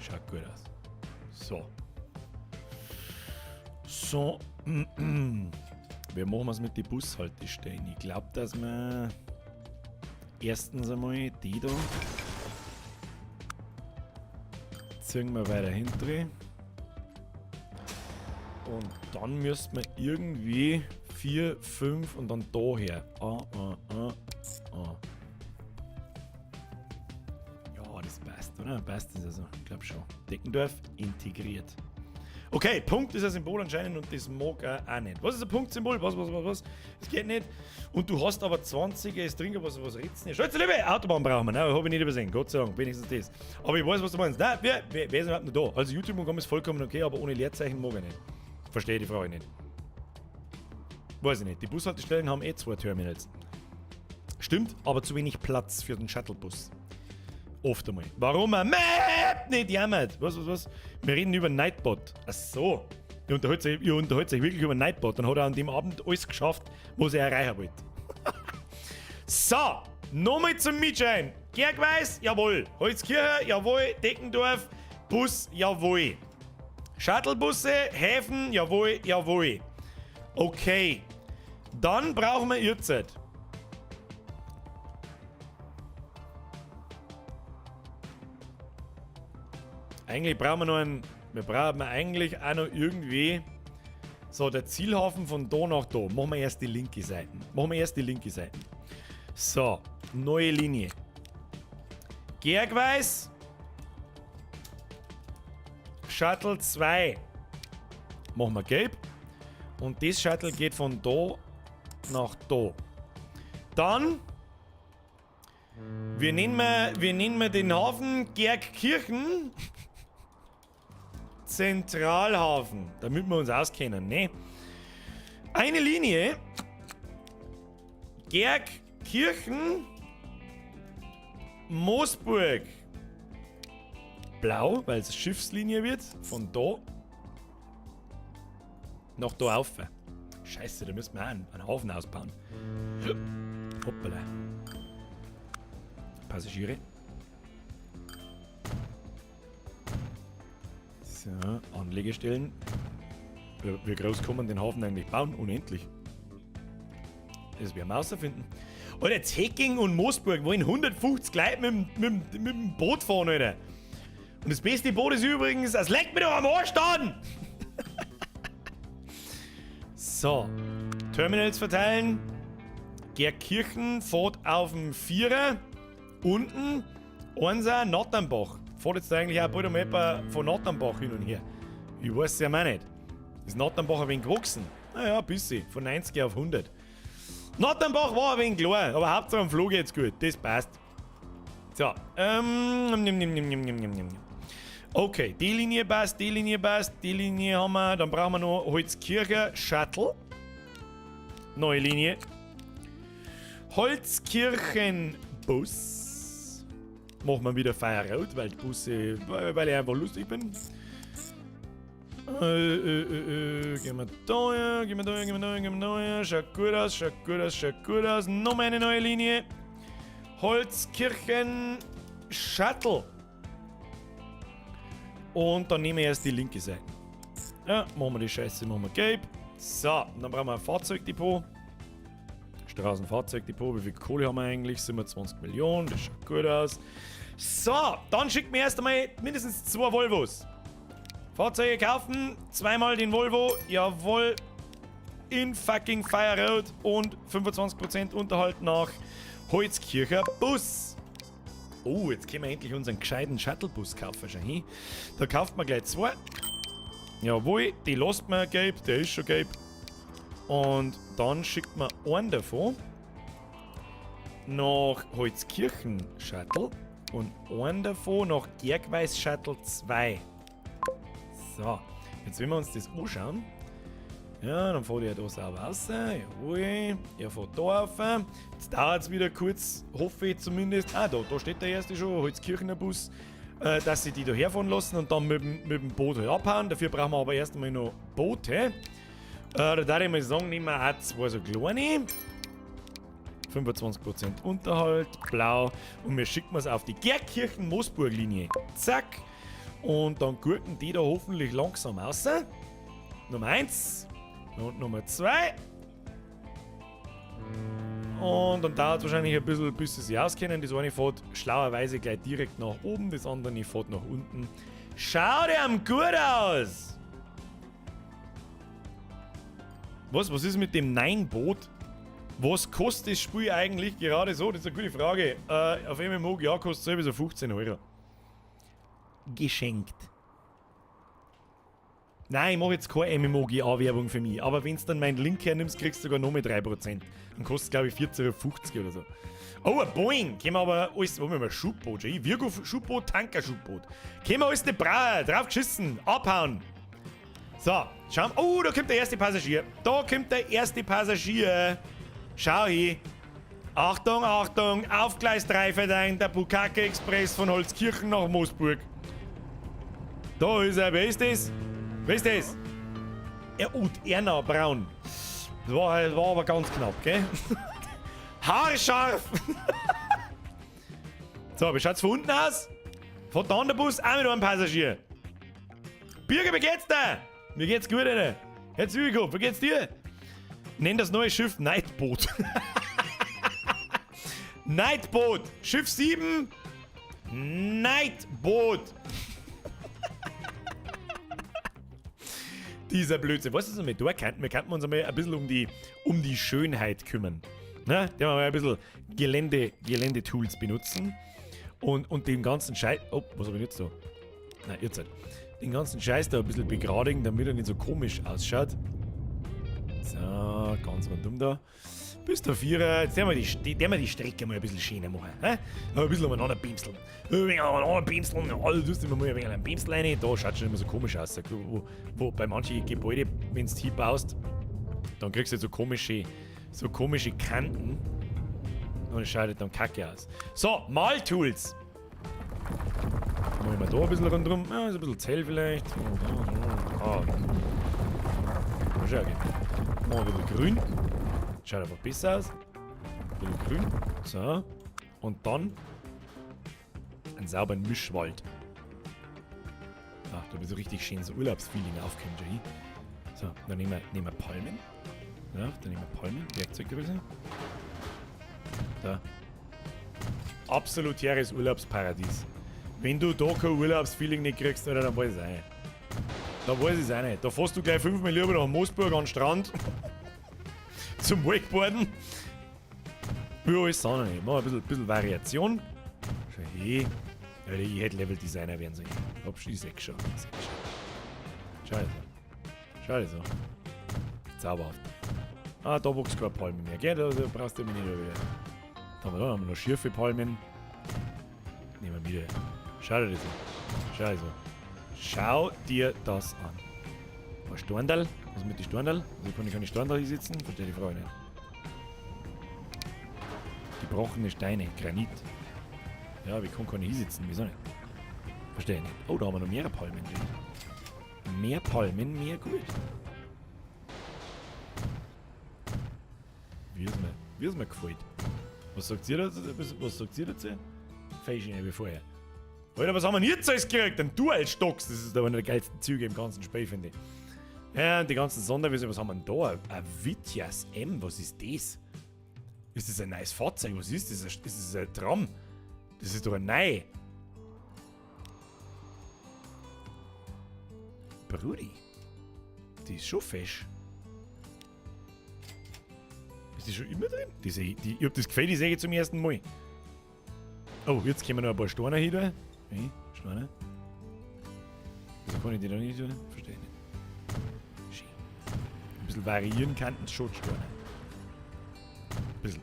Schaut gut aus. So. So. Wie machen wir es mit den Bushaltestellen? Ich glaub, dass wir erstens einmal die da ziehen wir weiter hinten. Und dann müssten wir irgendwie 4, 5 und dann da her. A, A, A, A. Ja, das passt, oder? Passt das also? Ich glaub schon. Deckendorf integriert. Okay, Punkt ist ein Symbol anscheinend und das mag er auch nicht. Was ist ein Punktsymbol? Was, was, was, was? Das geht nicht. Und du hast aber 20, ist drin, was, was redst du denn? Scheiße, liebe! Autobahn brauchen wir, ne? Hab ich nicht übersehen, Gott sei Dank, wenigstens das. Aber ich weiß, was du meinst. Nein, wer ist überhaupt noch da? Also YouTube und Com ist vollkommen okay, aber ohne Leerzeichen mag ich nicht. Verstehe die Frage nicht. Weiß ich nicht. Die Bushaltestellen haben eh 2 Terminals. Stimmt, aber zu wenig Platz für den Shuttlebus. Oft einmal. Warum er Map nicht jammert? Was, was, was? Wir reden über Nightbot. Ach so. Ihr unterhaltet euch wirklich über Nightbot. Dann hat er an dem Abend alles geschafft, was er erreichen wollte. So, nochmal zum Mitschein. Gergweis, jawohl. Holzkirche, jawohl. Deckendorf, Bus, jawohl. Shuttlebusse, Häfen, jawohl, jawohl. Okay. Dann brauchen wir jetzt. Eigentlich brauchen wir noch einen. Wir brauchen eigentlich auch noch irgendwie. So, der Zielhafen von da nach da. Machen wir erst die linke Seite. Machen wir erst die linke Seite. So, neue Linie. Gergweis. Shuttle 2. Machen wir gelb. Und das Shuttle geht von da nach da. Dann. Wir nennen wir den Hafen Gergkirchen. Zentralhafen, damit wir uns auskennen, ne? Eine Linie. Gergkirchen. Moosburg. Blau, weil es Schiffslinie wird. Von da nach da rauf. Scheiße, da müssen wir auch einen Hafen ausbauen. Hoppala. Passagiere. So, Anlegestellen. Wie groß kann man den Hafen eigentlich bauen? Unendlich. Das werden wir rausfinden. Alter, Hecking und Moosburg wollen 150 Leute mit dem Boot fahren, Alter. Und das beste Boot ist übrigens, das leckt mir doch am Arsch an! So, Terminals verteilen. Gerkirchen fährt auf dem Vierer. Unten, Einser, Natternbach. Fährt jetzt eigentlich auch bald um etwa von Natternbach hin und her. Ich weiß es ja auch nicht. Ist Natternbach ein wenig gewachsen? Naja, ein bisschen. Von 90 auf 100. Natternbach war ein wenig klar, aber Hauptsache am Flug geht's gut. Das passt. So, nimm, nimm, nimm, nimm, nimm, nimm, nimm. Okay, die Linie passt, die Linie passt, die Linie haben wir. Dann brauchen wir noch Holzkircher Shuttle. Neue Linie. Holzkirchen-Bus. Machen wir wieder Feuerrot, weil die Busse, weil ich einfach lustig bin. Gehen wir da her, gehen wir da her, gehen wir da her, gehen wir da her. Schaut gut aus, schaut gut aus, schaut gut aus. Nochmal eine neue Linie. Holzkirchen Shuttle. Und dann nehmen wir erst die linke Seite. Ja, machen wir die Scheiße, machen wir gelb. So, dann brauchen wir ein Fahrzeugdepot. Straßenfahrzeugdepot, wie viel Kohle haben wir eigentlich? 27 Millionen, das schaut gut aus. So, dann schickt mir erst einmal mindestens 2 Volvos. Fahrzeuge kaufen, zweimal den Volvo, jawohl, in fucking Fire Road und 25% Unterhalt nach Holzkircher Bus. Oh, jetzt können wir endlich unseren gescheiten Shuttlebus kaufen. Schau hin. Da kauft man gleich zwei. Jawohl, die lässt man gelb, der ist schon gelb. Und dann schickt man einen davon nach Holzkirchen Shuttle und einen davon nach Gergweis Shuttle 2. So, jetzt wenn wir uns das anschauen. Ja, dann fährt er da sauber raus. Jawohl, er fährt da rauf. Jetzt dauert es wieder kurz, hoffe ich zumindest. Ah, da steht der erste schon, Holzkirchener Bus. Dass sie die da herfahren lassen und dann mit dem Boot halt abhauen. Dafür brauchen wir aber erst einmal noch Boote. Da darf ich mal sagen, nehmen wir auch zwei so kleine. 25% Unterhalt, blau. Und wir schicken es auf die Gerkirchen-Moosburg-Linie. Zack. Und dann gurken die da hoffentlich langsam raus. Nummer 1. Und Nummer 2. Und dann dauert es wahrscheinlich ein bisschen, bis sie sich auskennen. Das eine fährt schlauerweise gleich direkt nach oben, das andere fährt nach unten. Schaut ihm gut aus! Was ist mit dem Nein-Boot? Was kostet das Spiel eigentlich gerade so? Das ist eine gute Frage. Auf MMOGA kostet es sowieso 15 Euro. Geschenkt. Nein, ich mache jetzt keine MMOGA-Werbung für mich. Aber wenn du dann meinen Link hernimmst, kriegst du sogar noch mit 3%. Dann kostet es, glaube ich, 14,50 Euro oder so. Oh, ein Boeing! Können wir aber alles. Wollen wir mal Schubboot? Virgo Schubboot, Tanker Schubboot. Können wir alles nicht brauchen. Drauf geschissen. Abhauen. So, schauen. Oh, da kommt der erste Passagier. Da kommt der erste Passagier. Schau hin. Achtung, Achtung. Auf Gleis 3 verteilen der Bukake Express von Holzkirchen nach Moosburg. Da ist er. Wer ist das? Wer ist das? Und Erna Braun. Das war aber ganz knapp, gell? Haarscharf! So, wie schaut's von unten aus? Fährt der andere Bus auch mit einem Passagier. Birger, wie geht's dir? Mir geht's gut, Alter. Herzlich willkommen, wie geht's dir? Nenn das neue Schiff Nightboot. Nightboot! Schiff 7! Nightboot! Dieser Blödsinn. Weißt du, was wir da könnten? Wir könnten uns einmal ein bisschen um die Schönheit kümmern. Ne? Da wir mal ein bisschen Gelände-Tools benutzen. Und den ganzen Scheiß. Oh, was hab ich jetzt da? Nein, jetzt halt. Den ganzen Scheiß da ein bisschen begradigen, damit er nicht so komisch ausschaut. So, ganz rundum da. Bis der Vierer. Jetzt werden wir die Strecke mal ein bisschen schöner machen. Hä? Ein bisschen umeinander bimseln. Ein wenig umeinander bimseln. Ja, du tust immer mal ein wenig ein Bimsel rein. Da schaut schon immer so komisch aus. Wo bei manchen Gebäuden, wenn du hinbaust, dann kriegst du so komische Kanten. Und es schaut dann kacke aus. So, Maltools. Machen wir da ein bisschen rundherum. Ja, ist ein bisschen zäh vielleicht. Ah. Mal schauen. Machen wir ein bisschen grün. Schaut einfach besser aus. Ein bisschen grün. So. Und dann einen sauberen Mischwald. Ah, da wird so richtig schön so Urlaubsfeeling aufkommen, Jay. So, dann nehmen wir Palmen. Ja, dann nehmen wir Palmen. Werkzeuggröße. Da. Absolut hehres Urlaubsparadies. Wenn du da kein Urlaubsfeeling nicht kriegst, Alter, dann weiß ich es auch nicht. Da weiß ich es auch nicht. Da fährst du gleich 5 Mal lieber nach Moosburg an den Strand. Zum Wakeboarden. Ja, alles andere nicht. Mach ein bisschen Variation. Schau her. Alter, ich hätte Level Designer werden sollen. Ich seh schon. Schau so. Schau so. Zauberhaft. Ah, da wächst keine Palme mehr, gell? Da brauchst du mich nicht wieder. Da haben wir noch schiefe Palmen. Nehmen wir wieder. Schau dir das an. Schau dir das an. Schau dir das an. Ein Storndal? Was mit den Storndal? Also kann ich keine Storndal hier sitzen? Verstehe die Frage nicht. Gebrochene Steine, Granit. Ja, wie kann ich hier sitzen? Wieso nicht? Verstehe ich nicht. Oh, da haben wir noch mehrere Palmen drin. Mehr Palmen, mehr gut. Wie es mir gefällt. Was sagt ihr dazu? Was sagt ihr dazu? Fashion wie vorher. Alter, was haben wir denn jetzt alles gekriegt? Ein Dual-Stocks. Das ist aber einer der geilsten Züge im ganzen Spiel, finde ich. Ja, und die ganzen Sonderwesen, was haben wir denn da? Ein Vityaz M, was ist das? Ist das ein neues Fahrzeug? Was ist das? Ist das ein Tram? Das ist doch ein neu. Brudi, die ist schon fesch. Ist die schon immer drin? Ich hab das Gefühl, die sehe ich zum ersten Mal. Oh, jetzt können wir noch ein paar Steine hin tun. Hey, Steine. Wieso kann ich die da nicht tun? Verstehe ich nicht. Schön. Ein bisschen variieren könnten es schon, Steine. Ein bisschen.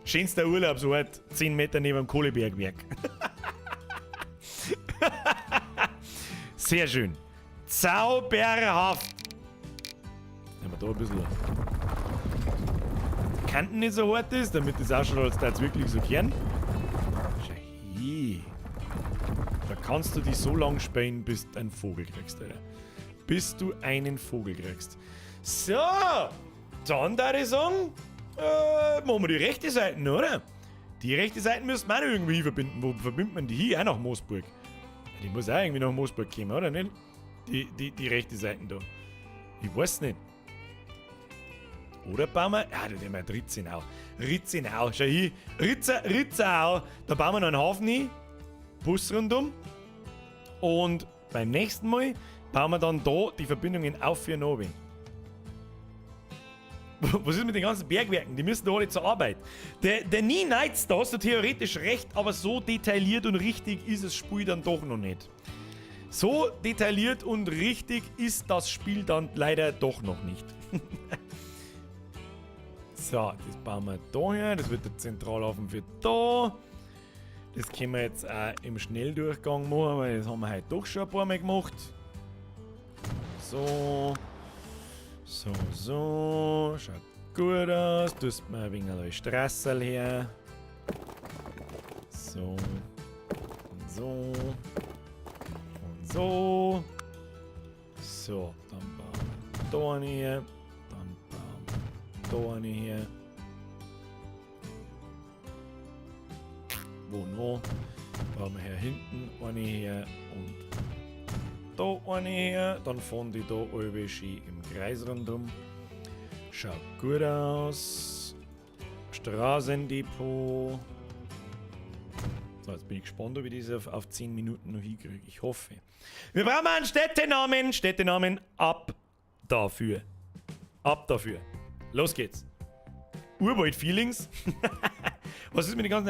Schönster Urlaubsort, 10 Meter neben dem Kohlebergwerk. Sehr schön. Zauberhaft. Nehmen wir da ein bisschen Kanten nicht so hart ist, damit das ausschaut, als da jetzt wirklich so kehren. Schau hier. Da kannst du die so lang spielen, bis du einen Vogel kriegst, Alter. Bis du einen Vogel kriegst. So, dann da ich sagen, machen wir die rechte Seite, oder? Die rechte Seite müssen wir auch noch irgendwie verbinden. Wo verbindet man die hier? Auch nach Moosburg. Die muss auch irgendwie nach Moosburg kommen, oder nicht? Die rechte Seite da. Ich weiß nicht. Oder bauen wir... Ja, da nehmen wir Ritzenau. Ritzenau, schau hier. Ritzerau. Da bauen wir noch einen Hafen hin. Bus rundum. Und beim nächsten Mal bauen wir dann da die Verbindungen auf für Norwegen. Was ist mit den ganzen Bergwerken? Die müssen doch alle zur Arbeit. Der Nie Nights, da hast du theoretisch recht, aber so detailliert und richtig ist das Spiel dann doch noch nicht. So detailliert und richtig ist das Spiel dann leider doch noch nicht. So, das bauen wir da her. Das wird der Zentralhafen für da. Das können wir jetzt auch im Schnelldurchgang machen, weil das haben wir heute doch schon ein paar Mal gemacht. So. So, so. Schaut gut aus. Tust mir ein wenig Strasserl her. So. Und so. Und so. So, dann bauen wir da eine her. Dann bauen wir da eine her. Wo noch? Bauen wir hier hinten eine her und da eine her. Dann fahren die da alle schön im Kreis rundum. Schaut gut aus. Straßendepot. So, jetzt bin ich gespannt, ob ich das auf 10 Minuten noch hinkriege. Ich hoffe. Wir brauchen einen Städtenamen. Städtenamen ab dafür. Ab dafür. Los geht's. Urwald-Feelings. Was ist mit den ganzen...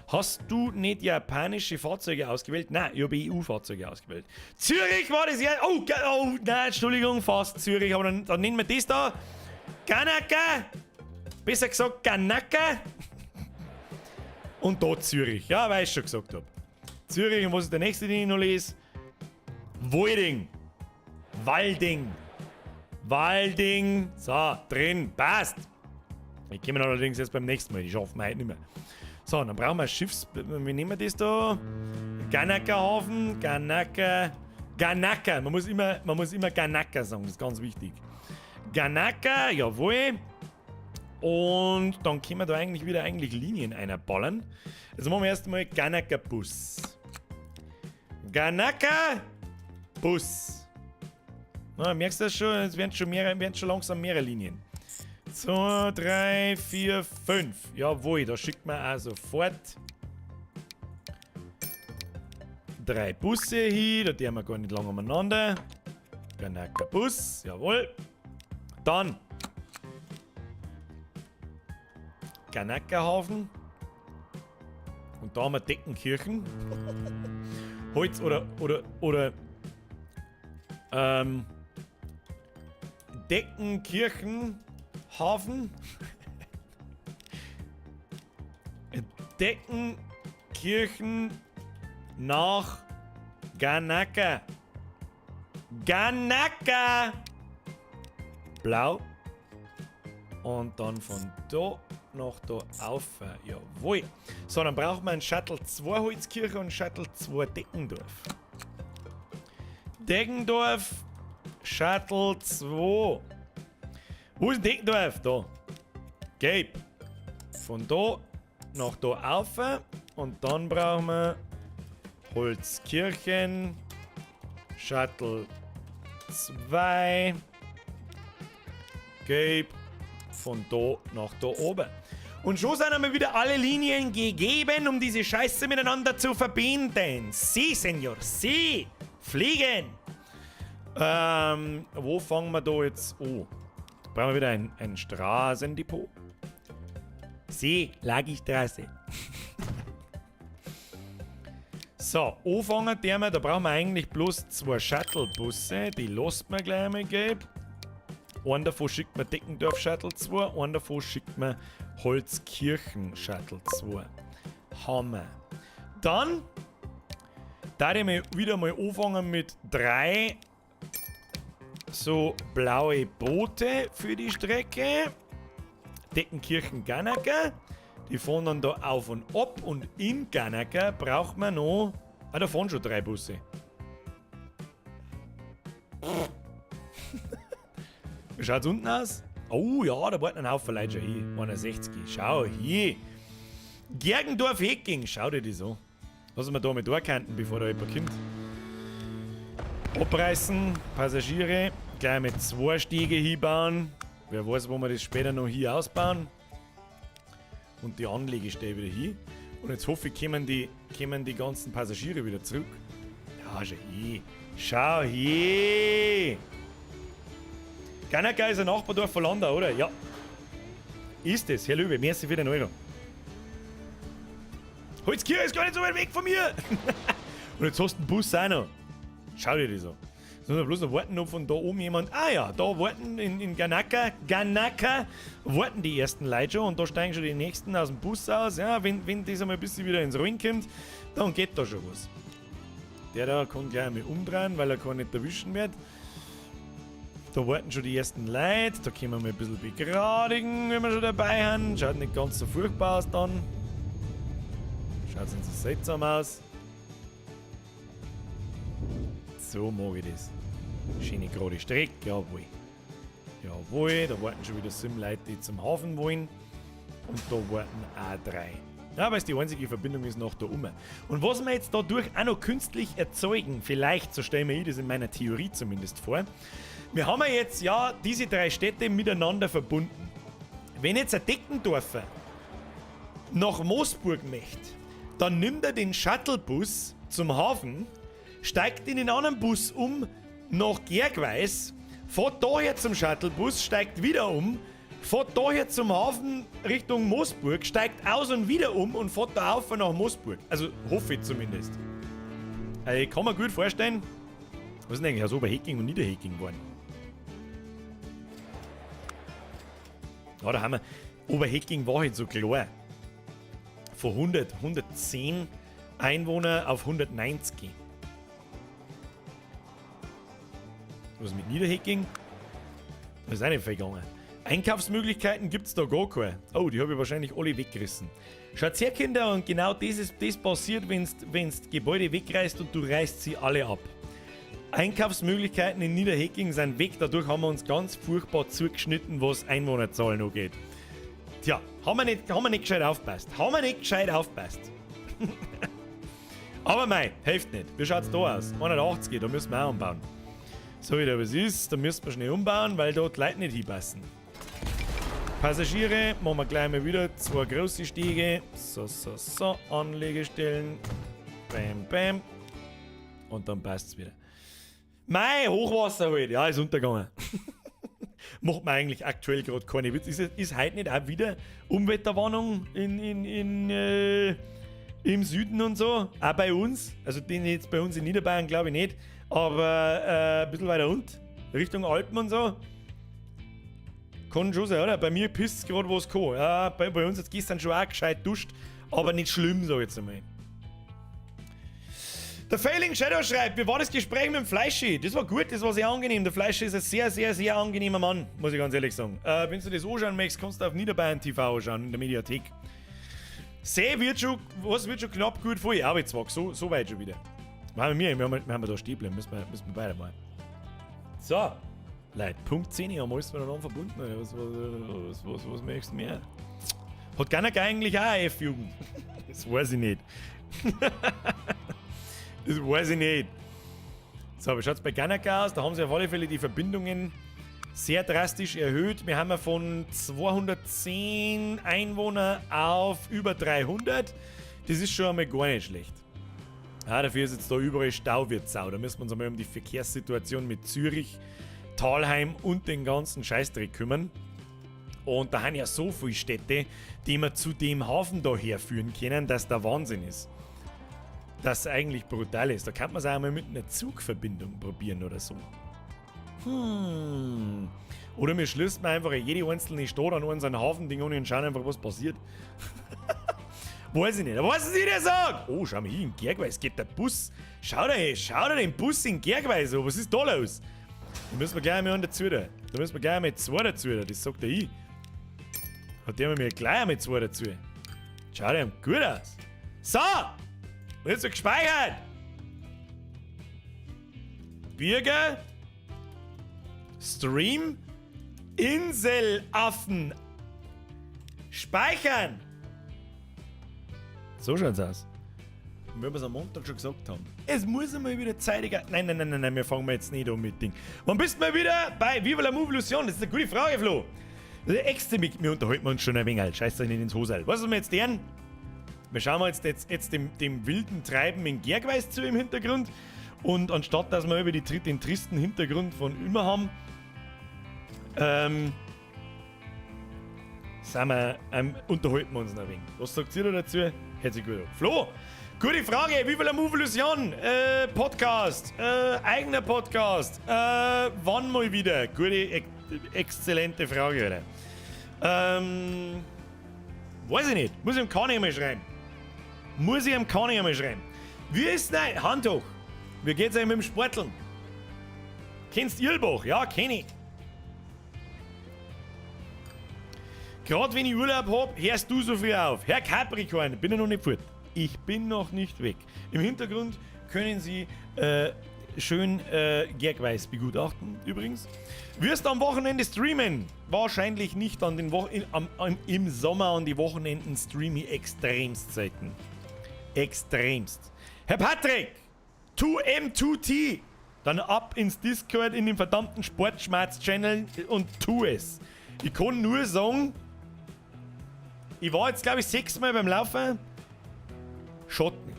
Hast du nicht japanische Fahrzeuge ausgewählt? Nein, ich habe E U-Fahrzeuge ausgewählt. Zürich war das ja... Oh, oh, nein, Entschuldigung, fast Zürich. Aber dann nehmen wir das da. Ganaka. Besser gesagt, Ganaka. Und da Zürich. Ja, weil ich schon gesagt hab. Zürich, und was ist der nächste, den ich noch lese? Walding. Walding. Walding. So, drin. Passt. Ich komme allerdings jetzt beim nächsten Mal. Die schaffen wir heute nicht mehr. So, dann brauchen wir ein Schiffs... Wie nehmen wir das da? Ganaka-Hafen. Ganaka. Ganaka. Man muss immer Ganaka sagen. Das ist ganz wichtig. Ganaka, jawohl. Und dann können wir da eigentlich wieder Linien einballern. Also machen wir erstmal Ganaka-Bus. Ganaka-Bus. Na, merkst du das schon? Es werden schon mehrere, werden schon langsam mehrere Linien. 2, 3, 4, 5. Jawohl, da schickt man auch sofort 3 Busse hin. Da tun wir gar nicht lange umeinander. Ganaka-Bus, jawohl. Dann Ganaka-Hafen. Und da haben wir Deckenkirchen. Holz oder Deckenkirchen Hafen. Deckenkirchen nach Ganaka. Ganaka! Blau. Und dann von da nach da auf. Jawohl. So, dann braucht man einen Shuttle 2 Holzkirche und einen Shuttle 2 Deggendorf. Deggendorf, Shuttle 2. Wo ist Deggendorf? Da. Gelb. Von da nach da auf. Und dann brauchen wir Holzkirchen, Shuttle 2, Gelb, von da nach da oben. Und schon sind einmal wieder alle Linien gegeben, um diese Scheiße miteinander zu verbinden. Sie, Senor, Sie! Fliegen! Wo fangen wir da jetzt an? Brauchen wir wieder ein Straßendepot? See, Lagistraße. So, anfangen der wir, da brauchen wir eigentlich bloß 2 Shuttlebusse, die lässt man gleich einmal gelb. Einen davon schickt man Deckendorf Shuttle 2, einen davon schickt man Holzkirchen Shuttle 2. Hammer. Dann da ich mal wieder mal anfangen mit 3 so blaue Boote für die Strecke. Deckenkirchen Ganacker. Die fahren dann da auf und ab und in Ganacker braucht man noch. Ah, da fahren schon 3 Busse. Wie schaut's unten aus? Oh ja, da warten ein Haufen Leute schon hin. 61. Schau hier. Gergendorf Hecking. Schau dir das an. Lass uns mal da mal durchkanten, bevor da jemand kommt. Abreißen, Passagiere. Gleich mit 2 Stege hinbauen. Wer weiß, wo wir das später noch hier ausbauen. Und die Anlegestelle wieder hin. Und jetzt hoffe ich, kommen die ganzen Passagiere wieder zurück. Ja, schau hier. Schau hier. Ganacker ist ein Nachbardorf von Landau, oder? Ja. Ist es, Herr Löwe. Merci für den Euro. Holzkirche ist gar nicht so weit weg von mir. Und jetzt hast du den Bus auch noch. Schau dir das an. Jetzt muss man bloß noch warten, ob von da oben jemand. Ah ja, da warten in Ganacker warten die ersten Leute schon und da steigen schon die nächsten aus dem Bus aus. Ja, wenn das einmal ein bisschen wieder ins Rollen kommt, dann geht da schon was. Der da kann gleich einmal umdrehen, weil er gar nicht erwischen wird. Da warten schon die ersten Leute. Da können wir mal ein bisschen begradigen, wenn wir schon dabei haben. Schaut nicht ganz so furchtbar aus dann. Schaut nicht so seltsam aus. So mag ich das. Schöne gerade Strecke, jawohl. Jawohl, da warten schon wieder 7 Leute, die zum Hafen wollen. Und da warten auch 3. Ja, weil es die einzige Verbindung ist nach da oben. Und was wir jetzt dadurch auch noch künstlich erzeugen, vielleicht, so stelle ich mir das in meiner Theorie zumindest vor, wir haben ja jetzt ja diese 3 Städte miteinander verbunden. Wenn jetzt ein Deckendorfer nach Moosburg möchte, dann nimmt er den Shuttlebus zum Hafen, steigt in den anderen Bus nach Gergweis, fährt daher zum Shuttlebus, steigt wieder fährt daher zum Hafen Richtung Moosburg, steigt aus und wieder und fährt da auf nach Moosburg. Also hoffe ich zumindest. Also ich kann mir gut vorstellen, was ist denn eigentlich aus Oberhecking und Niederhecking geworden? Ja, da haben wir. Oberhecking war halt so klar. Von 110 Einwohner auf 190. Was mit Niederhecking? Das ist auch nicht viel gegangen. Einkaufsmöglichkeiten gibt's da gar keine. Oh, die hab ich wahrscheinlich alle weggerissen. Schaut her, Kinder, und genau das ist das passiert, wenn's Gebäude wegreißt und du reißt sie alle ab. Einkaufsmöglichkeiten in Niederhecking sind weg, dadurch haben wir uns ganz furchtbar zugeschnitten, was Einwohnerzahlen angeht. Tja, haben wir nicht gescheit aufgepasst. Haben wir nicht gescheit aufgepasst. Aber mei, hilft nicht. Wie schaut's da aus? 180, da müssen wir auch umbauen. So wie da was ist, da müssen wir schnell umbauen, weil da die Leute nicht hinpassen. Passagiere, machen wir gleich mal wieder 2 große Stege. So, so, so, Anlegestellen. Bam, bam. Und dann passt's wieder. Mei, Hochwasser halt. Ja, ist untergegangen. Macht man eigentlich aktuell grad keine Witze. Ist heute nicht auch wieder Umwetterwarnung im Süden und so? Auch bei uns. Also den jetzt bei uns in Niederbayern glaube ich nicht. Aber ein bisschen weiter unten, Richtung Alpen und so. Kann schon sein, oder? Bei mir pisst's grad, wo's kann. Ja, bei uns hat's gestern schon auch gescheit duscht, aber nicht schlimm, sag ich jetzt einmal. Der Failing Shadow schreibt, wie war das Gespräch mit dem Fleischi? Das war gut, das war sehr angenehm. Der Fleischi ist ein sehr, sehr, sehr angenehmer Mann, muss ich ganz ehrlich sagen. Wenn du das anschauen möchtest, kannst du auf Niederbayern TV anschauen, in der Mediathek. See wird schon, was wird schon knapp gut voll. Ja, aber jetzt war so weit schon wieder. Machen wir, wir haben da stehen bleiben, müssen wir beide mal. So, Leute, Punkt 10 haben wir alles miteinander verbunden. Oder? Was möchtest du mehr? Hat Ganacker eigentlich auch eine F-Jugend? Das weiß ich nicht. Das weiß ich nicht. So, aber schaut's bei Ganacker aus? Da haben sie auf alle Fälle die Verbindungen sehr drastisch erhöht. Wir haben ja von 210 Einwohner auf über 300. Das ist schon einmal gar nicht schlecht. Ja, dafür ist jetzt da überall Stau wird Sau. Da müssen wir uns einmal um die Verkehrssituation mit Zürich, Thalheim und den ganzen Scheißdreck kümmern. Und da haben ja so viele Städte, die wir zu dem Hafen da herführen können, dass der Wahnsinn ist. Das eigentlich brutal ist. Da kann man es auch mal mit einer Zugverbindung probieren oder so. Oder wir schließen einfach jede einzelne Stadt an unseren Hafending an und schauen einfach, was passiert. Weiß ich nicht. Was ist der sagt? Oh, schau mal hier in Gergweis geht der Bus. Schau dir, schau dir den Bus in Gergweis an. Was ist da los? Da müssen wir gleich mal einen dazu. Da müssen wir gleich mal zwei dazu. Das sagt er ich. Hat der mir gleich einmal zwei dazu. Schaut ihm gut aus. So! Und jetzt wird gespeichert! Birger. Stream. Inselaffen. Speichern! So schaut's aus. Und wie wir es am Montag schon gesagt haben. Es muss einmal wieder zeitiger. Nein, nein, nein, nein, nein, wir fangen jetzt nicht an mit Ding. Wann bist du mal wieder bei Viva la Movolution? Das ist eine gute Frage, Flo. Das ist extra, wir unterhalten uns schon ein wenig. Scheiß euch nicht ins Hosel. Was wir jetzt tun? Wir schauen jetzt, jetzt, jetzt dem, dem wilden Treiben in Gergweis zu im Hintergrund. Und anstatt dass wir über die, den tristen Hintergrund von immer haben, sind wir, unterhalten wir uns noch ein wenig. Was sagt ihr da dazu? Hört sich gut an. Flo, gute Frage. Viva la Movolution? Podcast, eigener Podcast. Wann mal wieder? Gute, exzellente Frage, Alter. Weiß ich nicht. Muss ich ihm Conny einmal schreiben. Muss ich ihm Conny einmal schreiben. Wie ist denn? Hand hoch. Wie geht's euch mit dem Sporteln? Kennst du Irlbach? Ja, kenn ich. Gerade wenn ich Urlaub hab, hörst du so früh auf. Herr Capricorn, bin ich noch nicht fort. Ich bin noch nicht weg. Im Hintergrund können Sie schön Gergweis begutachten, übrigens. Wirst du am Wochenende streamen? Wahrscheinlich nicht an den Wo in, am, am, im Sommer an die Wochenenden streame ich extremst selten. Extremst. Herr Patrick, 2M2T. Dann ab ins Discord in den verdammten Sportschmerz-Channel und tu es. Ich kann nur sagen, ich war jetzt, glaub ich, 6-mal beim Laufen. Schaut nicht.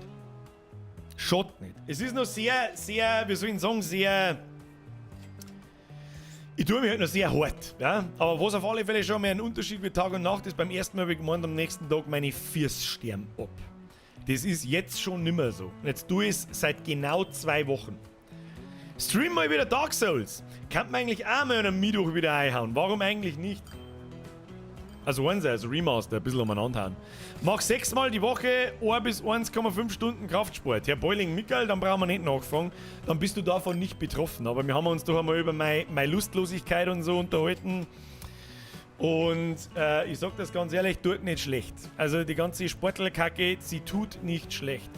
Schaut nicht. Es ist noch sehr, sehr, wie soll ich sagen, sehr... Ich tue mich halt noch sehr hart. Ja? Aber was auf alle Fälle schon mal ein Unterschied wie Tag und Nacht ist, beim ersten Mal habe ich gemeint, am nächsten Tag meine Füße sterben ab. Das ist jetzt schon nimmer so. Und jetzt tue ich es seit genau 2 Wochen. Stream mal wieder Dark Souls. Kann man eigentlich auch mal einen Mittwoch wieder einhauen. Warum eigentlich nicht? Also eins, also Remaster, ein bisschen umeinander hauen. Mach 6-mal die Woche 1 bis 1,5 Stunden Kraftsport. Herr Beuling, Michael, dann brauchen wir nicht nachfragen. Dann bist du davon nicht betroffen. Aber wir haben uns doch einmal über meine Lustlosigkeit und so unterhalten. Und ich sag das ganz ehrlich, tut nicht schlecht. Also die ganze Sportlerkacke, sie tut nicht schlecht.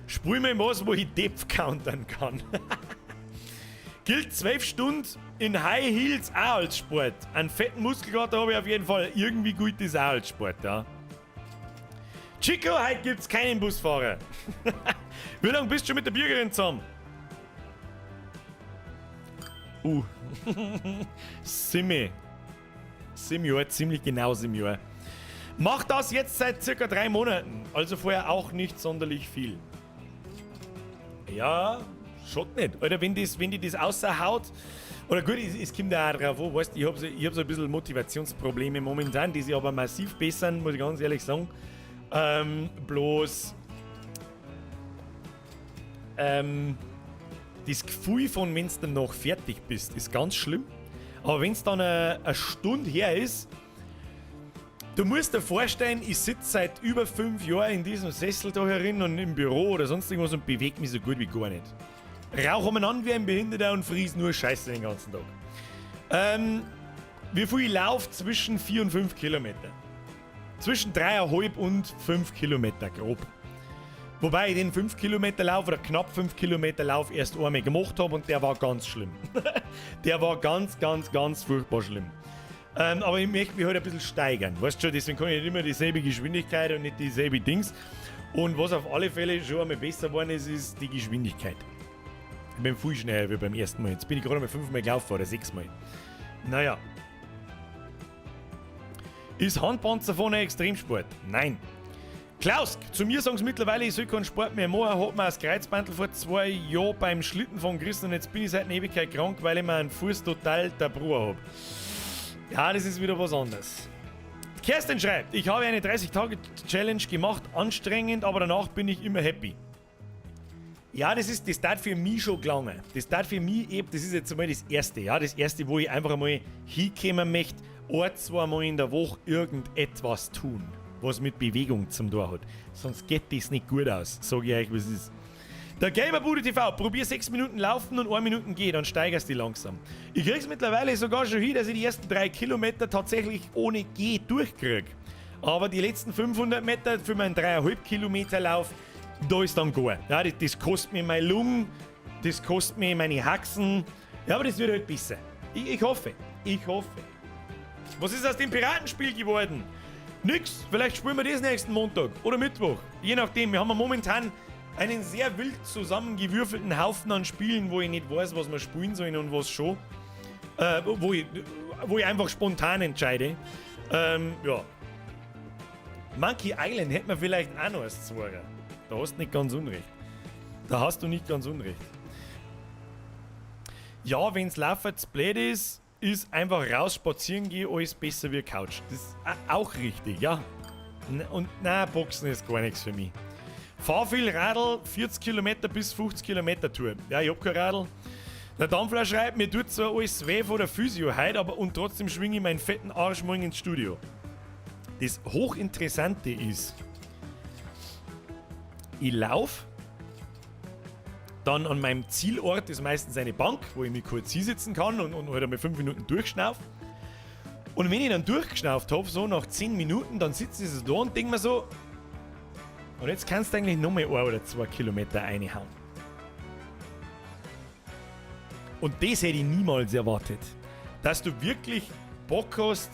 Spul mir was, wo ich Depth countern kann. Gilt 12 Stunden in High Heels auch als Sport. Einen fetten Muskelkater habe ich auf jeden Fall. Irgendwie gut ist auch als Sport, ja. Chico, heute gibt's keinen Busfahrer. Wie lange bist du schon mit der Bürgerin zusammen? Simi. 7 Jahre, ziemlich genau 7 Jahre. Mach das jetzt seit circa 3 Monaten. Also vorher auch nicht sonderlich viel. Ja, schaut nicht. Alter, wenn die das außerhaut, oder gut, es kommt ja auch drauf an, weißt, ich hab so ein bisschen Motivationsprobleme momentan, die sich aber massiv bessern, muss ich ganz ehrlich sagen. Bloß das Gefühl von, wenn's dann noch fertig bist, ist ganz schlimm. Aber wenn's dann eine Stunde her ist, du musst dir vorstellen, ich sitz seit über 5 Jahren in diesem Sessel da herin und im Büro oder sonst irgendwas und beweg mich so gut wie gar nicht. Rauch umeinander wie ein Behinderter und fries nur Scheiße den ganzen Tag. Wie viel ich lauf? Zwischen 4 und 5 Kilometer. Zwischen dreieinhalb und 5 Kilometer grob. Wobei ich den 5 Kilometer Lauf oder knapp 5 Kilometer Lauf erst einmal gemacht hab und der war ganz schlimm. Der war ganz, ganz, ganz furchtbar schlimm. Aber ich möchte mich halt ein bisschen steigern. Weißt schon, deswegen kann ich nicht immer dieselbe Geschwindigkeit und nicht dieselbe Dings. Und was auf alle Fälle schon einmal besser geworden ist, ist die Geschwindigkeit. Ich bin viel schneller wie beim ersten Mal. Jetzt bin ich gerade mal 5-mal gelaufen oder 6-mal. Naja. Ist Handpanzer vorne Extremsport? Nein. Klaus, zu mir sagen sie mittlerweile, ich soll keinen Sport mehr machen, hab mir das Kreuzbandl vor 2 Jahren beim Schlittenfahren gerissen und jetzt bin ich seit einer Ewigkeit krank, weil ich mir einen Fuß total der Bruder hab. Ja, das ist wieder was anderes. Kerstin schreibt, ich habe eine 30-Tage-Challenge gemacht, anstrengend, aber danach bin ich immer happy. Ja, das tat für mich schon gelangen. Das tat für mich eben, das ist jetzt einmal das Erste, ja, das Erste, wo ich einfach einmal hinkommen möchte, ein, zweimal in der Woche irgendetwas tun, was mit Bewegung zum Tor hat. Sonst geht das nicht gut aus, sag ich euch, was ist. Der Gamerbude TV, probier 6 Minuten laufen und 1 Minute gehen, dann steigerst du langsam. Ich krieg's mittlerweile sogar schon hin, dass ich die ersten 3 Kilometer tatsächlich ohne Geh durchkrieg. Aber die letzten 500 Meter für meinen dreieinhalb Kilometer Lauf, da ist dann gar. Ja, das kostet mir meine Lungen, das kostet mir meine Haxen. Ja, aber das wird halt besser. Ich hoffe, ich hoffe. Was ist aus dem Piratenspiel geworden? Nix, vielleicht spielen wir das nächsten Montag oder Mittwoch. Je nachdem, wir haben momentan einen sehr wild zusammengewürfelten Haufen an Spielen, wo ich nicht weiß, was wir spielen sollen und was schon. Wo ich einfach spontan entscheide. Ja. Monkey Island hätten wir vielleicht auch noch als Zweier. Da hast du nicht ganz unrecht. Da hast du nicht ganz unrecht. Ja, wenn's Laufen zu blöd ist, ist einfach raus spazieren gehen, alles besser wie Couch. Das ist auch richtig, ja. Und nein, Boxen ist gar nichts für mich. Fahr viel Radl, 40 Kilometer bis 50 Kilometer Tour. Ja, ich hab kein Radl. Der Dampfler schreibt, mir tut zwar alles weh von der Physio heute, aber und trotzdem schwinge ich meinen fetten Arsch morgen ins Studio. Das Hochinteressante ist, ich lauf, dann an meinem Zielort ist meistens eine Bank, wo ich mich kurz hinsetzen kann und halt einmal 5 Minuten durchschnauf. Und wenn ich dann durchgeschnauft hab, so nach 10 Minuten, dann sitze ich so da und denk mir so, und jetzt kannst du eigentlich nochmal 1 oder 2 Kilometer reinhauen. Und das hätte ich niemals erwartet. Dass du wirklich Bock hast,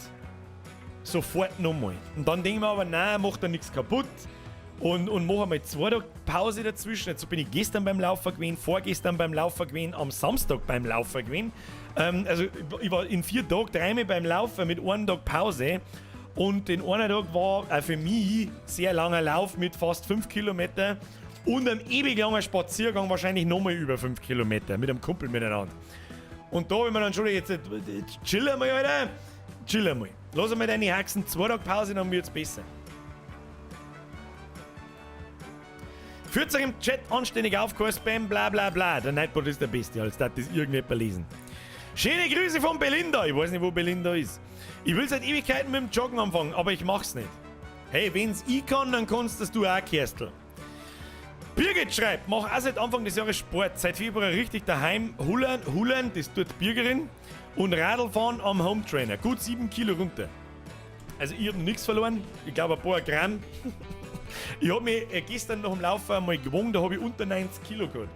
sofort nochmal. Und dann denk ich mir aber, nein, mach da nichts kaputt. Und mach einmal 2 Tage Pause dazwischen. Jetzt bin ich gestern beim Laufen gewesen, vorgestern beim Laufen gewesen, am Samstag beim Laufen gewesen. Also ich war in 4 Tagen 3-mal beim Laufen mit einem Tag Pause. Und den einen Tag war auch für mich sehr langer Lauf mit fast 5 Kilometer und einem ewig langen Spaziergang, wahrscheinlich nochmal über 5 Kilometer mit einem Kumpel miteinander. Und da hab ich mir dann schon jetzt, jetzt chill einmal, Alter, chill einmal. Lass einmal deine Haxen, 2 Tage Pause, dann wird's besser. Führt sich im Chat anständig auf, kein Spam, bla bla bla. Der Nightbot ist der Beste, als darf das irgendjemand lesen. Schöne Grüße von Belinda. Ich weiß nicht, wo Belinda ist. Ich will seit Ewigkeiten mit dem Joggen anfangen, aber ich mach's nicht. Hey, wenn's ich kann, dann kannst das du auch, Kerstl. Birgit schreibt, mach auch seit Anfang des Jahres Sport. Seit Februar richtig daheim. Hullern, hullern, das tut Birgerin. Und Radlfahren am Hometrainer. Gut 7 Kilo runter. Also ich hab noch nix verloren. Ich glaub ein paar Gramm. Ich hab mich gestern nach dem Laufen einmal gewogen, da hab ich unter 90 Kilo gehabt.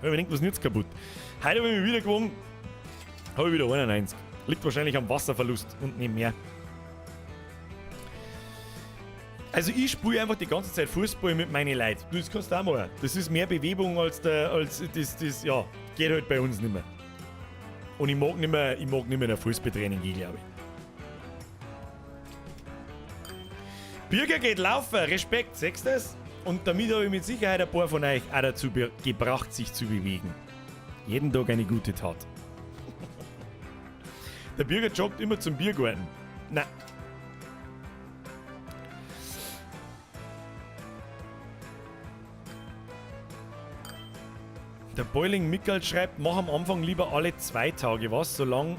Da hab ich mir gedacht, was ist denn jetzt kaputt? Heute hab ich mich wieder gewogen, hab ich wieder 91. Liegt wahrscheinlich am Wasserverlust und nicht mehr. Also ich spiele einfach die ganze Zeit Fußball mit meinen Leuten. Du, das kannst du auch machen. Das ist mehr Bewegung als der, als das, das, ja, geht halt bei uns nicht mehr. Und ich mag nicht mehr, ich mag nicht mehr in ein Fußballtraining gehen, glaub ich. Birger geht laufen, Respekt, siehst du das? Und damit habe ich mit Sicherheit ein paar von euch auch dazu gebracht, sich zu bewegen. Jeden Tag eine gute Tat. Der Birger joggt immer zum Biergarten. Na. Der Boiling Mikkel schreibt, mach am Anfang lieber alle 2 Tage was, solange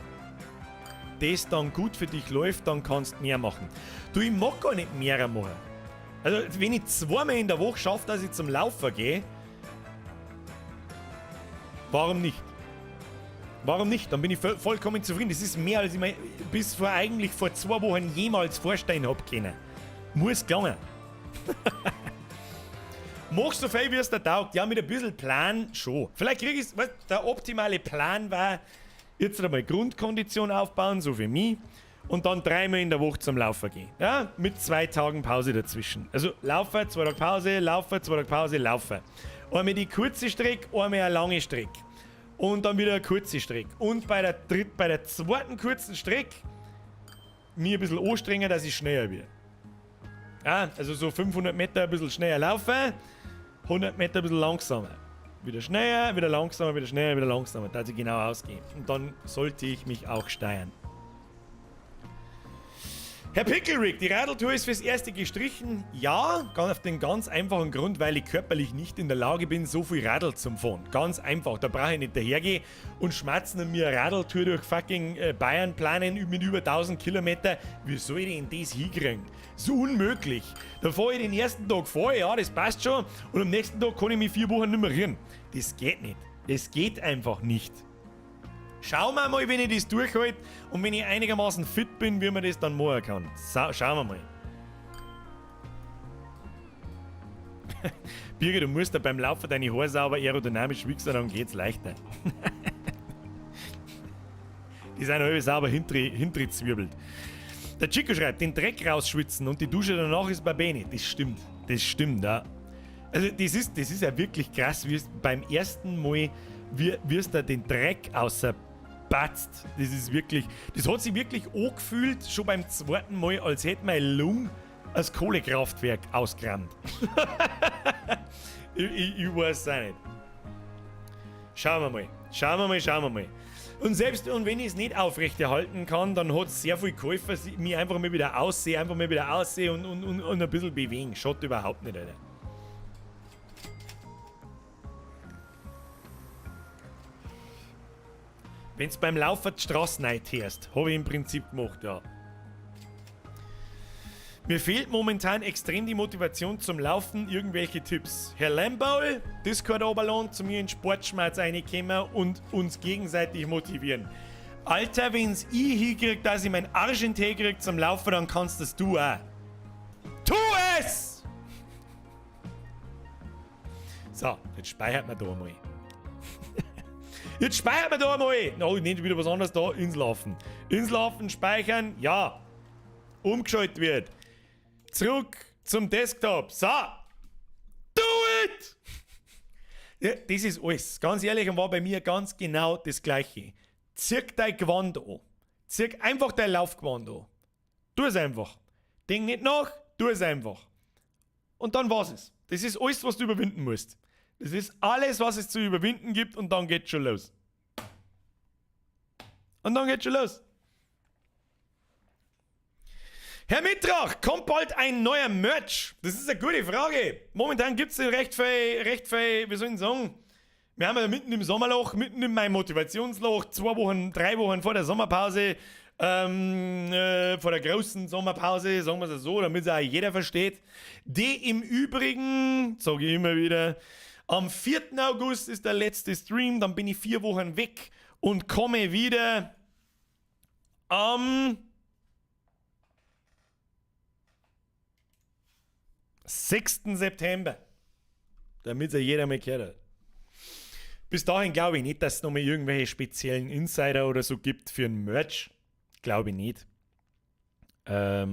das dann gut für dich läuft, dann kannst du mehr machen. Du, ich mag gar nicht mehr machen. Also, wenn ich 2-mal in der Woche schaffe, dass ich zum Laufen gehe, warum nicht? Warum nicht? Dann bin ich vollkommen zufrieden. Das ist mehr, als ich mir bis vor eigentlich vor 2 Wochen jemals vorstellen hab können. Muss gelangen. Mach so viel, wie es dir taugt. Ja, mit ein bisschen Plan schon. Vielleicht krieg ich's, weißt, der optimale Plan war, jetzt einmal Grundkondition aufbauen, so für mich, und dann 3-mal in der Woche zum Laufen gehen. Ja, mit 2 Tagen Pause dazwischen. Also laufen, 2 Tage Pause, laufen, 2 Tage Pause, laufen. Einmal die kurze Strecke, einmal eine lange Strecke. Und dann wieder eine kurze Strecke. Und bei der zweiten kurzen Strecke mir ein bisschen anstrengen, dass ich schneller werde. Ja, also so 500 Meter ein bisschen schneller laufen, 100 Meter ein bisschen langsamer. Wieder schneller, wieder langsamer, wieder schneller, wieder langsamer. Da sie genau ausgehen. Und dann sollte ich mich auch steigern. Herr Picklerick, die Radeltour ist fürs Erste gestrichen. Ja, ganz auf den ganz einfachen Grund, weil ich körperlich nicht in der Lage bin, so viel Radl zum fahren. Ganz einfach, da brauche ich nicht dahergehen und schmatzen und mir eine Radeltour durch fucking Bayern planen mit über 1000 Kilometer. Wie soll ich denn das hinkriegen? So unmöglich. Da fahre ich den ersten Tag vor, ja, das passt schon, und am nächsten Tag kann ich mich 4 Wochen nicht mehr rühren. Das geht nicht. Das geht einfach nicht. Schauen wir mal, wenn ich das durchhalte und wenn ich einigermaßen fit bin, wie man das dann machen kann. So, schauen wir mal. Birgit, du musst da beim Laufen deine Haare sauber aerodynamisch wichsen, dann geht's leichter. Die sind alle sauber hinterzwirbelt. Der Chico schreibt, den Dreck rausschwitzen und die Dusche danach ist bei Bene. Das stimmt. Das stimmt, ja. Also das ist ja wirklich krass, wie es beim ersten Mal wirst du den Dreck außerbatzt. Das ist wirklich, das hat sich wirklich angefühlt, schon beim zweiten Mal, als hätte meine Lunge das Kohlekraftwerk ausgerammt. Ich weiß auch nicht. Schauen wir mal. Schauen wir mal, schauen wir mal. Und selbst und wenn ich es nicht aufrechterhalten kann, dann hat es sehr viel geholfen, mich einfach mal wieder aussehen, einfach mal wieder aussehen und ein bisschen bewegen. Schaut überhaupt nicht, Alter. Wenn's beim Laufen die Straße reinteerst, hab ich im Prinzip gemacht, ja. Mir fehlt momentan extrem die Motivation zum Laufen, irgendwelche Tipps. Herr Lambaul, Discord-Oberlohn, zu mir in Sportschmerz reinkommen und uns gegenseitig motivieren. Alter, wenn's ich hinkrieg, dass ich meinen Arsch in den Tee krieg zum Laufen, dann kannst das du auch. Tu es! So, jetzt speichert man da einmal. Jetzt speichert man da einmal! No, ich nehme wieder was anderes da. Inselhafen. Inselhafen speichern, ja. Umgeschaltet wird. Zurück zum Desktop. So. Do it! Ja, das ist alles. Ganz ehrlich, und war bei mir ganz genau das Gleiche. Zieh dein Gewand an. Zieh einfach dein Laufgewand an. Tu es einfach. Denk nicht nach, tu es einfach. Und dann war's es. Das ist alles, was du überwinden musst. Das ist alles, was es zu überwinden gibt, und dann geht's schon los. Und dann geht's schon los. Herr Mitrach, kommt bald ein neuer Merch? Das ist eine gute Frage. Momentan gibt's ja recht viel, recht viel, wie soll ich denn sagen? Wir haben ja mitten im Sommerloch, mitten in meinem Motivationsloch, 2 Wochen, 3 Wochen vor der Sommerpause, vor der großen Sommerpause, sagen wir's so, damit es auch jeder versteht. Die im Übrigen, sag ich immer wieder, am 4. August ist der letzte Stream, dann bin ich 4 Wochen weg und komme wieder am 6. September, damit's ja jeder mal gehört hat. Bis dahin glaube ich nicht, dass es nochmal irgendwelche speziellen Insider oder so gibt für ein Merch. Glaube ich nicht. Der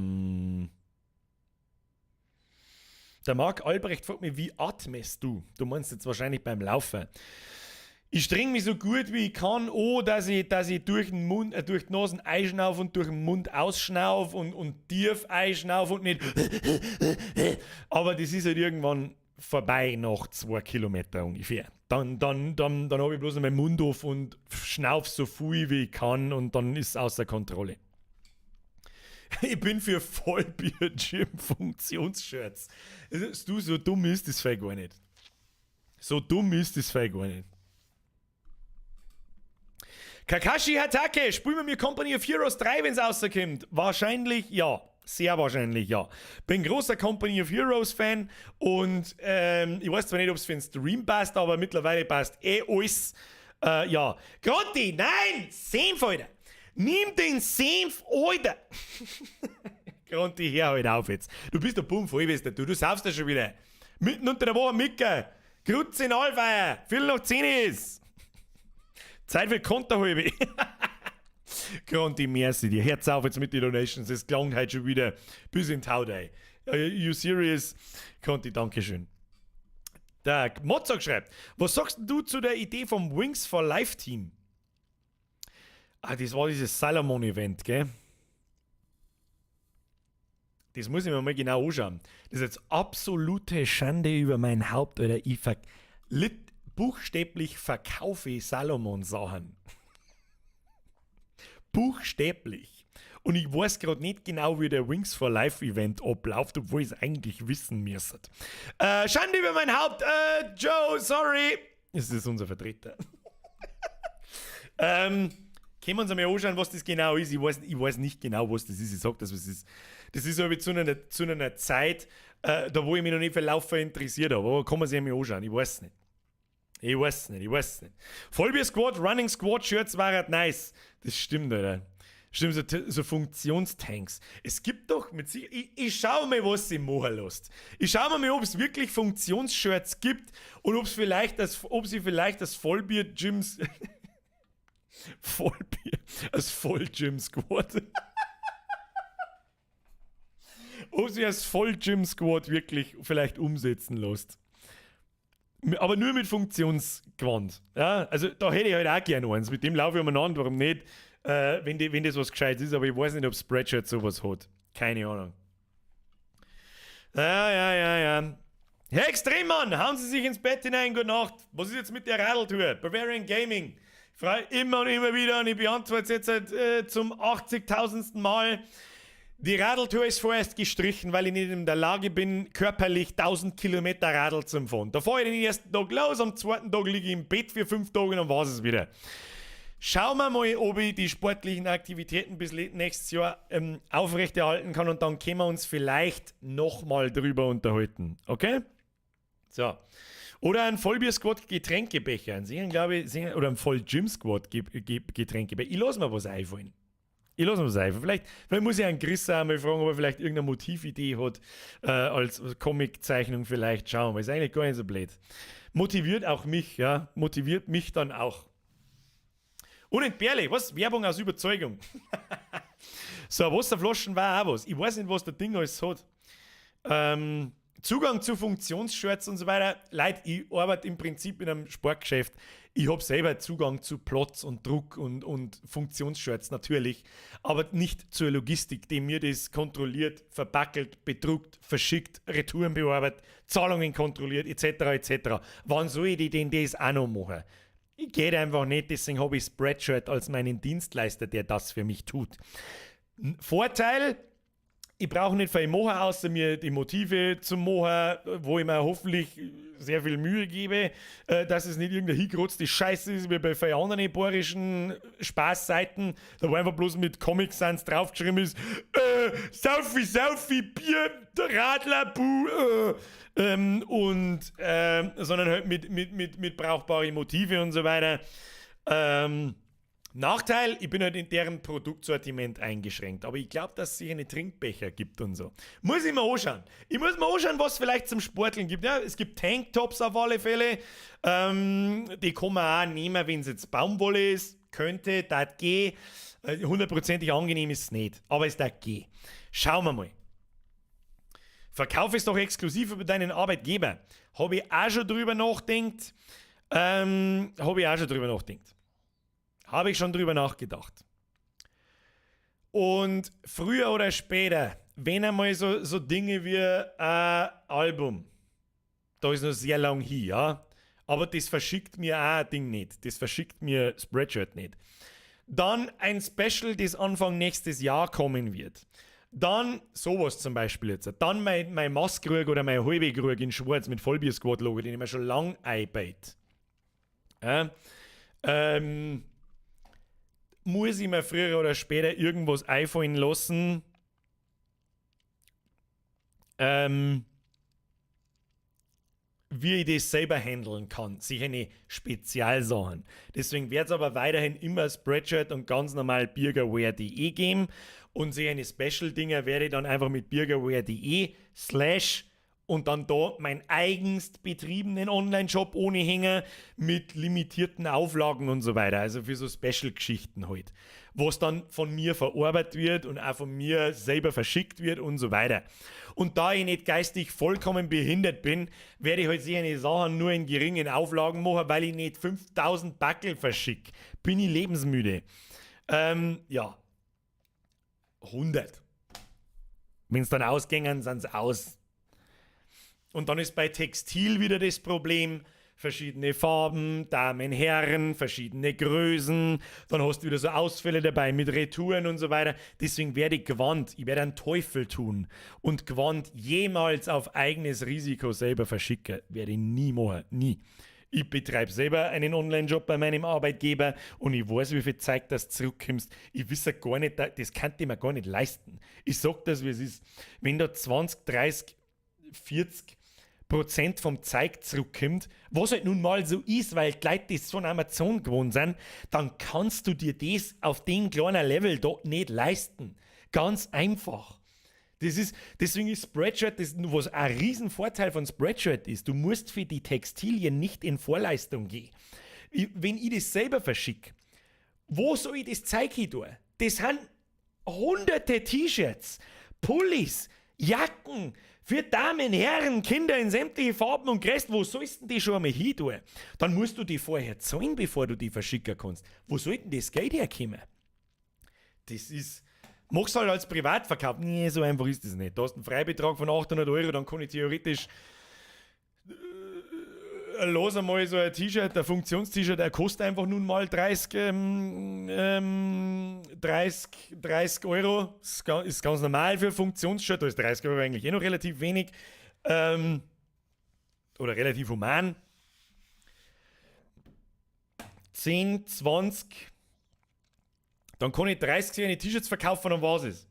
Marc Albrecht fragt mich, wie atmest du? Du meinst jetzt wahrscheinlich beim Laufen. Ich streng mich so gut wie ich kann an, dass ich durch den Mund, durch die Nase einschnauf und durch den Mund ausschnauf und tief einschnauf und nicht. Aber das ist halt irgendwann vorbei nach 2 Kilometer ungefähr. Dann hab ich bloß noch meinen Mund auf und schnauf so viel wie ich kann und dann ist es außer Kontrolle. Ich bin für Vollbier-Gym-Funktionsshirts. Du, so dumm ist das vielleicht gar nicht. So dumm ist das vielleicht gar nicht. Kakashi Hatake, spielen wir mir Company of Heroes 3, wenn's rauskommt? Wahrscheinlich ja. Sehr wahrscheinlich ja. Bin großer Company of Heroes Fan und ich weiß zwar nicht, ob's für den Stream passt, aber mittlerweile passt eh alles. Ja. Gronti, nein! Senf, Alter! Nimm den Senf, Alter! Gronti, hör halt auf jetzt. Du bist der Bumm, voll bist du. Du saufst ja schon wieder. Mitten unter der Woche, Micke. Grütze in Allfeier. 10:15 ist. Zeit für Konterhalbe. Gronti, merci dir. Hört's auf jetzt mit den Donations. Es klang heute schon wieder bis in Tau, ey. You serious? Gronti, dankeschön. Der Mozart schreibt, was sagst denn du zu der Idee vom Wings for Life Team? Ah, das war dieses Salomon-Event, gell? Das muss ich mir mal genau anschauen. Das ist jetzt absolute Schande über mein Haupt, Alter. Ich ver lit buchstäblich verkaufe ich Salomon-Sachen. Buchstäblich. Und ich weiß gerade nicht genau, wie der Wings for Life Event abläuft, obwohl ich es eigentlich wissen müsste. Schande über mein Haupt. Joe, sorry. Das ist unser Vertreter. Können wir uns einmal anschauen, was das genau ist? Ich weiß nicht genau, was das ist. Ich sag das, was es ist. Das ist aber zu einer Zeit, da wo ich mich noch nicht für Laufen interessiert habe. Aber kann man sich einmal anschauen. Ich weiß es nicht. Ich weiß es nicht, ich weiß es nicht. Vollbier Squad, Running Squad Shirts war halt nice. Das stimmt, Alter. Stimmt, so Funktionstanks. Es gibt doch mit sich. Ich schau mal, was sie machen lässt. Ich schau mal, ob es wirklich Funktionsshirts gibt und ob sie vielleicht das Vollbier Gyms. Vollbier. Das Voll-Gym Squad. Ob sie das Voll-Gym Squad wirklich vielleicht umsetzen lässt. Aber nur mit Funktionsgewand. Ja, also da hätte ich halt auch gerne eins. Mit dem laufe ich umeinander, warum nicht? Wenn das was Gescheites ist, aber ich weiß nicht, ob Spreadshirt sowas hat. Keine Ahnung. Ja. Herr Extremmann, hauen Sie sich ins Bett hinein, gute Nacht. Was ist jetzt mit der Radeltour? Bavarian Gaming. Ich frage immer und immer wieder und ich beantworte es jetzt seit, zum 80.000. Mal. Die Radeltour ist vorerst gestrichen, weil ich nicht in der Lage bin, körperlich 1000 Kilometer Radl zu fahren. Da fahre ich den ersten Tag los, am zweiten Tag liege ich im Bett für 5 Tage und dann war es wieder. Schauen wir mal, ob ich die sportlichen Aktivitäten bis nächstes Jahr aufrechterhalten kann, und dann können wir uns vielleicht nochmal drüber unterhalten. Okay? So. Oder ein Vollbier-Squad Getränkebecher. Ein glaube ich, oder ein Voll-Gym-Squad Getränkebecher. Ich lasse mir was einfallen. Ich lasse mir was einfallen. Vielleicht muss ich einen Chris auch mal fragen, ob er vielleicht irgendeine Motividee hat, als Comiczeichnung vielleicht. Schauen wir mal. Ist eigentlich gar nicht so blöd. Motiviert auch mich, ja. Motiviert mich dann auch. Unentbehrlich, was? Werbung aus Überzeugung. So, Wasserflaschen war auch was. Ich weiß nicht, was der Ding alles hat. Zugang zu Funktionsshirts und so weiter. Leute, ich arbeite im Prinzip in einem Sportgeschäft. Ich habe selber Zugang zu Plots und Druck und Funktionsshirts natürlich, aber nicht zur Logistik, die mir das kontrolliert, verpackelt, bedruckt, verschickt, Retouren bearbeitet, Zahlungen kontrolliert, etc. etc. Wann soll ich denn das auch noch machen? Ich geht einfach nicht, deswegen habe ich Spreadshirt als meinen Dienstleister, der das für mich tut. Vorteil, ich brauche nicht viel machen, außer mir die Motive zu machen, wo ich mir hoffentlich sehr viel Mühe gebe, dass es nicht irgendeine hingerotzte Scheiße ist, wie bei vielen anderen bayerischen Spaßseiten, da wo einfach bloß mit Comic Sans draufgeschrieben ist, Saufi, Saufi, Bier, Radler, Buh, sondern halt mit brauchbaren Motive und so weiter. Nachteil, ich bin halt in deren Produktsortiment eingeschränkt. Aber ich glaube, dass es sicher eine Trinkbecher gibt und so. Muss ich mir anschauen. Ich muss mir anschauen, was es vielleicht zum Sporteln gibt. Ja, es gibt Tanktops auf alle Fälle. Die kann man auch nehmen, wenn es jetzt Baumwolle ist. Könnte, dat gehen. Hundertprozentig angenehm ist es nicht. Aber es dat gehen. Schauen wir mal. Verkauf es doch exklusiv über deinen Arbeitgeber. Habe ich auch schon drüber nachgedacht. Habe ich auch schon drüber nachgedacht. Habe ich schon drüber nachgedacht. Und früher oder später, wenn einmal so Dinge wie ein Album, da ist noch sehr lang hin, ja, aber das verschickt mir auch ein Ding nicht. Das verschickt mir Spreadshirt nicht. Dann ein Special, das Anfang nächstes Jahr kommen wird. Dann sowas zum Beispiel jetzt. Dann mein Masskrug oder mein halbe Krug in Schwarz mit Vollbier-Squad-Logo, den ich mir schon lang einbeit. Ja, muss ich mir früher oder später irgendwas einfallen lassen, wie ich das selber handeln kann. Sicher nicht Spezialsachen. Deswegen wird es aber weiterhin immer Spreadshirt und ganz normal birgerwear.de geben. Und sicher eine Special-Dinger werde ich dann einfach mit birgerwear.de/ und dann da mein eigens betriebenen Online-Shop ohne Hänger mit limitierten Auflagen und so weiter. Also für so Special-Geschichten halt. Was dann von mir verarbeitet wird und auch von mir selber verschickt wird und so weiter. Und da ich nicht geistig vollkommen behindert bin, werde ich halt sicher die Sachen nur in geringen Auflagen machen, weil ich nicht 5000 Packel verschicke. Bin ich lebensmüde. Ja. 100. Wenn es dann ausgängen, sind sie aus. Und dann ist bei Textil wieder das Problem, verschiedene Farben, Damen, Herren, verschiedene Größen, dann hast du wieder so Ausfälle dabei mit Retouren und so weiter. Deswegen werde ich Gewand, ich werde einen Teufel tun und Gewand jemals auf eigenes Risiko selber verschicken. Werde ich nie machen, nie. Ich betreibe selber einen Online-Job bei meinem Arbeitgeber und ich weiß, wie viel Zeit das zurückkommst. Ich weiß ja gar nicht, das kann ich mir gar nicht leisten. Ich sag das, wie es ist. Wenn da 20, 30, 40% vom Zeug zurückkommt, was halt nun mal so ist, weil die Leute das von Amazon gewohnt sind, dann kannst du dir das auf dem kleinen Level dort nicht leisten. Ganz einfach. Das ist, deswegen ist Spreadshirt, das, was ein Riesenvorteil von Spreadshirt ist, du musst für die Textilien nicht in Vorleistung gehen. Wenn ich das selber verschicke, wo soll ich das Zeug hin tun? Das sind hunderte T-Shirts, Pullis, Jacken, für Damen, Herren, Kinder in sämtliche Farben und Größen. Wo sollst du denn die schon einmal hin tun? Dann musst du die vorher zahlen, bevor du die verschicken kannst. Wo soll denn das Geld herkommen? Das ist... Mach's halt als Privatverkauf. Nee, so einfach ist das nicht. Du hast einen Freibetrag von 800 Euro, dann kann ich theoretisch los einmal so ein T-Shirt, ein Funktions-T-Shirt, der kostet einfach nun mal 30 Euro. Das ist ganz normal für ein Funktionsshirt, da ist 30 Euro eigentlich eh noch relativ wenig. Oder relativ human. 10, 20. Dann kann ich 30 seine T-Shirts verkaufen und was ist.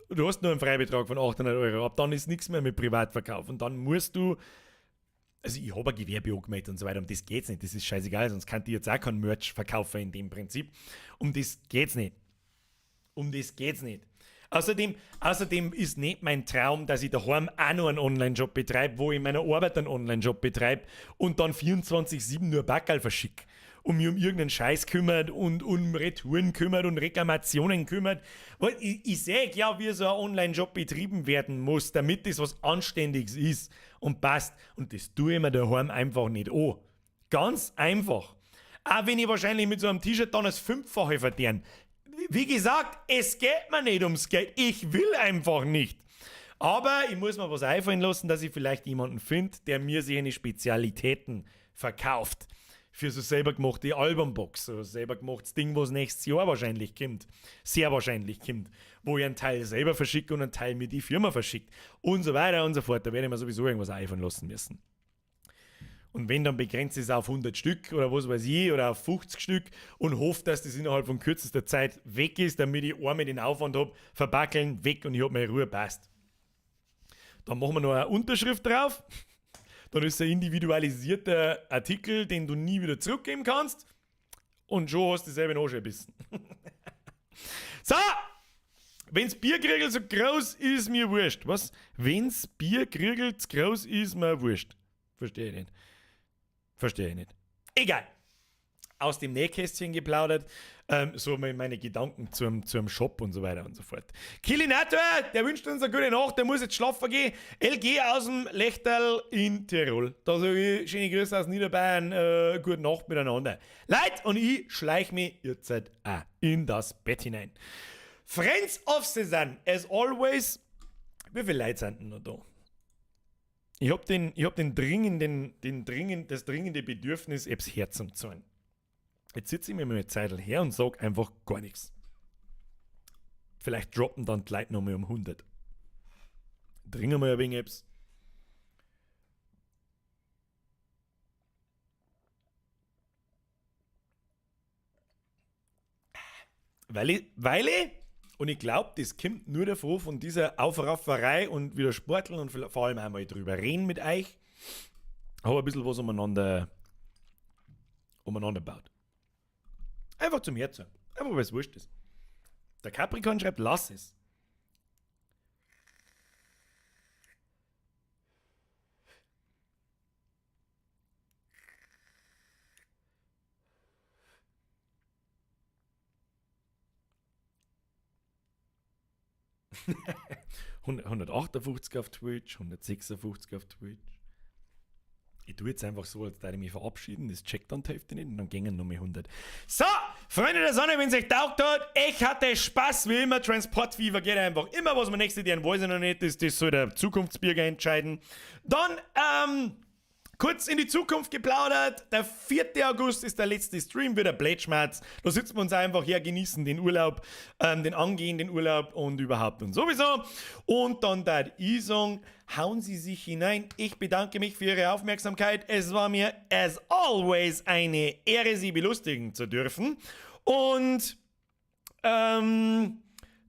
Du hast nur einen Freibetrag von 800 Euro. Ab dann ist nichts mehr mit Privatverkauf. Und dann musst du. Also ich habe ein Gewerbe angemeldet und so weiter, um das geht's nicht, das ist scheißegal, sonst kann ich jetzt auch kein Merch verkaufen in dem Prinzip. Um das geht's nicht. Um das geht's nicht. Außerdem ist nicht mein Traum, dass ich daheim auch noch einen Online-Job betreibe, wo ich in meiner Arbeit einen Online-Job betreibe und dann 24/7 nur Backerl verschicke und mich um irgendeinen Scheiß kümmert und um Retouren kümmert und Reklamationen kümmert. Weil ich sehe ja, wie so ein Online-Job betrieben werden muss, damit das was Anständiges ist und passt. Und das tue ich mir daheim einfach nicht an. Ganz einfach. Auch wenn ich wahrscheinlich mit so einem T-Shirt dann das Fünffache verdiene. Wie gesagt, es geht mir nicht ums Geld. Ich will einfach nicht. Aber ich muss mir was einfallen lassen, dass ich vielleicht jemanden finde, der mir seine Spezialitäten verkauft. Für so selber gemachte Albumbox, so selber gemachtes Ding, was nächstes Jahr wahrscheinlich kommt. Sehr wahrscheinlich kommt. Wo ich einen Teil selber verschicke und einen Teil mir die Firma verschickt. Und so weiter und so fort. Da werde ich mir sowieso irgendwas einfallen lassen müssen. Und wenn, dann begrenzt es auf 100 Stück oder was weiß ich, oder auf 50 Stück und hoffe, dass das innerhalb von kürzester Zeit weg ist, damit ich einmal den Aufwand hab, verbackeln, weg und ich hab meine Ruhe, passt. Dann machen wir noch eine Unterschrift drauf. Dann ist es ein individualisierter Artikel, den du nie wieder zurückgeben kannst. Und schon hast du selber noch schon ein bisschen. So! Wenn's Bierkriegel so groß ist, mir wurscht. Was? Wenn's Bierkriegel zu groß ist, mir wurscht. Verstehe ich nicht. Verstehe ich nicht. Egal. Aus dem Nähkästchen geplaudert. So meine Gedanken zum Shop und so weiter und so fort. Kilinator, der wünscht uns eine gute Nacht, der muss jetzt schlafen gehen. LG aus dem Lechtal in Tirol. Da sage ich schöne Grüße aus Niederbayern, gute Nacht miteinander. Leute, und ich schleich mich jetzt auch in das Bett hinein. Friends of the Sun, as always. Wie viele Leute sind denn noch da? Ich hab das dringende Bedürfnis, etwas herzuzahlen. Jetzt sitze ich mir mal eine Zeit her und sag einfach gar nichts. Vielleicht droppen dann die Leute nochmal um 100. Dringen wir ein wenig etwas. Weil ich, und ich glaube, das kommt nur davon, von dieser Aufrafferei und wieder Sporteln und vor allem einmal drüber reden mit euch, habe ein bisschen was umeinander baut. Einfach zum Herzen. Einfach, weil es wurscht ist. Der Capricorn schreibt, lass es. ...158 auf Twitch, 156 auf Twitch. Ich tue jetzt einfach so, als würde ich mich verabschieden. Das checkt dann die Hälfte nicht und dann gingen noch mal 100. So, Freunde der Sonne, wenn es euch taugt hat, ich hatte Spaß, wie immer. Transportfieber geht einfach immer. Was wir nächste Jahr weiß ich noch nicht. Das soll der Zukunftsbürger entscheiden. Dann, kurz in die Zukunft geplaudert. Der 4. August ist der letzte Stream, wieder Blätschmerz. Da sitzen wir uns einfach her, genießen den Urlaub, den angehenden Urlaub und überhaupt und sowieso. Und dann dat ich sagen, hauen Sie sich hinein. Ich bedanke mich für Ihre Aufmerksamkeit. Es war mir as always eine Ehre, Sie belustigen zu dürfen. Und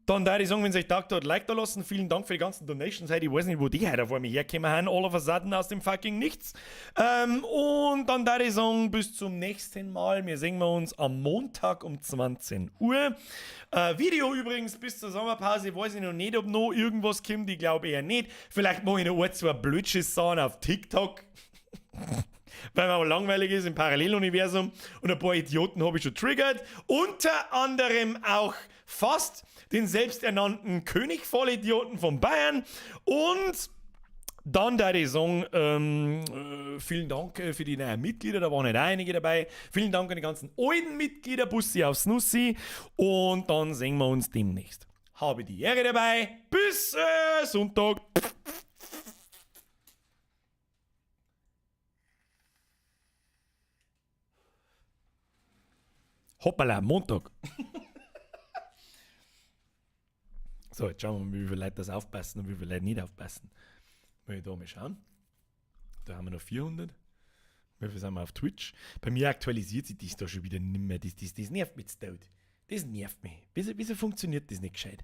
dann da ich sagen, wenn es euch taugt hat, Like da lassen. Vielen Dank für die ganzen Donations heute. Ich weiß nicht, wo die heute auf einmal hergekommen sind. All of a sudden aus dem fucking Nichts. Und dann da ich sagen, bis zum nächsten Mal. Wir sehen wir uns am Montag um 20 Uhr. Video übrigens bis zur Sommerpause. Weiß ich noch nicht, ob noch irgendwas kommt. Ich glaube eher nicht. Vielleicht mache ich noch ein, zwei Blödschiss-Sachen auf TikTok. Weil mir aber langweilig ist im Paralleluniversum und ein paar Idioten habe ich schon triggert. Unter anderem auch fast den selbsternannten König Vollidioten von Bayern. Und dann da ich sagen, vielen Dank für die neuen Mitglieder, da waren nicht einige dabei. Vielen Dank an die ganzen alten Mitglieder, Bussi aufs Nussi. Und dann sehen wir uns demnächst. Habe die Ehre dabei. Bis Sonntag. Hoppala, Montag. So, jetzt schauen wir mal, wie viele Leute das aufpassen und wie viele Leute nicht aufpassen. Mal ich da mal schauen. Da haben wir noch 400. Wie viel sind wir auf Twitch? Bei mir aktualisiert sich das da schon wieder nicht mehr. Das nervt mich jetzt tot. Das nervt mich. Wieso funktioniert das nicht gescheit?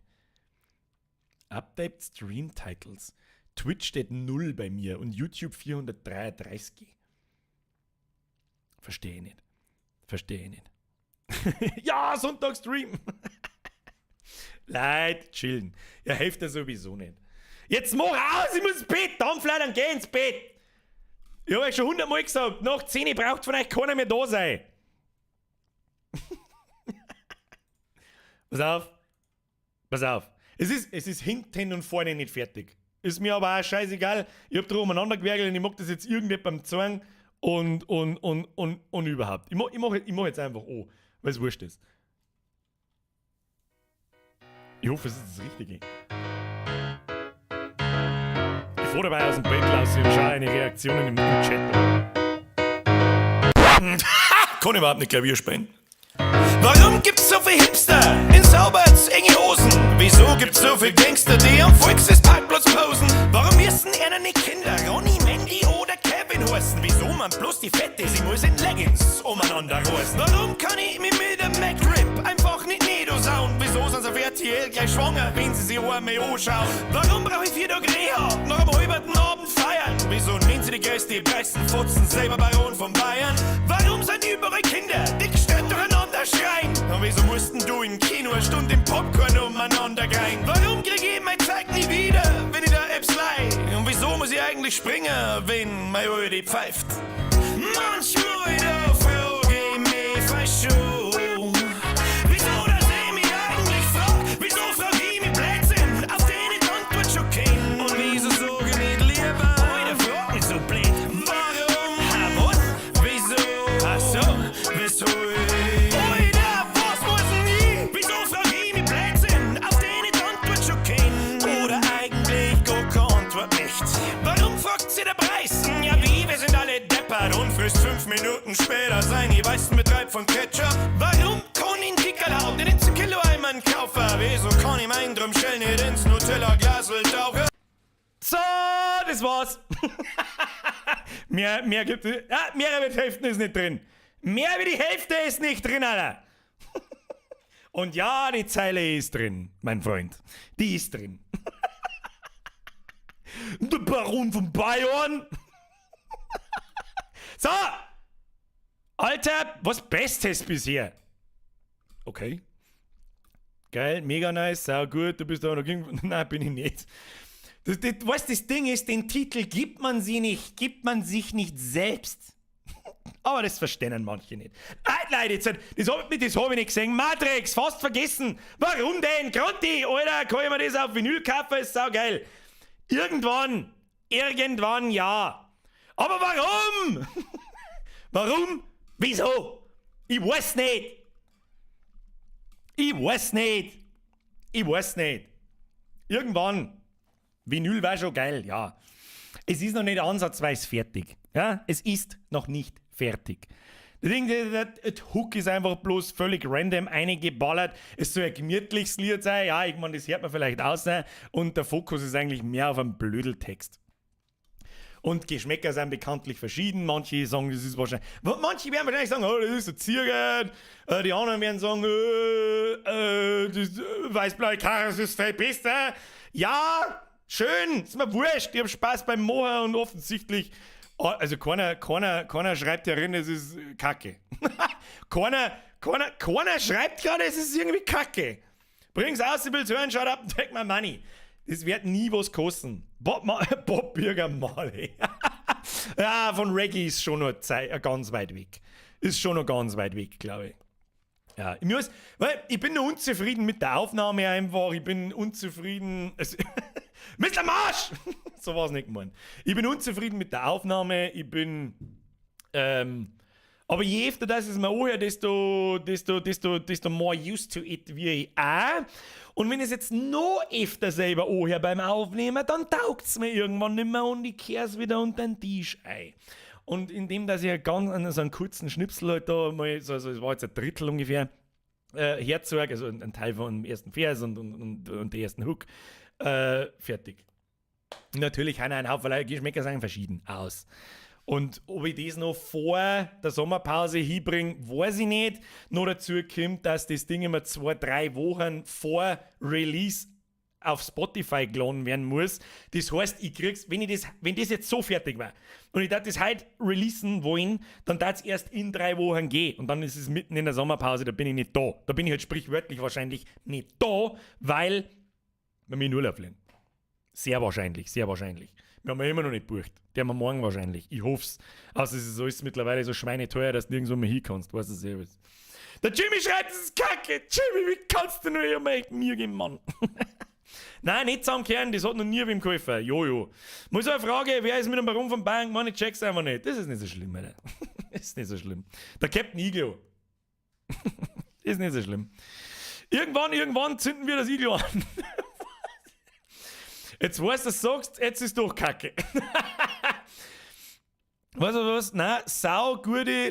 Update Stream Titles. Twitch steht 0 bei mir und YouTube 433. Verstehe ich nicht. Verstehe ich nicht. Ja, Sonntagstream. Leute, chillen. Ja, hilft ja sowieso nicht. Jetzt mach aus, ich muss ins Bett. Dann vielleicht, dann geh ins Bett. Ich hab euch schon 100-mal gesagt, nach 10 braucht von euch keiner mehr da sein. Pass auf. Pass auf. Es ist hinten und vorne nicht fertig. Ist mir aber auch scheißegal. Ich hab da umeinander gewerkelt und ich mag das jetzt irgendjemandem zeigen und überhaupt. Ich mach jetzt einfach an, weil es wurscht ist. Ich hoffe, es ist das Richtige. Ich fahr dabei aus dem Bett raus und schaue eine Reaktion im Chat an. Kann überhaupt nicht Klavier spielen. Warum gibt's so viel Hipster in sauberts enge Hosen? Wieso gibt's so viel Gangster, die am Volksfestparkplatz posen? Warum müssen einer nicht Kinder Ronny, Mandy oder Kevin heißen? Wieso man bloß die Fette, sie muss in Leggings umeinander reißen? Warum kann ich mich mit dem McRib einfach nicht niedersauen? Wieso sind sie auf RTL gleich schwanger, wenn sie sich einmal anschauen? Warum brauch ich 4 Tage Reha nach einem halben Abend feiern? Wieso nennen sie die größte Pressen, Fotzen, selber Baron von Bayern? Warum sind überall Kinder, die gestört durcheinander schreien? Und wieso mussten du im Kino eine Stunde im Popcorn umeinander rein? Warum krieg ich mein Zeug nie wieder, wenn ich da Apps leih? Und wieso muss ich eigentlich springen, wenn mein Oidi pfeift? Manchmal da frag ich mich fast schon, wieso dass ich mich eigentlich frag? Wieso frag ich mich Blödsinn, auf den ich die Antwort schon kenn? Und wieso sag ich nicht lieber, Alter, frag nicht so blöd. Warum? Ha, was? Wieso? Ach so, wieso? Alter, was muss denn ich? Wieso frag ich mich Blödsinn, auf den ich die Antwort schon kenn? Oder eigentlich gar keine Antwort nicht? Warum fragt sie der Preis? Ja wie, wir sind alle deppert und frisst 5 Minuten später seine weißen Betreib von Ketchup. Warum kann ich dicker laut nicht ins Kilo einmal kaufen? Wieso kann ich mein Drumshell nicht ins Nutella-Glasl tauchen? So, das war's. Mehr gibt es. Ah, mehr als die Hälfte ist nicht drin. Mehr wie die Hälfte ist nicht drin, Alter. Und ja, die Zeile ist drin, mein Freund. Die ist drin. Der Baron von Bayern. So! Alter, was Bestes bisher. Okay. Geil, mega nice, sau gut, du bist da noch irgendwo. Nein, bin ich nicht. Was das Ding ist, den Titel gibt man sie nicht, gibt man sich nicht selbst. Aber das verstehen manche nicht. Nein, jetzt, das hab ich nicht gesehen. Matrix, fast vergessen. Warum denn? Gronti, Alter, kann ich mir das auf Vinyl kaufen? Ist saugeil. Irgendwann, ja. Aber warum? Warum? Wieso? Ich weiß nicht. Ich weiß nicht. Ich weiß nicht. Irgendwann. Vinyl war schon geil, ja. Es ist noch nicht ansatzweise fertig. Ja? Es ist noch nicht fertig. Das Ding, der Hook ist einfach bloß völlig random eingeballert. Es soll ein gemütliches Lied sein. Ja, ich meine, das hört man vielleicht aus. Ne? Und der Fokus ist eigentlich mehr auf einem Blödeltext. Und Geschmäcker sind bekanntlich verschieden. Manche sagen, das ist wahrscheinlich. Manche werden wahrscheinlich sagen, oh, das ist so Ziegert. Die anderen werden sagen, das weiß-blaue Karre, das ist viel besser. Ja, schön, ist mir wurscht. Ich hab Spaß beim Moher und offensichtlich. Oh, also keiner schreibt herin, es ist Kacke. Keiner schreibt gerade, es ist irgendwie Kacke. Bring's aus, ich will's hören, shut up and take my money. Das wird nie was kosten. Bob Bürger Marley. Ja, von Reggae ist schon noch ganz weit weg. Ist schon noch ganz weit weg, glaube ich. Ja, ich muss, weil ich bin noch unzufrieden mit der Aufnahme einfach. Ich bin unzufrieden. Es, Mr. Marsch! So war es nicht gemeint. Ich bin unzufrieden mit der Aufnahme. Ich bin. Aber je öfter das es mir anhört, desto more used to it wie ich auch. Und wenn ich es jetzt noch öfter selber anhöre beim Aufnehmen, dann taugt es mir irgendwann nicht mehr und ich kehre es wieder unter den Tisch ein. Und indem, dass ich ganz so einen kurzen Schnipsel halt da mal, so, also es war jetzt ein Drittel ungefähr, herzeig, also ein Teil vom ersten Vers und der ersten Hook, fertig. Natürlich haben ein Haufen Leute, Geschmäcker sind verschieden aus. Und ob ich das noch vor der Sommerpause hinbringe, weiß ich nicht. Noch dazu kommt, dass das Ding immer 2, 3 Wochen vor Release auf Spotify geladen werden muss. Das heißt, ich krieg's, wenn das jetzt so fertig war und ich darf das heute releasen wollen, dann darf es erst in 3 Wochen gehen. Und dann ist es mitten in der Sommerpause, da bin ich nicht da. Da bin ich halt sprichwörtlich wahrscheinlich nicht da, weil wir mich in Urlaub fliegen. Sehr wahrscheinlich, sehr wahrscheinlich. Wir haben ja immer noch nicht gebucht. Der haben wir morgen wahrscheinlich. Ich hoff's. Außer es ist alles mittlerweile so schweineteuer, dass du nirgendwo mehr hin kannst. Weißt du selber. Der Jimmy schreibt, das ist Kacke. Jimmy, wie kannst du nur hier echt mir geben, Mann? Nein, nicht zusammenkehren, das hat noch nie wem geholfen. Jojo. Muss eine Frage, wer ist mit dem Baron von Bayern gemeint? Ich check's einfach nicht. Das ist nicht so schlimm, Alter. Das ist nicht so schlimm. Der Captain Iglo. Ist nicht so schlimm. Irgendwann, irgendwann zünden wir das Iglo an. Jetzt weißt du, sagst, jetzt ist doch Kacke. Weißt du was? Nein, sau gute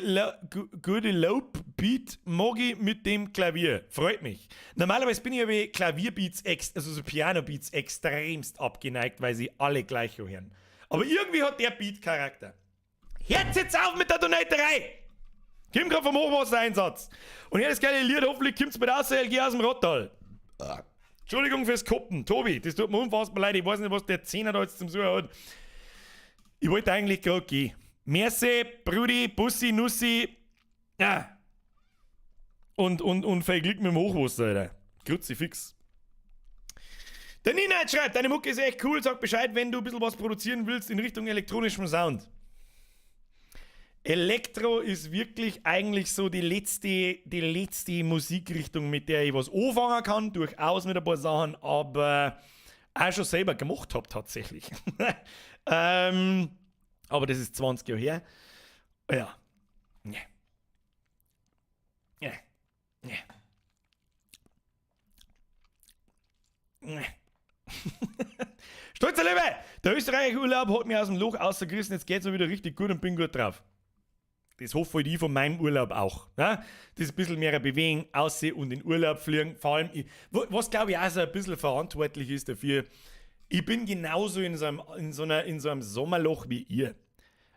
Loop-Beat mag ich mit dem Klavier. Freut mich. Normalerweise bin ich aber Klavierbeats, also so Piano-Beats extremst abgeneigt, weil sie alle gleich hören. Aber irgendwie hat der Beat Charakter. Hört jetzt auf mit der Donaterei! Komm grad vom Hochwassereinsatz. Und hier das geile Lied, hoffentlich kommt's mit raus, LG aus dem Rottal. Entschuldigung fürs Koppen. Tobi, das tut mir unfassbar leid. Ich weiß nicht, was der Zehner da jetzt zum Suchen hat. Ich wollte eigentlich gerade gehen. Merci, Brudi, Bussi, Nussi. Ja. Und viel Glück mit dem Hochwasser, Alter. Kruzifix. Der Nina schreibt, deine Mucke ist echt cool, sag Bescheid, wenn du ein bisschen was produzieren willst in Richtung elektronischem Sound. Elektro ist wirklich eigentlich so die letzte Musikrichtung, mit der ich was anfangen kann, durchaus mit ein paar Sachen, aber auch schon selber gemacht habe tatsächlich. Aber das ist 20 Jahre her. Ja. Ja. Ja. Ja. Ja. Stolzer Löwe! Der österreichische Urlaub hat mich aus dem Loch ausgerissen, jetzt geht's mir wieder richtig gut und bin gut drauf. Das hoffe halt ich von meinem Urlaub auch. Ne? Das ein bisschen mehr bewegen, aussehen und in Urlaub fliegen. Vor allem, ich, was, glaube ich, auch so ein bisschen verantwortlich ist dafür, ich bin genauso in so einem Sommerloch wie ihr.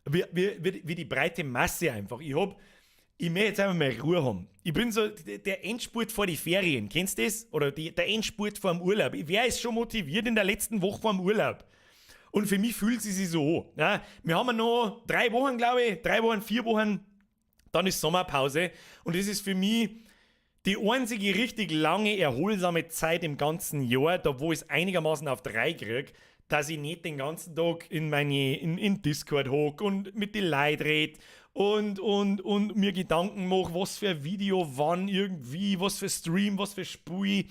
Wie die breite Masse einfach. Ich möchte jetzt einfach mal Ruhe haben. Ich bin so der Endspurt vor die Ferien. Kennst du das? Oder der Endspurt vor dem Urlaub. Wer ist schon motiviert in der letzten Woche vor dem Urlaub? Und für mich fühlt sie sich so an. Ja, wir haben ja noch 3 Wochen, glaube ich, 3 Wochen, 4 Wochen, dann ist Sommerpause. Und das ist für mich die einzige richtig lange, erholsame Zeit im ganzen Jahr, da wo ich es einigermaßen auf 3 krieg, dass ich nicht den ganzen Tag in Discord hock und mit den Leuten red und mir Gedanken mach, was für ein Video, wann, irgendwie, was für Stream, was für Spiel,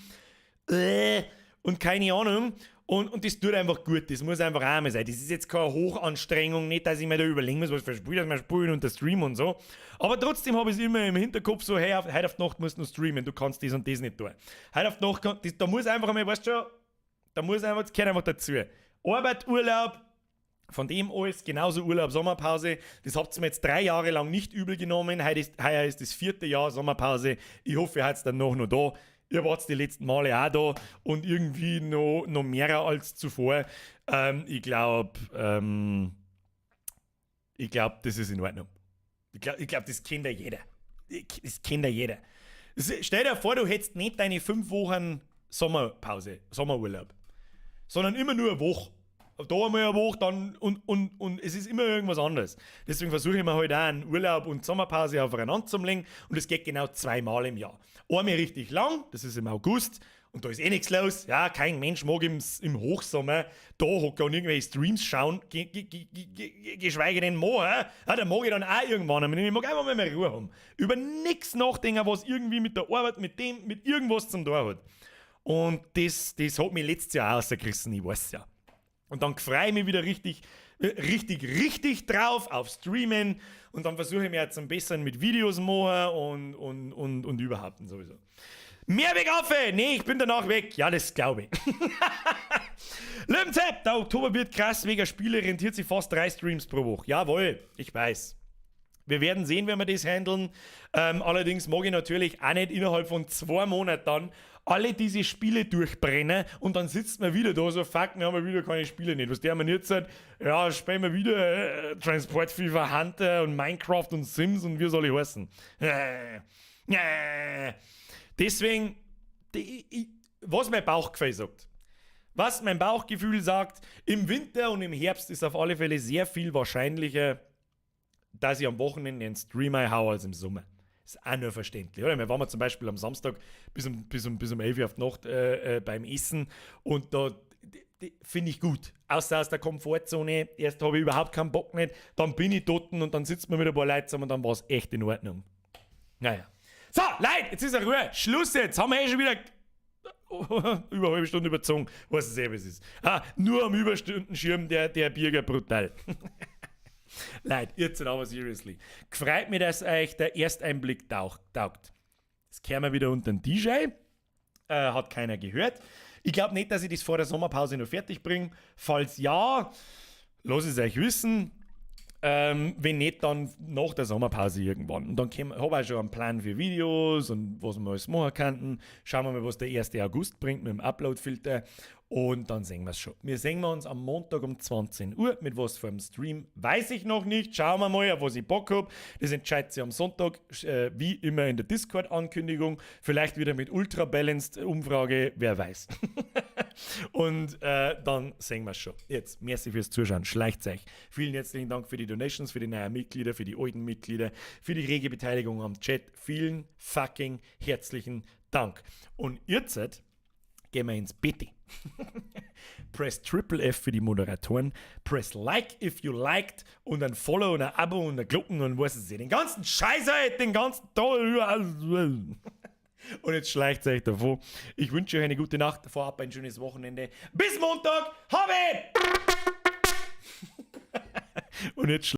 und keine Ahnung. Und das tut einfach gut, das muss einfach auch mal sein. Das ist jetzt keine Hochanstrengung, nicht, dass ich mir da überlegen muss, was für Spiel das wir spielen und der Stream und so. Aber trotzdem habe ich es immer im Hinterkopf so, hey, heute auf die Nacht musst du noch streamen, du kannst das und das nicht tun. Heute auf die Nacht, das, da muss einfach einmal, weißt du schon, da muss einfach, das gehört einfach dazu. Arbeit, Urlaub, von dem alles, genauso Urlaub, Sommerpause. Das habt ihr mir jetzt 3 Jahre lang nicht übel genommen. Heuer ist das vierte Jahr Sommerpause. Ich hoffe, ihr seid dann noch da. Ihr wart die letzten Male auch da und irgendwie noch mehr als zuvor. Ich glaub, das ist in Ordnung. Ich glaub, das kennt ja jeder. Das kennt ja jeder. Stell dir vor, du hättest nicht deine 5 Wochen Sommerpause, Sommerurlaub, sondern immer nur eine Woche. Da einmal eine Woche, dann und es ist immer irgendwas anderes. Deswegen versuche ich mir halt auch einen Urlaub und Sommerpause aufeinander zu legen und es geht genau zweimal im Jahr. Einmal richtig lang, das ist im August, und da ist eh nichts los. Ja, kein Mensch mag im Hochsommer da hocken und irgendwelche Streams schauen, geschweige denn machen. Ja, da mag ich dann auch irgendwann einmal. Ich mag einfach mal mehr Ruhe haben. Über nichts nachdenken, was irgendwie mit der Arbeit, mit dem, mit irgendwas zum tun hat. Und das hat mich letztes Jahr auch rausgerissen, ich weiß ja. Und dann freue ich mich wieder richtig, richtig, richtig drauf auf Streamen. Und dann versuche ich mich jetzt zum Besseren mit Videos machen und überhaupt und sowieso. Mehrwegaffe! Nee, ich bin danach weg. Ja, das glaube ich. Löwenzepp, der Oktober wird krass, wegen Spiele rentiert sich fast drei Streams pro Woche. Jawohl, ich weiß. Wir werden sehen, wenn wir das handeln. Allerdings mag ich natürlich auch nicht innerhalb von 2 Monaten dann alle diese Spiele durchbrennen und dann sitzt man wieder da so, fuck, wir haben ja wieder keine Spiele nicht. Was der mir jetzt sagt, ja, spielen wir wieder Transport Fever Hunter und Minecraft und Sims und wie soll ich heißen? Deswegen, was mein Bauchgefühl sagt. Was mein Bauchgefühl sagt, im Winter und im Herbst ist auf alle Fälle sehr viel wahrscheinlicher, dass ich am Wochenende einen Stream hau als im Sommer. Ist auch nur verständlich, oder? Wir waren zum Beispiel am Samstag bis um 11 Uhr auf die Nacht beim Essen und da finde ich gut. Außer aus der Komfortzone, erst habe ich überhaupt keinen Bock nicht, dann bin ich dort und dann sitzt man mit ein paar Leuten zusammen und dann war es echt in Ordnung. Naja. So, Leute, jetzt ist er Ruhe. Schluss jetzt. Haben wir eh schon wieder über eine halbe Stunde überzogen. Was es eh, was ist. Ah, nur am Überstundenschirm der Birger brutal. Leute, jetzt aber seriously. Gefreut mich, dass euch der Ersteinblick taugt. Jetzt kehren wir wieder unter den DJ. Hat keiner gehört. Ich glaube nicht, dass ich das vor der Sommerpause noch fertig bringe. Falls ja, lasst es euch wissen. Wenn nicht, dann nach der Sommerpause irgendwann. Und dann habe ich auch schon einen Plan für Videos und was wir alles machen könnten. Schauen wir mal, was der 1. August bringt mit dem Upload-Filter. Und dann sehen wir es schon. Wir sehen wir uns am Montag um 20 Uhr. Mit was für einem Stream, weiß ich noch nicht. Schauen wir mal, auf was ich Bock habe. Das entscheidet sich am Sonntag, wie immer in der Discord-Ankündigung. Vielleicht wieder mit Ultra Balanced Umfrage, wer weiß. Und dann sehen wir es schon. Jetzt, merci fürs Zuschauen. Schleicht euch. Vielen herzlichen Dank für die Donations, für die neuen Mitglieder, für die alten Mitglieder, für die rege Beteiligung am Chat. Vielen fucking herzlichen Dank. Und jetzt gehen wir ins Bett. Press Triple F für die Moderatoren. Press Like if you liked und ein Follow und ein Abo und ein Glocken und was ist es. Den ganzen Scheiß halt, den ganzen Tag überall. Und jetzt schleicht euch davon. Ich wünsche euch eine gute Nacht, vorab ein schönes Wochenende. Bis Montag. Habe! Und jetzt